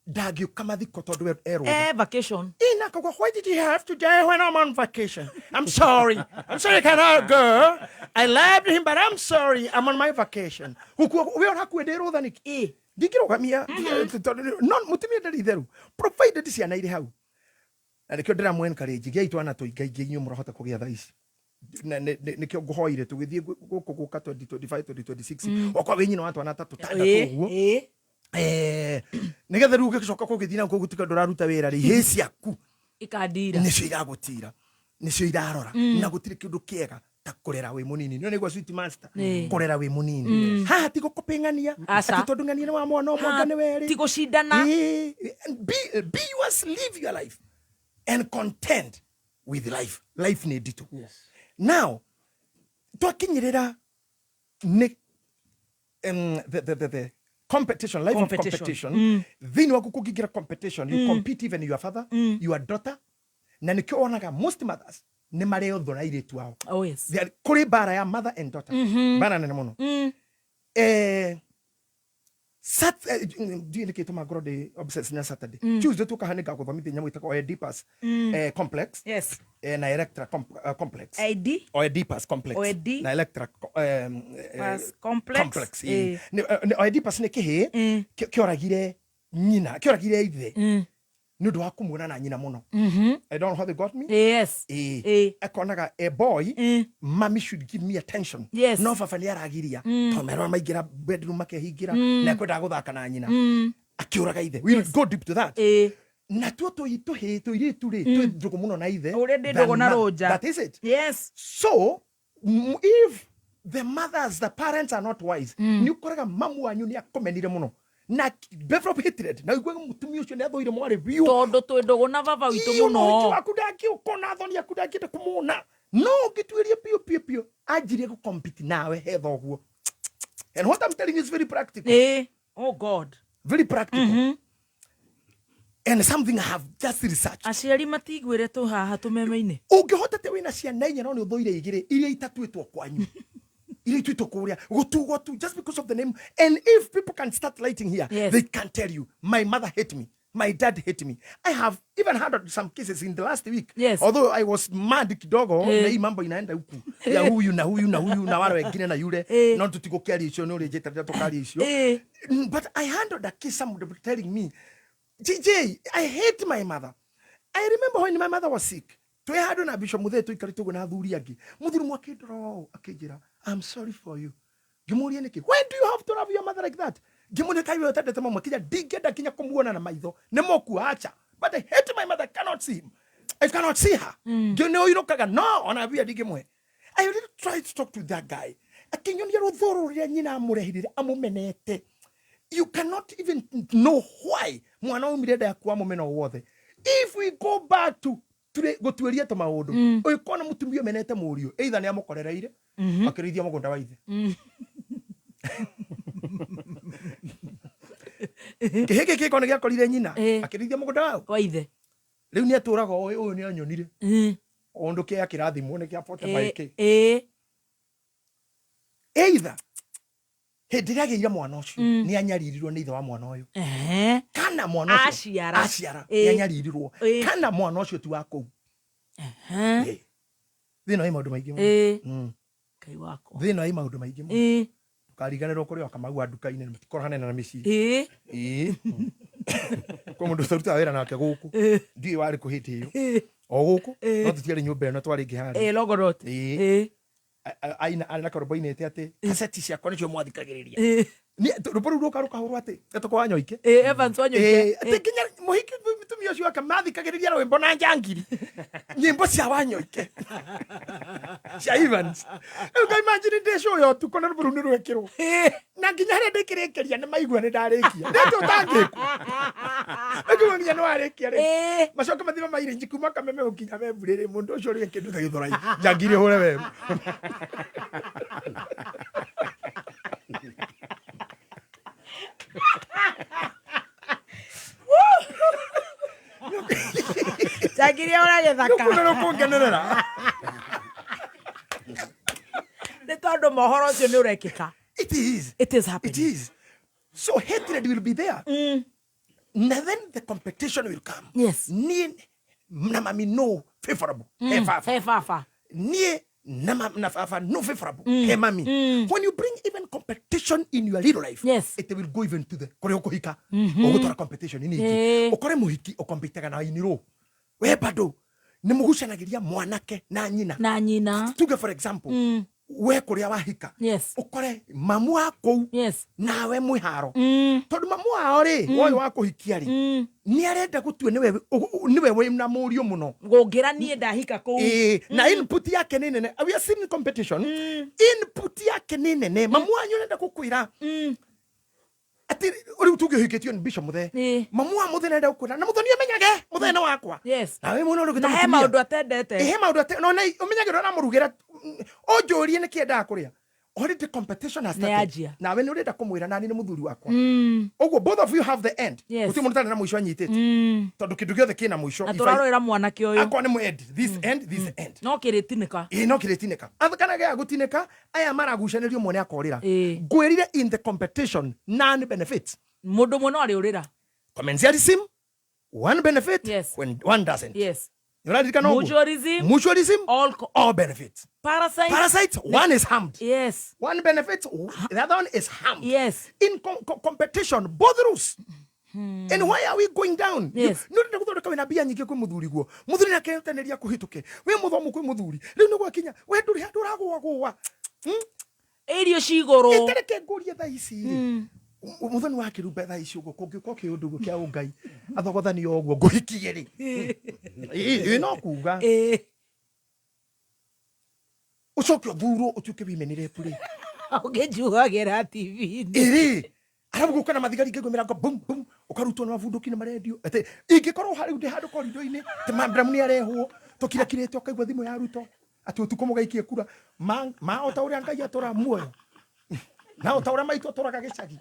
Ndangĩũka mathiko tondũ we erũtha. Eh, vacation. Ina akauga, why did you have to die when I'm on vacation? I'm sorry. I'm sorry I cannot go. I loved him, but I'm sorry. I'm on my vacation. Gũkua we ũrakuĩ ndĩ rũtha nĩkĩ? Ĩ. Ndingĩrũgamia tondũ no mũtumia ndarĩ itheru. Provided ciana irĩ hau. Na nĩkĩo ndĩramũ encourage gĩai twana tũingaingĩ inyuĩ mũrahota kũgĩa thaa ici. Na nĩkĩo ngũhoire tũgĩthiĩ gũkũ gũka 2025 2026 okorwo wĩ nyina wa twana ta tũtandatũ ũguo. Nĩgetha rĩu ũgĩcoka kũgĩthiĩ na kũu gũtuĩka ndũraruta wĩra rĩ, ihĩĩ ciaku Ikandira. Nĩcio iragũtira, nĩcio irarora, na gũtirĩ kĩndũ kĩega ta kũrera wĩ mũnini. Nĩ nĩgua sweet master, kũrera wĩ mũnini haha ti gũkũpĩng'ania. Aca. Atĩ tondũ ng'ania nĩ wa mwana ũmwe anga nĩ werĩ. Ti gũcindana. Be yours, live your life and content with life. Life nĩ nditũ. Now twakinyĩrĩra nĩ the competition, life Competition. of competition. Thĩinĩ waku kũngĩingĩra competition, you compete even your father, your daughter, na nĩkĩo wonaga most mothers nĩ marĩ ũthũ na airĩtu ao. Oh yes. Kũrĩ mbara ya mother and daughter, mbara nene mũno. Ndiũĩ nĩkĩ tũma ngorwo ndĩ obsessed na Saturday. Tuesday tũkaha nĩ ngagũthomithia nyamũ ĩtagwo Oedipus complex Yes. na Electra complex. ID. Oedipus complex. Na Electra Pass complex. Complex. Oedipus nĩ kĩhĩĩ kĩoragire nyina, kĩoragire ithe nĩ ũndũ wa kũmuona na nyina mũno. I don't know how they got me. Yes. Akonaga a boy, mommy should give me attention. No baba nĩ aragiria tondũ merora maingĩra bedroom makehingĩra na ekwendaga gũthaka na nyina, akĩũraga ithe. We will go deep to that. Natuo tũhĩĩ tũirĩtu rĩ, twĩ ndũgũ mũno na ithe Ũrĩa ndĩ than ndũgũ na mother. Rũnja. That is it. So if the mothers, the parents are not wise, nĩ ũkoraga mamu wanyu nĩ akũmenire mũno na develop hatred, na ũiguaga mũtumia ũcio nĩ athũire mwarĩ biũ. Tondũ twĩ ndũgũ na baba witũ Iyo, no mũno. ũhiki waku ndangĩũka, ona thoni yaku ndangĩenda kũmuona, no ũngĩtuĩria biũ biũ biũ anjirie gũcompete nawe he thoguo. And what I'm telling you is very practical. Oh God. Very practical and something I have just researched. Aciari matiguĩre tũ haha tũmeme-inĩ. Ũngĩhota te wĩna ciana inya no nĩ ũthũire igĩrĩ iria itatuĩtwo kwanyu, iria ituĩtwo kũrĩa gũtugwo tu just because of the name. And if people can start lighting here, they can tell you my mother hate me, my dad hate me. I have even had some cases in the last week. Although I was mad kidogo na hii mambo inaenda huku ya huyu na huyu na huyu na wale wengine na yule, no tutigũkĩaria icio nĩ ũrĩnjĩta rĩrĩa tũkaria icio. But I handled a case, somebody telling me, JJ, I hate my mother. I remember when my mother was sick, twĩ handũ na Bishop Muthee tũikarĩte ũguo na athuri angĩ, mũthuri ũmwe akĩndora ũũ akĩnjĩra, I'm sorry for you. Ngĩmũria nĩkĩ, why do you have to love your mother like that? Ngĩmũria kaĩ we ũtendete mamu? Akĩnjĩra ndingĩenda nginya kũmuona na maitho nĩ mũkua acha, but I hate my mother, I cannot see him, I cannot see her. Nĩ ũinũkaga no ona mbia ndingĩmũhe. I already tried to talk to that guy, akĩnyonia rũthũro rũrĩa nyina amũrehirire amũmenete. You cannot even know why mwana aumire nda yaku amũmena o wothe. If we go back to gũtuĩria tũ maũndũ, ũngĩkona mũtumia ũmenete mũriũ, either nĩ amũkorereire akĩrĩithia mũgũnda wa ithe, kĩhĩ gĩkĩ gĩkorwo nĩ gĩakorire nyina akĩrĩithia mũgũnda wao wa ithe, rĩu nĩ atũraga ũyũ ũyũ nĩ anyonire ũndũ kĩa kĩrathimwo nĩ kĩa 40 by K. Either hĩndĩ ĩrĩa agĩire mwana ũcio nĩ anyaririrwo nĩ ithe wa mwana ũyũ, kana mwana ũcio Aciara. Aciara nĩ anyaririrwo, kana mwana ũcio ti wa kũu. Thĩna wĩ maũndũ maingĩ mũno. Ngai wakwa. Thĩna wĩ maũndũ maingĩ mũno. Ndũkariganĩrwo kũrĩ o Kamau wa nduka-inĩ mũtikorwo hanene na mĩciĩ. Kwĩ mũndũ tũrutaga wĩra nake gũkũ, ndiũĩ warĩ kũ hĩndĩ ĩyo, o gũkũ, no tũtiarĩ nyũmba ĩno, twarĩ ĩngĩ harĩa. Longonot. Aina arĩ na karũmbo ainĩte atĩ kaseti ciakwa nĩcio mwathikagĩrĩria. Rũmbo rũu rũka rũkahũrwo atĩ etagwo Wanyoike. Evans Wanyoike. Atĩ nginya mũhiki mũtumia ũcio wake mathikagĩrĩria rwĩmbo na njangiri nyĩmbo cia Wanyoike cia Evans. Rĩu nga imagine ndĩ show ya ũtukũ na rũmbo rũu nĩ rwekĩrwo, na nginya harĩa ndĩkĩrĩkĩria nĩ maigua nĩ ndarĩkia, nĩ atĩ ũtangĩkwo ĩkiuga nginya nĩ warĩkia rĩ, macoke mathime mairenji kuma Kameme gũkinya Wembley rĩ, mũndũ ũcio ũrĩa kĩndũ ta gĩthũrai njangiri hũre weru. Njangiri ũrĩa gĩthaka. Nĩũkuona nĩ ũkũngenerera. Nĩ tondũ mohoro ũcio nĩ ũrekĩka. It is. It is happening. It is. So hatred will be there. Na then the competition will come. Niĩ na mami no favorable he baba. He baba. Niĩ na baba no favorable he mami. When you bring even competition in your little life, it will go even to the kũrĩa ũkũhika. Ũgũtwara competition ningĩ. Ũkore mũhiki ũkompitaga na inirũ we bado nĩ mũgucanagĩria mwanake na nyina. Na nyina. Tuge for example, we kũrĩa wahika, ũkore mamu wa kũu nawe mwĩ haro, tondũ mamu wao rĩ, woyũ wa kũhikia rĩ, nĩ arenda gũtua nĩwe wĩ na mũriũ mũno gũngĩra niĩ ndahika kũu. Ĩĩ, na input yake nĩ nene. We are seeing competition. Input yake nĩ nene. Mamu wanyu arenda gũkwĩra atĩ rĩu tuge ũhikĩtio nĩ Bishop Mũthee, mamu wa Mũthee arenda gũkwĩra na Mũthoni amenyage Mũthee nĩ wakwa. Na wĩ mũno Na he maũndũ atendete. He maũndũ ate no na ũmenyage ũrĩa ũramũrugĩra, ũnjũrie nĩ kĩ endaga kũrĩa. Already competition has started. Nĩyanjia. Nawe nĩ ũrenda kũmwĩra nani nĩ mũthuri wakwa. Ũguo both of you have the end. Gũtirĩ mũndũ ũtarĩ na mũico anyitĩte, tondũ kĩndũ gĩothe kĩna mũico. Na tũrarũĩra mwanake ũyũ. Akwa nĩ mũ end this, end this end. No kĩrĩtinĩka. Ĩĩ, no kĩrĩtinĩka. Kana gĩa gũtinĩka, aya maragucanĩrio mwene akorĩra. Ngwĩrire in the competition none benefits. Mũndũ ũmwe no arĩũrĩra. Commensalism, one benefit when one doesn't. Nĩũraririkana ũguo? Mutualism. Mutualism, all, all benefits. Parasites. Parasites, one is harmed. One benefits, the other one is harmed. In competition, both rules. And why are we going down? Nĩ ũrenda gũthondeka wĩna mbia nyingĩ kwĩ mũthuri guo. Mũthuri nake erutanĩria kũhĩtũke. Wĩ mũthomu kwĩ mũthuri. Rĩu nĩ gwakinya, we ndũrĩ handũ ũragũagũa. Irio cigũrũ. Ĩtareke ngũrie thaa ici rĩ. Mũthoni wa kĩrumba thaa ici ũguo, kũngĩũka kĩũndũ ũguo kĩa ũngai, athogothanio ũguo, ngũhikie rĩ. Ĩ, no kuga. Ũcoke ũthurwo ũtuĩke women rep rĩ. Ũngĩnjuagĩra TV-inĩ. Ĩrĩ. Arabu gũka na mathigari ngĩgwo mĩrango bum bum, ũkarutwo na mabunduki na marendio. Atĩ ingĩkorwo rĩu ndĩ handũ korido-inĩ, atĩ Mambram nĩ arehwo, tũkirakirĩte ũkaigua thimũ ya Ruto, atĩ ũtukũ mũgaikie kura. Ma o ta ũrĩa Ngai atũraga muoyo. Na o ta ũrĩa maitũ atũraga gĩcagi.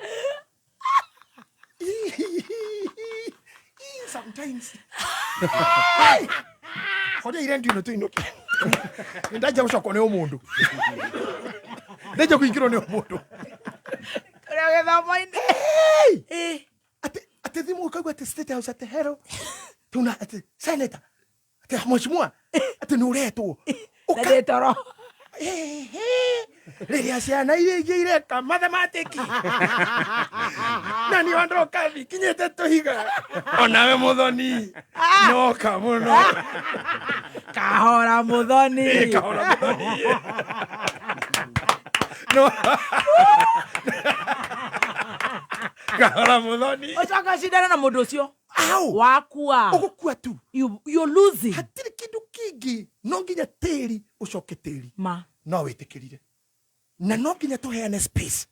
Sometimes. Hey! Horia irendio ĩno tũinũke. Nĩndanjia gũcokwo nĩ ũmũndũ. Ndanjia kũingĩrwo nĩ ũmũndũ. Ũrĩa gĩthomo-inĩ. Hey! Atĩ thimũ ũkaigua atĩ State House atĩ hello. Tuna atĩ senator. Atĩ mheshimiwa. Atĩ nĩ ũretwo. Na ndĩ toro. Rĩrĩa ciana iria ingĩ ireka mathematiki. Na niĩ wandoka thikinyĩte tũhiga. Onawe Mũthoni. Noka mũno. Kahora Mũthoni. Ĩ, kahora Mũthoni. No. Kahora Mũthoni. Ũcoke ũcindane na mũndũ ũcio. Au. Wakua. Ũgũkua tu. You're losing. Hatirĩ kĩndũ kĩngĩ. No nginya tĩri ũcoke tĩri. Ma. No wĩtĩkĩrire. Na no nginya tũheane space.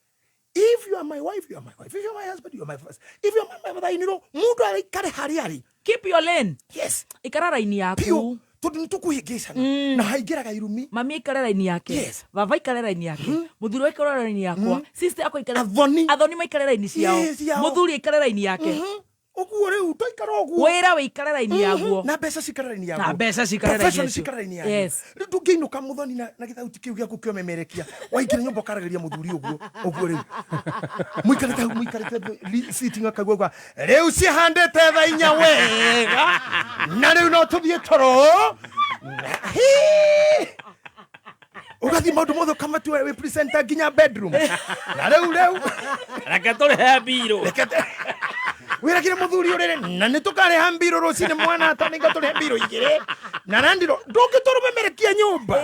If you are my wife, you are my wife. If you are my husband, you are my husband. If you are my mother-in-law, mũndũ aikare harĩa arĩ. Keep your lane. Yes. Ikara raini yaku. Piũ. Tondũ nĩ tũkũhĩngĩcana. Na haingĩraga irumi. Mami aikare raini yake. Baba aikare raini yake. Mũthuri aikare raini yakwa. Sister yakwa aikare. Athoni. Athoni maikare raini ciao. Yes, ciao. Mũthuri aikare raini yake. Ũguo rĩu twaikara ũguo. Wĩra wĩikare raini yaguo. Na mbeca cikare raini yaguo. Na mbeca cikare raini Profession yacio. cikare raini yaguo. Rĩu ndũngĩinũka Mũthoni na gĩthauti kĩu gĩaku kĩomemerekia. Waingĩra nyũmba ũkaragĩria mũthuri ũguo. Ũguo rĩu. Mũikarĩte hau, mũikarĩte sitting akaigua ũguo. Rĩu cihandĩte thaa inya wega. Na rĩu no tũthiĩ toro. Hii! Ũgathiĩ maũndũ mothe ũkamatua wĩ presenter nginya bedroom. Na rĩu rĩu. Reke tũrĩhe mbirũ. Reke wĩragire mũthuri ũrĩrĩ, na nĩ tũkarĩha mbirũ rũcinĩ mwana atanĩnga tũrĩhe mbirũ igĩrĩ. Na nandiro, ndũngĩtwara ũmemerekia nyũmba.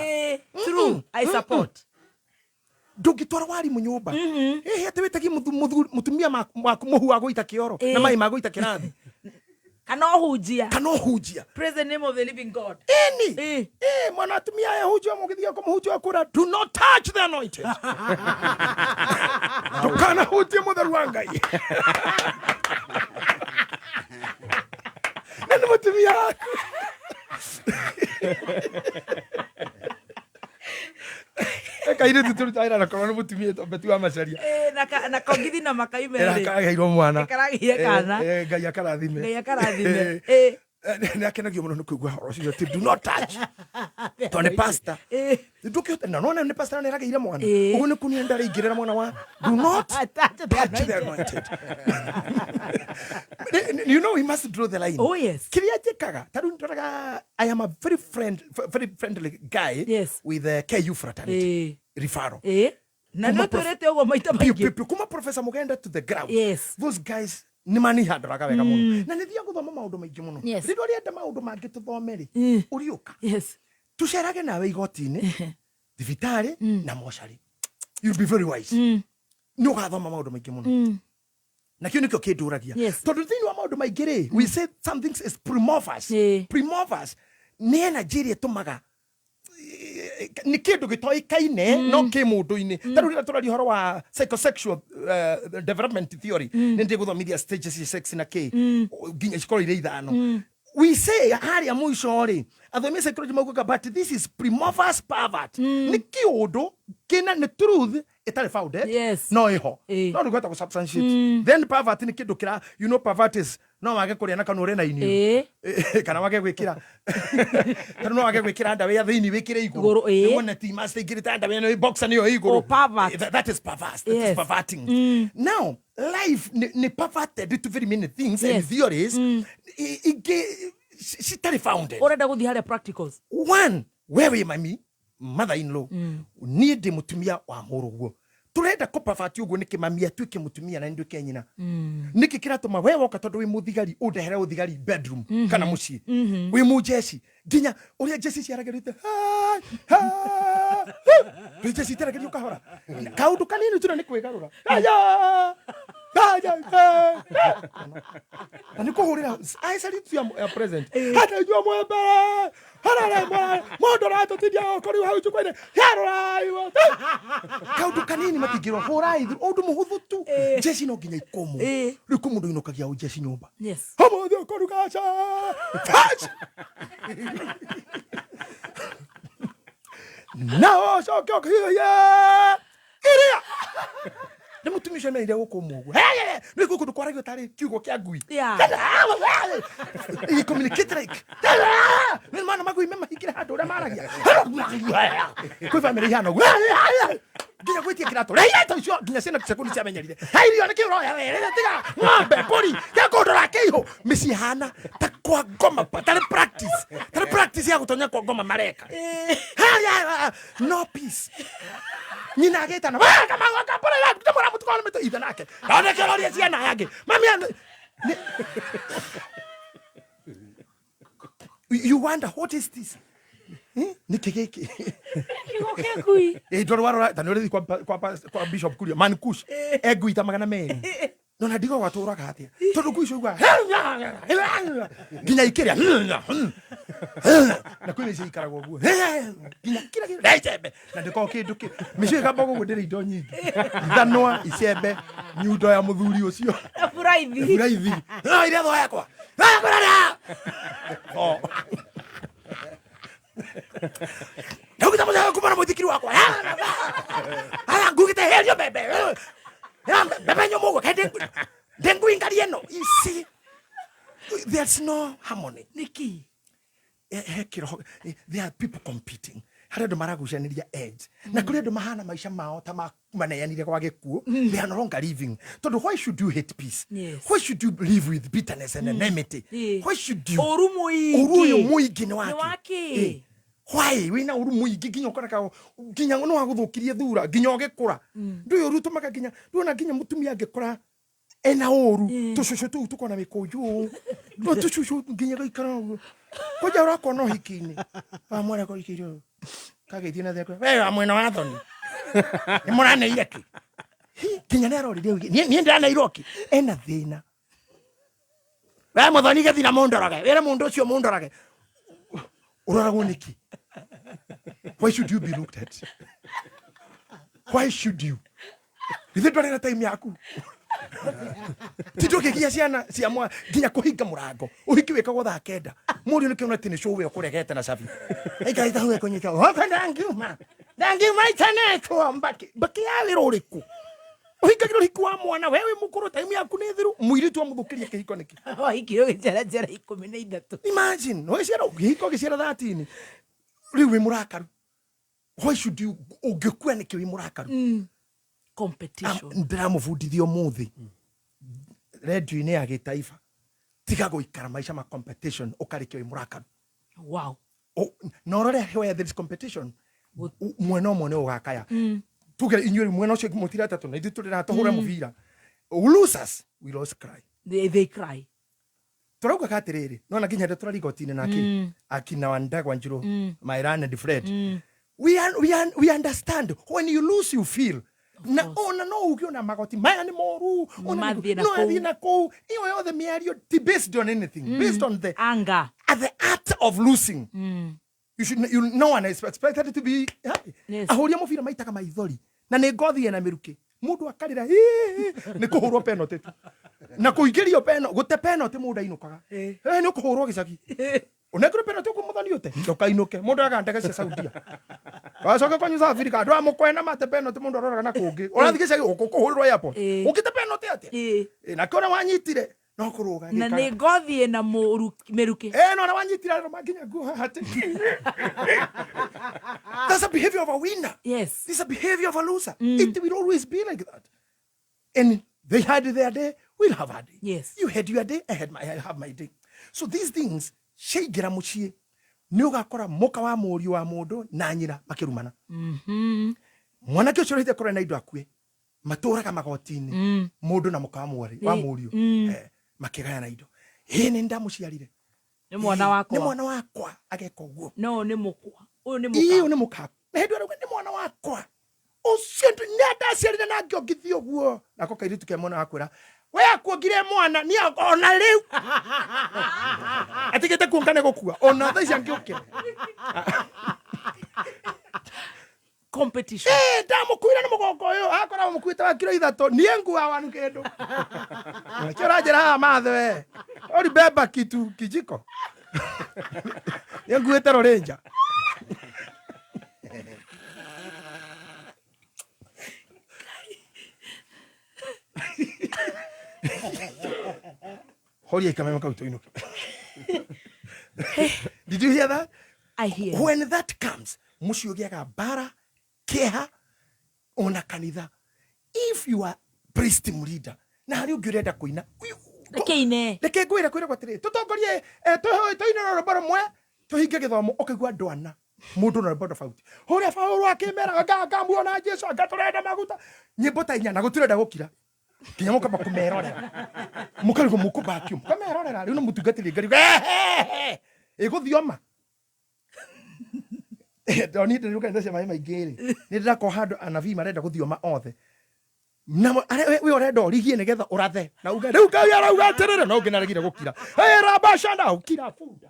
True. I support. Ndũngĩtwara warimũ nyũmba. Ĩhĩ, atĩ wĩtagie mũtumia waku mũhu wa gũita kĩoro, na maĩ ma gũita kĩrathi. Kana ũhunjia. Kana ũhunjia. Praise the name of the living God. Ĩni. Mwana atumia aya hunjia, mũgĩthiĩ kũmũhunjia kũra, do not touch the anointed. Ndũkanahutie mũtheru wa Ngai. Na nĩ mũtumia waku. Kairĩtu tũruta wĩra na korwo nĩ mũtumia wĩtwo Betty wa Macharia. Na kongithi na makai merĩ. Ĩra kagĩirwo mwana. Karagĩire kana. Ngai akarathime. Ngai akarathime. Nä akenagio må no nä kå igua horo ũcio atĩ do not touch tondũ nĩ pastor. Ndũkĩhota na nona nĩ pastor na nĩaragĩire mwana. Ũguo nĩ kunia ndaraingĩrĩra mwana wa do not Touch the touch the anointed. You know we must draw the line. Oh, yes. Kĩrĩa njĩkaga ta rĩu ndoraga, I am a very friend very friendly guy with the KU fraternity referral. Na nä twä rä te å guo maita Piu, maingä. piu, piu. Kuma Professor Mugenda to the ground. Those guys nĩ manihandoraga wega mũno na nĩ thiaga gũthoma maũndũ maingĩ mũno. Rĩrĩa ũrenda maũndũ mangĩ tũthome rĩ, ũriũka tũcerage nawe igoti-inĩ, thibitarĩ na mocarĩ. You'll be very wise. Nĩ ũgathoma maũndũ maingĩ mũno na kĩu nĩkĩo kĩndũragia tondũ thĩinĩ wa maũndũ maingĩ rĩ, we say something is primorphous. Primorphous nĩ energy ĩrĩa ĩtũmaga nĩ kĩndũ gĩtoĩkaine no kĩ mũndũ-inĩ. Ta rĩu rĩrĩa tũraria ũhoro wa psychosexual development theory, nĩ ndĩgũthomithia stages cia sex na kĩ nginya cikorwo irĩ ithano. We say harĩa mũico rĩ, athomi a psychology maugaga, but this is primorphous pervert. Nĩ kĩũndũ kĩna nĩ truth ĩtarĩ founded no ĩho no ndũngĩhota gũ substantiate. Then pervert nĩ kĩndũ kĩra, you know, pervert is no wage kũrĩa na kanua ũrĩ na iniũrũ kana wage gwĩkĩra kana no wage gwĩkĩra ndawa ya thĩinĩ wĩkĩre igũrũ. Igũrũ, ĩĩ. Nĩwone ti master igĩrĩte ndawa ĩno boxer nĩyo ĩ igũrũ. Oh, pervert. That is perverse. That is perverting. Now life nĩ perverted to very many things and theories ingĩ citarĩ founded. Å renda gå thiä harä a practicals. One, we wĩ mami, mother in law, niĩ ndĩ mũtumia wa mũrũguo, tũrenda kũpabati ũguo nĩkĩ? Mami atuĩke mũtumia na nĩ nduĩke nyina nĩkĩ? Kĩratũma we woka tondũ wĩ mũthigari ũndehere ũthigari bedroom kana mũciĩ wĩ mũjeci nginya ũrĩa njeci ciaragĩrĩte rĩ, njeci itaragĩrio kahora kaũndũ kanini tuna nĩ kwĩgarũra. Aya! Aya! Aya! Na nĩ kũhũrĩra I salute you, ya present hata inyuĩ mwĩ mbere harare mũndũ ũratũtindia gũkũ rĩu hau njukwa-inĩ yarorai kaũndũ kanini matingĩrwo hũrai ũndũ mũhũthũ tu. Njeci no nginya ikũmũ rĩu kũ mũndũ inũkagia ũnjeci nyũmba. Ũmũthĩ ũkũruga cabaci na ũcoke ũhiũhie iria nĩ mũtumia ũcio emereire gũkũmwo ũguo nĩ kũndũ kwaragio tarĩ kiugo kĩa ngui. He communicate like nĩ mana magui me mahingĩre handũ ũrĩa maragia kwĩ bamĩrĩ ihana ũguo nginya gwĩtia kĩratũ rĩa iratũ icio nginya ciana ciaku nĩ ciamenyerire. Hai irio nĩkĩ ũroya we rĩrĩa tiga ng'ombe mbũri kĩa kũndũra kĩihũ mĩciĩ hana ta kwa ngoma tarĩ practice, tarĩ practice ya gũtonya kwa ngoma mareka. Haya, no peace. Nyina agĩtana ithe nake noneke ũroria ciana yangĩ mami you wonder what is this. Eh? Nĩkĩ gĩkĩ? Kiugo kĩa ngui. Ĩ ndoro warora ta nĩ ũrĩthiĩ kwa Bishop Kuria man kush e ngui ta 200 no na ndigo gwatũraga atĩa tondũ ngui icio igua nginya ikĩrĩa na kwĩ mĩciĩ ikaragwo ũguo nginya kira kĩndũ na icembe na ndĩkoragwo kĩndũ kĩ mĩciĩ ĩkamba ũguo ndĩrĩ indo nyingĩ, ithanwa, icembe, nyundo ya mũthuri ũcio. Na buraithi. Buraithi no iria tho yakwa yakwa oh ndaugite mũthenya kuma na mũithikiri wakwa aya ngugite herio mbembe. Ya, mbembe nyũmũ ũguo kaĩ ndĩnguingaria ĩno. You see, there's no harmony. Nĩkĩ? He kĩroho there are people competing harĩ andũ maragucanĩria edge na kũrĩ andũ mahana maica mao ta maneanire gwa gĩkuũ. They are no longer living tondũ why should you hate peace? Why should you live with bitterness and enmity? Why should you Ũru mũingĩ. Ũru ũyũ mũingĩ nĩ Nĩ wake. wakĩ? Why wĩna ũru mũingĩ nginya ũkoraga nginya no wagũthũkirie thura nginya ũgĩkũra ndũĩ ũru ũtũmaga nginya ndũona nginya mũtumia angĩkũra ena ũru tũcũcũ tũu tũkona mĩkũnjũ ũũ no tũcũcũ nginya gaikara ũguo kwanja ũrakona ũhiki-inĩ wa mwana kũhikĩire ũũ kageithio na thekwe we wa mwena wa thoni nĩ mũraneire kĩ. Hi, nginya nĩ arorire ũguo niĩ ndĩraneirwo kĩ ena thĩna we mũthoni gĩthina mũndorage wĩre mũndũ ũcio mũndorage ũroragwo nĩkĩ? Why should you be looked at? Why should you? Ithe ndwarĩ na time yaku ti ndũngĩgia ciana cia mwa nginya kũhinga mũrango ũhiki wĩkagwo thaa 9 mũriũ nĩ kĩona atĩ nĩ cũwe ũkũregete na cabi aikarĩte hau ekũnyita oka ndangiuma ndangiuma itanetwo mbaki mbaki ya wĩra ũrĩkũ. Ũhikagĩra ũhiki wa mwana, we wĩ mũkũrũ, time yaku nĩ thiru, mũirĩtu amũthũkĩria kĩhiko nĩkĩ? Wahikire ũgĩceranjera 13. Imagine, ũgĩciara kĩhiko ũgĩciara 13. Rĩu wĩ mũrakaru. Why should you ũngĩkua nĩkĩ wĩ mũrakaru? Competition. Ndĩramũbundithia ũmũthĩ redio-inĩ ya gĩtaifa, tiga gũikara maica ma competition ũkarĩkia wĩ mũrakaru. Wow. Na ũrore where there is competition, mwena ũmwe nĩ ũgakaya. Tuge inyuĩ rĩu mwena ũcio mũtira atatũ na ithuĩ tũrĩ na tũhũre mũbira. Losers will always cry. They cry. Tũraugaga atĩrĩrĩ, nona nginya hĩndĩ tũrari igoti-inĩ na akina Wandagwa Wanjiru, my learned friend, we understand when you lose you feel. Na ona no uge ona magoti maya nĩ moru, ona Mathiĩ na no kũu. athiĩ na kũu. Ĩyo yothe mĩario ti based on anything, based on the anger, at the art of losing. You should, you, no one is expected to be happy. Ahũri a mũbira maitaga maithori na nĩ ngothi ena mĩrukĩ, mũndũ akarĩra nĩ kũhũrwo penalty tu na kũingĩrio penalty, gũte penalty mũndũ ainũkaga. Nĩ ũkũhũrwo gĩcagi, ũnengerwo penalty ũguo mũthoni ũte ndũkainũke, mũndũ aga ndege cia Saudia wacoke kwanyu South Africa, andũ a mũkwena mate penalty, mũndũ aroraga na kũngĩ, ũrathiĩ gĩcagi ũkũhũrĩrwo airport, ũngĩte penalty atĩa? Nakĩo ũrĩa wanyitire no kũrũga Na gĩkaga. Nĩ ngothi ĩna mĩrukĩ. No ũrĩa wanyitire arũma nginya nguo haha atĩ. That's a behavior of a winner. This is a behavior of a loser. It will always be like that. And they had their day, we'll have our day. You had your day, I have my day. So these things, ciaingĩra mũciĩ, nĩ ũgakora mũka wa mũriũ wa mũndũ na nyina makĩrumana. Mwanake ũcio ũrahĩte kũrĩa na indo akue, matũraga magoti-inĩ, mũndũ na mũka wa mwarĩ, wa mũriũ, makĩgayana indo. Ĩ, nĩ ndamũciarire. Nĩ mwana wakwa. Nĩ mwana wakwa, ageka ũguo. No, nĩ mũkwa. Ũyũ nĩ Ĩ, mũka. ũyũ nĩ mũka. Na hĩndĩ ĩyo arauga nĩ mwana wakwa. Ũcio nĩ ndaciarire na ngĩongithia ũguo. Nako kairĩtu ke mwana wakwĩra, we akuongire mwana, niĩ ona rĩu. Atigĩte kuonga nĩ gũkua. Ona thaa ici angĩũkĩra. Competition. Ndamũkuire na mũgongo ũyũ, akora mũkuĩte wa kiro ithatũ, niĩ nguaga wanu kĩndũ. Nakĩo ũranjĩra haha mathe we. Ũribeba kitu kijiko. Niĩ nguĩte rũrĩnja. Horia ikameme kau tũinũke. Did you hear that? I hear. When that comes, mũciĩ ũgĩaga mbara, kĩeha, ona kanitha. If you are priest leader, na harĩ ũngĩ ũrenda kũina, Reke ine. Reke ngwĩre, kwĩragwo atĩrĩrĩ, tũtongorie, tũine rwĩmbo rũmwe, tũhinge gĩthomo, ũkaigua andũ ana, mũndũ na rwĩmbo tofauti. Ũrĩa Paũlũ akĩmera, anga ngamuona Jesũ, anga tũrenda maguta. Nyĩmbo ta inya, na gũtirenda gũkira. Nginya mũkamba kũmerorera. Mũkarigwo mũkũmbakio, mũkamerorera. Rĩu nĩ mũtungatĩri Ngai, ĩgũthioma. Ndonire ndĩrĩ kanitha cia maĩ maingĩ rĩ, nĩ ndĩrakora handũ anabii marenda gũthioma othe. Na we ũrenda ũrigie nĩgetha ũrathe. Na uge, rĩu Ngai arauga atĩrĩrĩ, no ũngĩ nĩaregire gũkira. Hey, rabashanda, ũkira, bunda.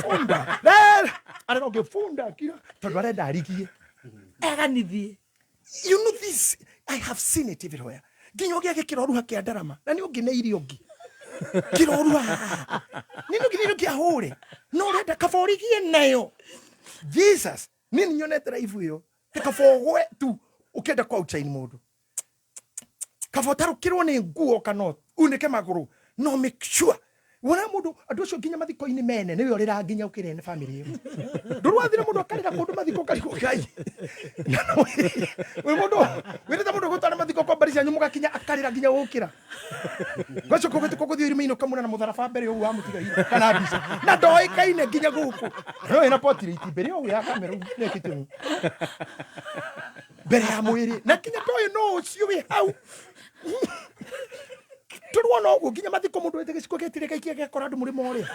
Bunda. Rere, arera ũngĩ, bunda, kira. Tondũ arenda arigie. Eganithie. You know this, I have seen it everywhere. Nginya ũgĩage kĩroruha kĩa ndarama, na nĩ ũngĩneire ũngĩ. Kĩroruha. Nĩ nĩ nginya ũngĩ ahũre. No ũrenda kaba ũrigie nayo. Jesus, niĩ nĩ nyonete live ĩyo. Te kaba ũgwe tu, ũkĩenda kwa outshine mũndũ. Kaba ũtarũkĩrwo nĩ nguo kana unĩke magũrũ. No make sure. Wona mũndũ, andũ acio nginya mathiko-inĩ mene, nĩwe ũrĩra nginya ũkĩrĩa nĩ family ĩyo. Ndũrwathire mũndũ akarĩra kũndũ mathiko karigwo Ngai. Na no, wĩ mũndũ, wĩrĩte mũndũ gũtwara mathiko kwa mbari cianyu mũgakinya akarĩra nginya gũkĩra. Gacoka ũgĩtuka gũthiĩ irima-inĩ ũkamuna na mũtharaba mbere ũguo wa mũtiga kana mbica. Na ndoĩkaine nginya gũkũ. No ĩna portrait mbere ũguo ya kamera ũguo, nĩekĩte ũguo. Mbere ya mwĩrĩ. Na nginya ndoĩ no ũcio wĩ hau. Tũrwo no ũguo nginya mathiko mũndũ wĩte gĩciko gĩetire gaikia gĩakora andũ mũrĩmo ũrĩa.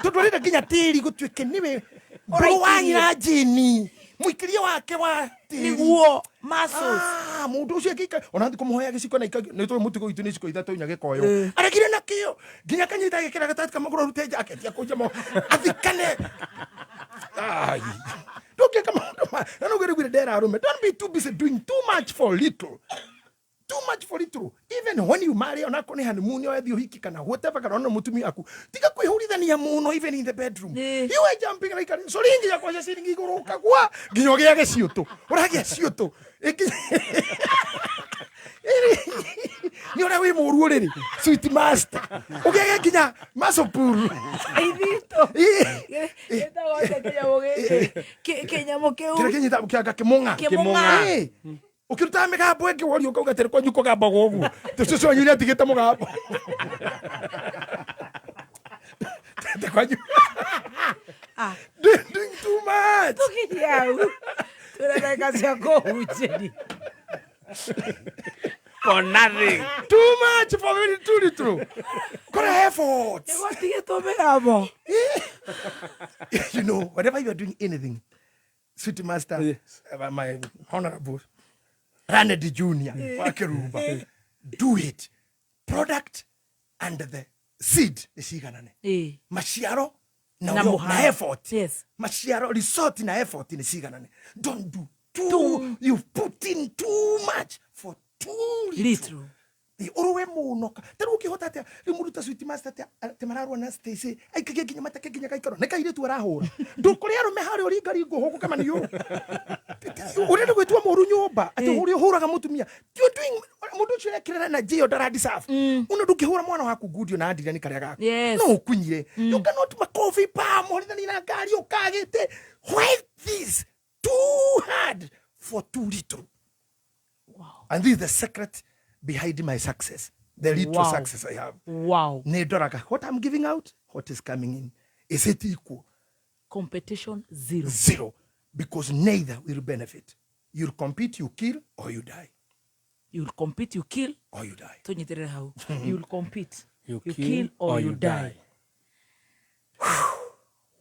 Tondũ arenda nginya tĩri gũtuĩke nĩwe mbũrũ wa nyina Jane. Mũikĩrie wake wa tĩri. Nĩguo, muscles. Mũndũ ũcio angĩika, ona thikũ mũhoya gĩciko na ika, nĩ tũĩ mũtugo witũ nĩ iciko ithatũ inya gĩkoyo. Aregire na kĩo. Nginya akanyita agĩkĩra gatagatĩ ka magũrũ arute nja, aketia kũnja mo. Athikane. Ai. Ndũngĩka maũndũ ma, na no ũgerie ndera arũme. Don't be too busy doing too much for little. Too much for little. Even when you marry, ona ko ni honeymoon yo ethio hiki kana whatever kana ona mutumia aku. Tiga kwihurithania muno even in the bedroom. You are jumping like a ciringi ya kwaca ciringi iguru ukagwa nginya ugiage ciutu. Uragia ciutu. Nĩ ũrĩa wĩ mũru ũrĩrĩ sweet master ũgĩage nginya masopuru. Ithitũ gĩtagwo atĩa kĩnyamũ gĩkĩ? Kĩnyamũ kĩu kĩrĩa kĩnyita kĩanga kĩmũng'a. Kĩmũng'a. Ĩ, ũkĩrutaga mĩgambo ĩngĩ woria ũkauga atĩrĩ kwanyu kũgambagwo ũguo tũcũcũ wanyu nĩ atigĩte mũgambo Te kwanyu. Ah. Doing too much. Tũkinyie hau twĩna ndagĩka cia kũhunjĩria. For nothing. Too much for very too little. Kora effort. Nĩgwatigĩtwo mĩgambo. You know, whenever you are doing anything, sweet master, Yes. My honorable Ranedi Junior wa Kirumba, do it. Product and the seed nĩciganane. Maciaro na, Na na, mũhano. na effort. Maciaro, result na effort nĩciganane. Don't do too, you put in too much for too little. Little. Ĩ, ũrũe mũno ta rĩu ũngĩhota atĩa rĩu mũndũ ta sweet master atĩa atĩ mararũa na Stacy aikagia nginya mateke nginya gaikaro nĩ kairĩtu arahũra ndũkũrĩ arũme harĩa ũringaringwo hũgũ kama nĩ ũũ ũrenda gwĩtua mũru nyũmba atĩ ũrĩa ũhũraga mũtumia. You're doing mũndũ ũcio arekĩrĩra na njĩyo ndara deserve uno ndũngĩhũra mwana waku ngudio na andirani karĩa gaku. No ũkunyire. You cannot makobi pa mũhũrithani na ngari ũkagĩte. Why this too hard for too little? And this is the secret behind my success, the little success I have. Nĩ ndoraga what I'm giving out, what is coming in. Is it equal? Competition zero. Zero. Because neither will benefit. You'll compete, you kill, or you die. You'll compete, you kill, or you die. Tũnyitĩrĩre hau. You'll compete, You you kill, kill, or or you you die. die.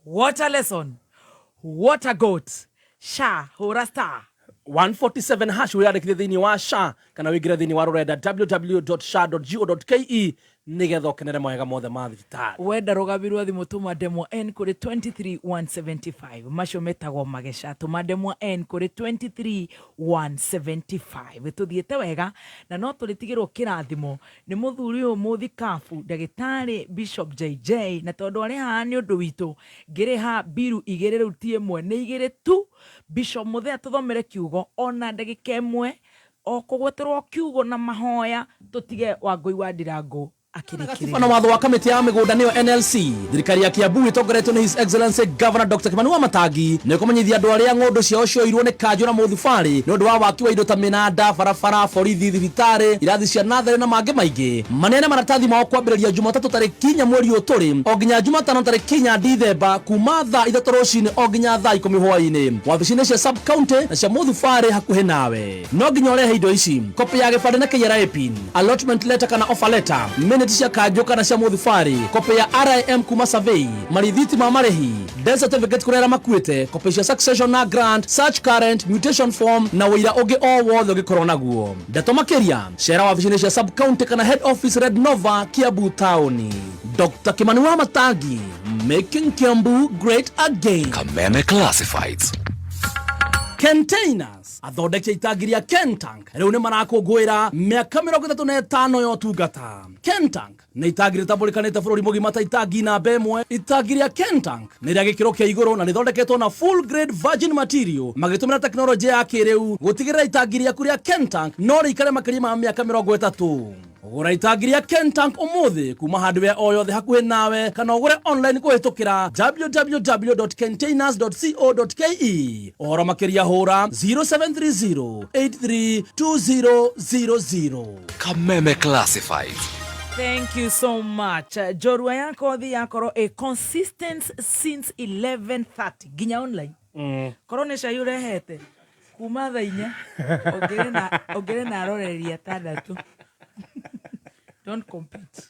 What a lesson. What a goat. Sha, hũra star. 147 hash wĩyandĩkithie thĩinĩ wa SHA kana wĩingĩre thĩinĩ wa rũrenda www.sha.go.ke nĩgetha ũkenere mawega mothe ma thibitarĩ. Wenda rũgabirwo thimũ tũma ndemwa n kũrĩ 23175. Macio metagwo mageca. Tũma ndemwa n kũrĩ 23175. Tũthiĩte wega na no tũrĩtigĩrwo kĩrathimo nĩ mũthuri ũyũ mũthikabu ndagĩtarĩ Bishop JJ, na tondũ arĩ haha nĩ ũndũ witũ ngĩrĩha mbiru igĩrĩ rĩu ti ĩmwe nĩ igĩrĩ tu. Bishop Muthea tũthomere kiugo ona ndagĩka ĩmwe o kũgweterwo kiugo na mahoya tũtige Wangũi wa Ndirango Gatiba na watho wa kamĩtĩ ya mĩgũnda nĩyo NLC. Thirikari ya Kiambu ĩtongoretio nĩ His Excellency Governor Dr. Kimani Wamatangi nĩ kũmenyithia andũ arĩa ng'ũndũ ciao cioirwo nĩ kanjũ na mũthubarĩ nĩ ũndũ wa waki wa indo ta mĩnanda, barabara, borithi, thibitarĩ, irathi cia natharĩ na mangĩ maingĩ. Maneane maratathi mao kwambĩrĩria Jumatatũ tarĩki 4 mweri ũyũ tũrĩ o nginya Jumatano tarĩki 4 Dithemba kuma thaa 3 rũcinĩ o nginya thaa 10 hwaĩ-inĩ wabici-inĩ cia sub county na cia mũthubarĩ hakuhĩ nawe. No nginya ũrehe indo ici: copy ya gĩbandĩ na KRA pin, allotment letter kana offer letter, minute cia kanjũ kana cia mũthubarĩ, copy ya RIM kuma survey, marithiti ma marĩhi, death certificate kũrĩa arĩa makuĩte, copy cia succession na grant, search current, mutation form na ũira ũngĩ o wothe ũngĩkorwo naguo. Ndeto makĩria cera wabici-inĩ cia sub county kana head office Red Nova Kiambu Town. Dr. Kimani Wamatangi, making Kiambu great again. Kameme Classifieds. Containers athondeki a itangi rĩa Kentank rĩu nĩ marakũngũĩra mĩaka 35 ya ũtungata. Kentank nĩ itangi rĩtambũrĩkanĩte bũrũri mũgima ta itangi namba ĩmwe. Itangi rĩa Kentank nĩ rĩa gĩkĩro kĩa igũrũ na rĩthondeketwo na full grade virgin material magĩtũmĩra tekinoronjĩ ya kĩrĩu gũtigĩrĩra itangi rĩaku rĩa Kentank no rĩikare makĩria ma mĩaka 30. Gũra itangi rĩa Kentank ũmũthĩ kuma hardware o yothe hakuhĩ nawe kana ũgũre online kũhĩtũkĩra www.containers.co.ke. Ũhoro makĩria hũra 0730 832000. Kameme Classifieds. Thank you so much. Njorua ya kothi yakorwo a consistent since 11:30 nginya online. Korwo nĩ cai ũrehete kuma thaa 4 ũngĩrĩ na aroreri atandatũ. Don't compete.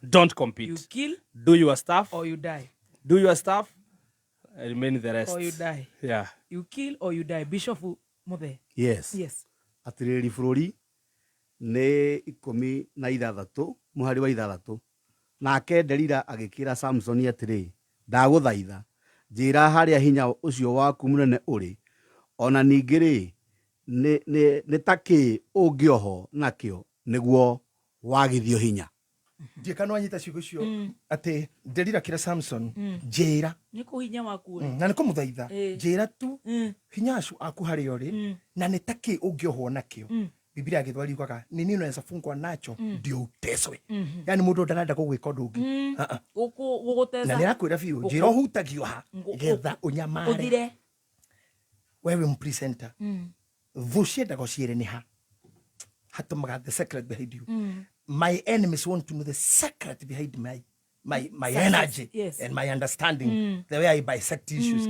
Don't compete. You kill Do your stuff. or you die. Do your stuff. Remain the rest. Or you die. Yeah. You kill or you die. Bishop Muthe. Yes. Yes. Atĩrĩrĩ bũrũri nĩ 16 mũhari wa 6. Nake Delila agĩkĩra Samsoni atĩrĩ, ndagũthaitha njĩra harĩa hinya ũcio waku mũnene ũrĩ, ona ningĩ rĩ nĩ ta kĩ ũngĩohwo nakĩo nĩguo wagithio hinya. Ndiĩ kana wanyita ciugo icio atĩ Delila kĩra Samson njĩra Nĩ kũ hinya waku ũrĩ. Na nĩ kũmũthaitha njĩra tu hinya acu aku harĩa ũrĩ na nĩ ta kĩ ũngĩohwo nakĩo. Biblia ya Gĩthweri yugaga nini unaweza fungwa nacho ndio uteswe. Yani mũndũ ndarenda gũgwĩka ũndũ ũngĩ. Ah, ah. Gũgũteca. Na nĩ arakwĩra biũ, njĩra ũhutagio ha getha ũnyamare. Ũthire. Wewe mpresenter, thũ ciendaga ũciĩre nĩ ha hatũmaga the secret behind you. My enemies want to know the secret behind my Success, energy and my understanding, the way I bisect issues.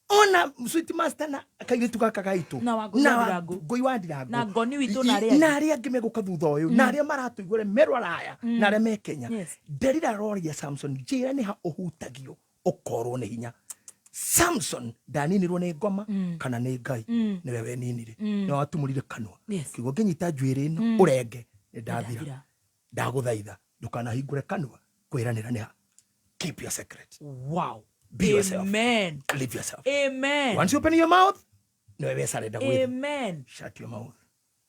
Ona Sweet Master na kairĩtu gaka gaitũ. Na Wangũi na wa Ndirangu. Wangũi wa Ndirangu. Na Ngoni witũ na arĩa angĩ. Na arĩa angĩ megũka thutha ũyũ, na arĩa maratũigua arĩa me rũraya na arĩa me Kenya. Delila aroria Samson, njĩra nĩ ha ũhutagio ũkorwo nĩ hinya. Samson ndaninirwo nĩ ngoma kana nĩ Ngai, nĩwe weninire, nĩwe watumũrire kanua. Kiugo ngĩnyita njuĩrĩ ĩno ũrenge nĩ ndathira. Ndathira. Ndagũthaitha ndũkanahingũre kanua kwĩranĩra nĩ ha. Keep your secret. Wow. Be yourself. Amen. Live yourself. Amen. Once you open your mouth, nĩwe wesarenda gwĩtha. Amen. Shut your mouth.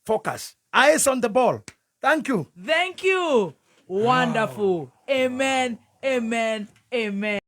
Focus. Eyes on the ball. Thank you. Thank you. Wonderful. Amen. Amen. Amen.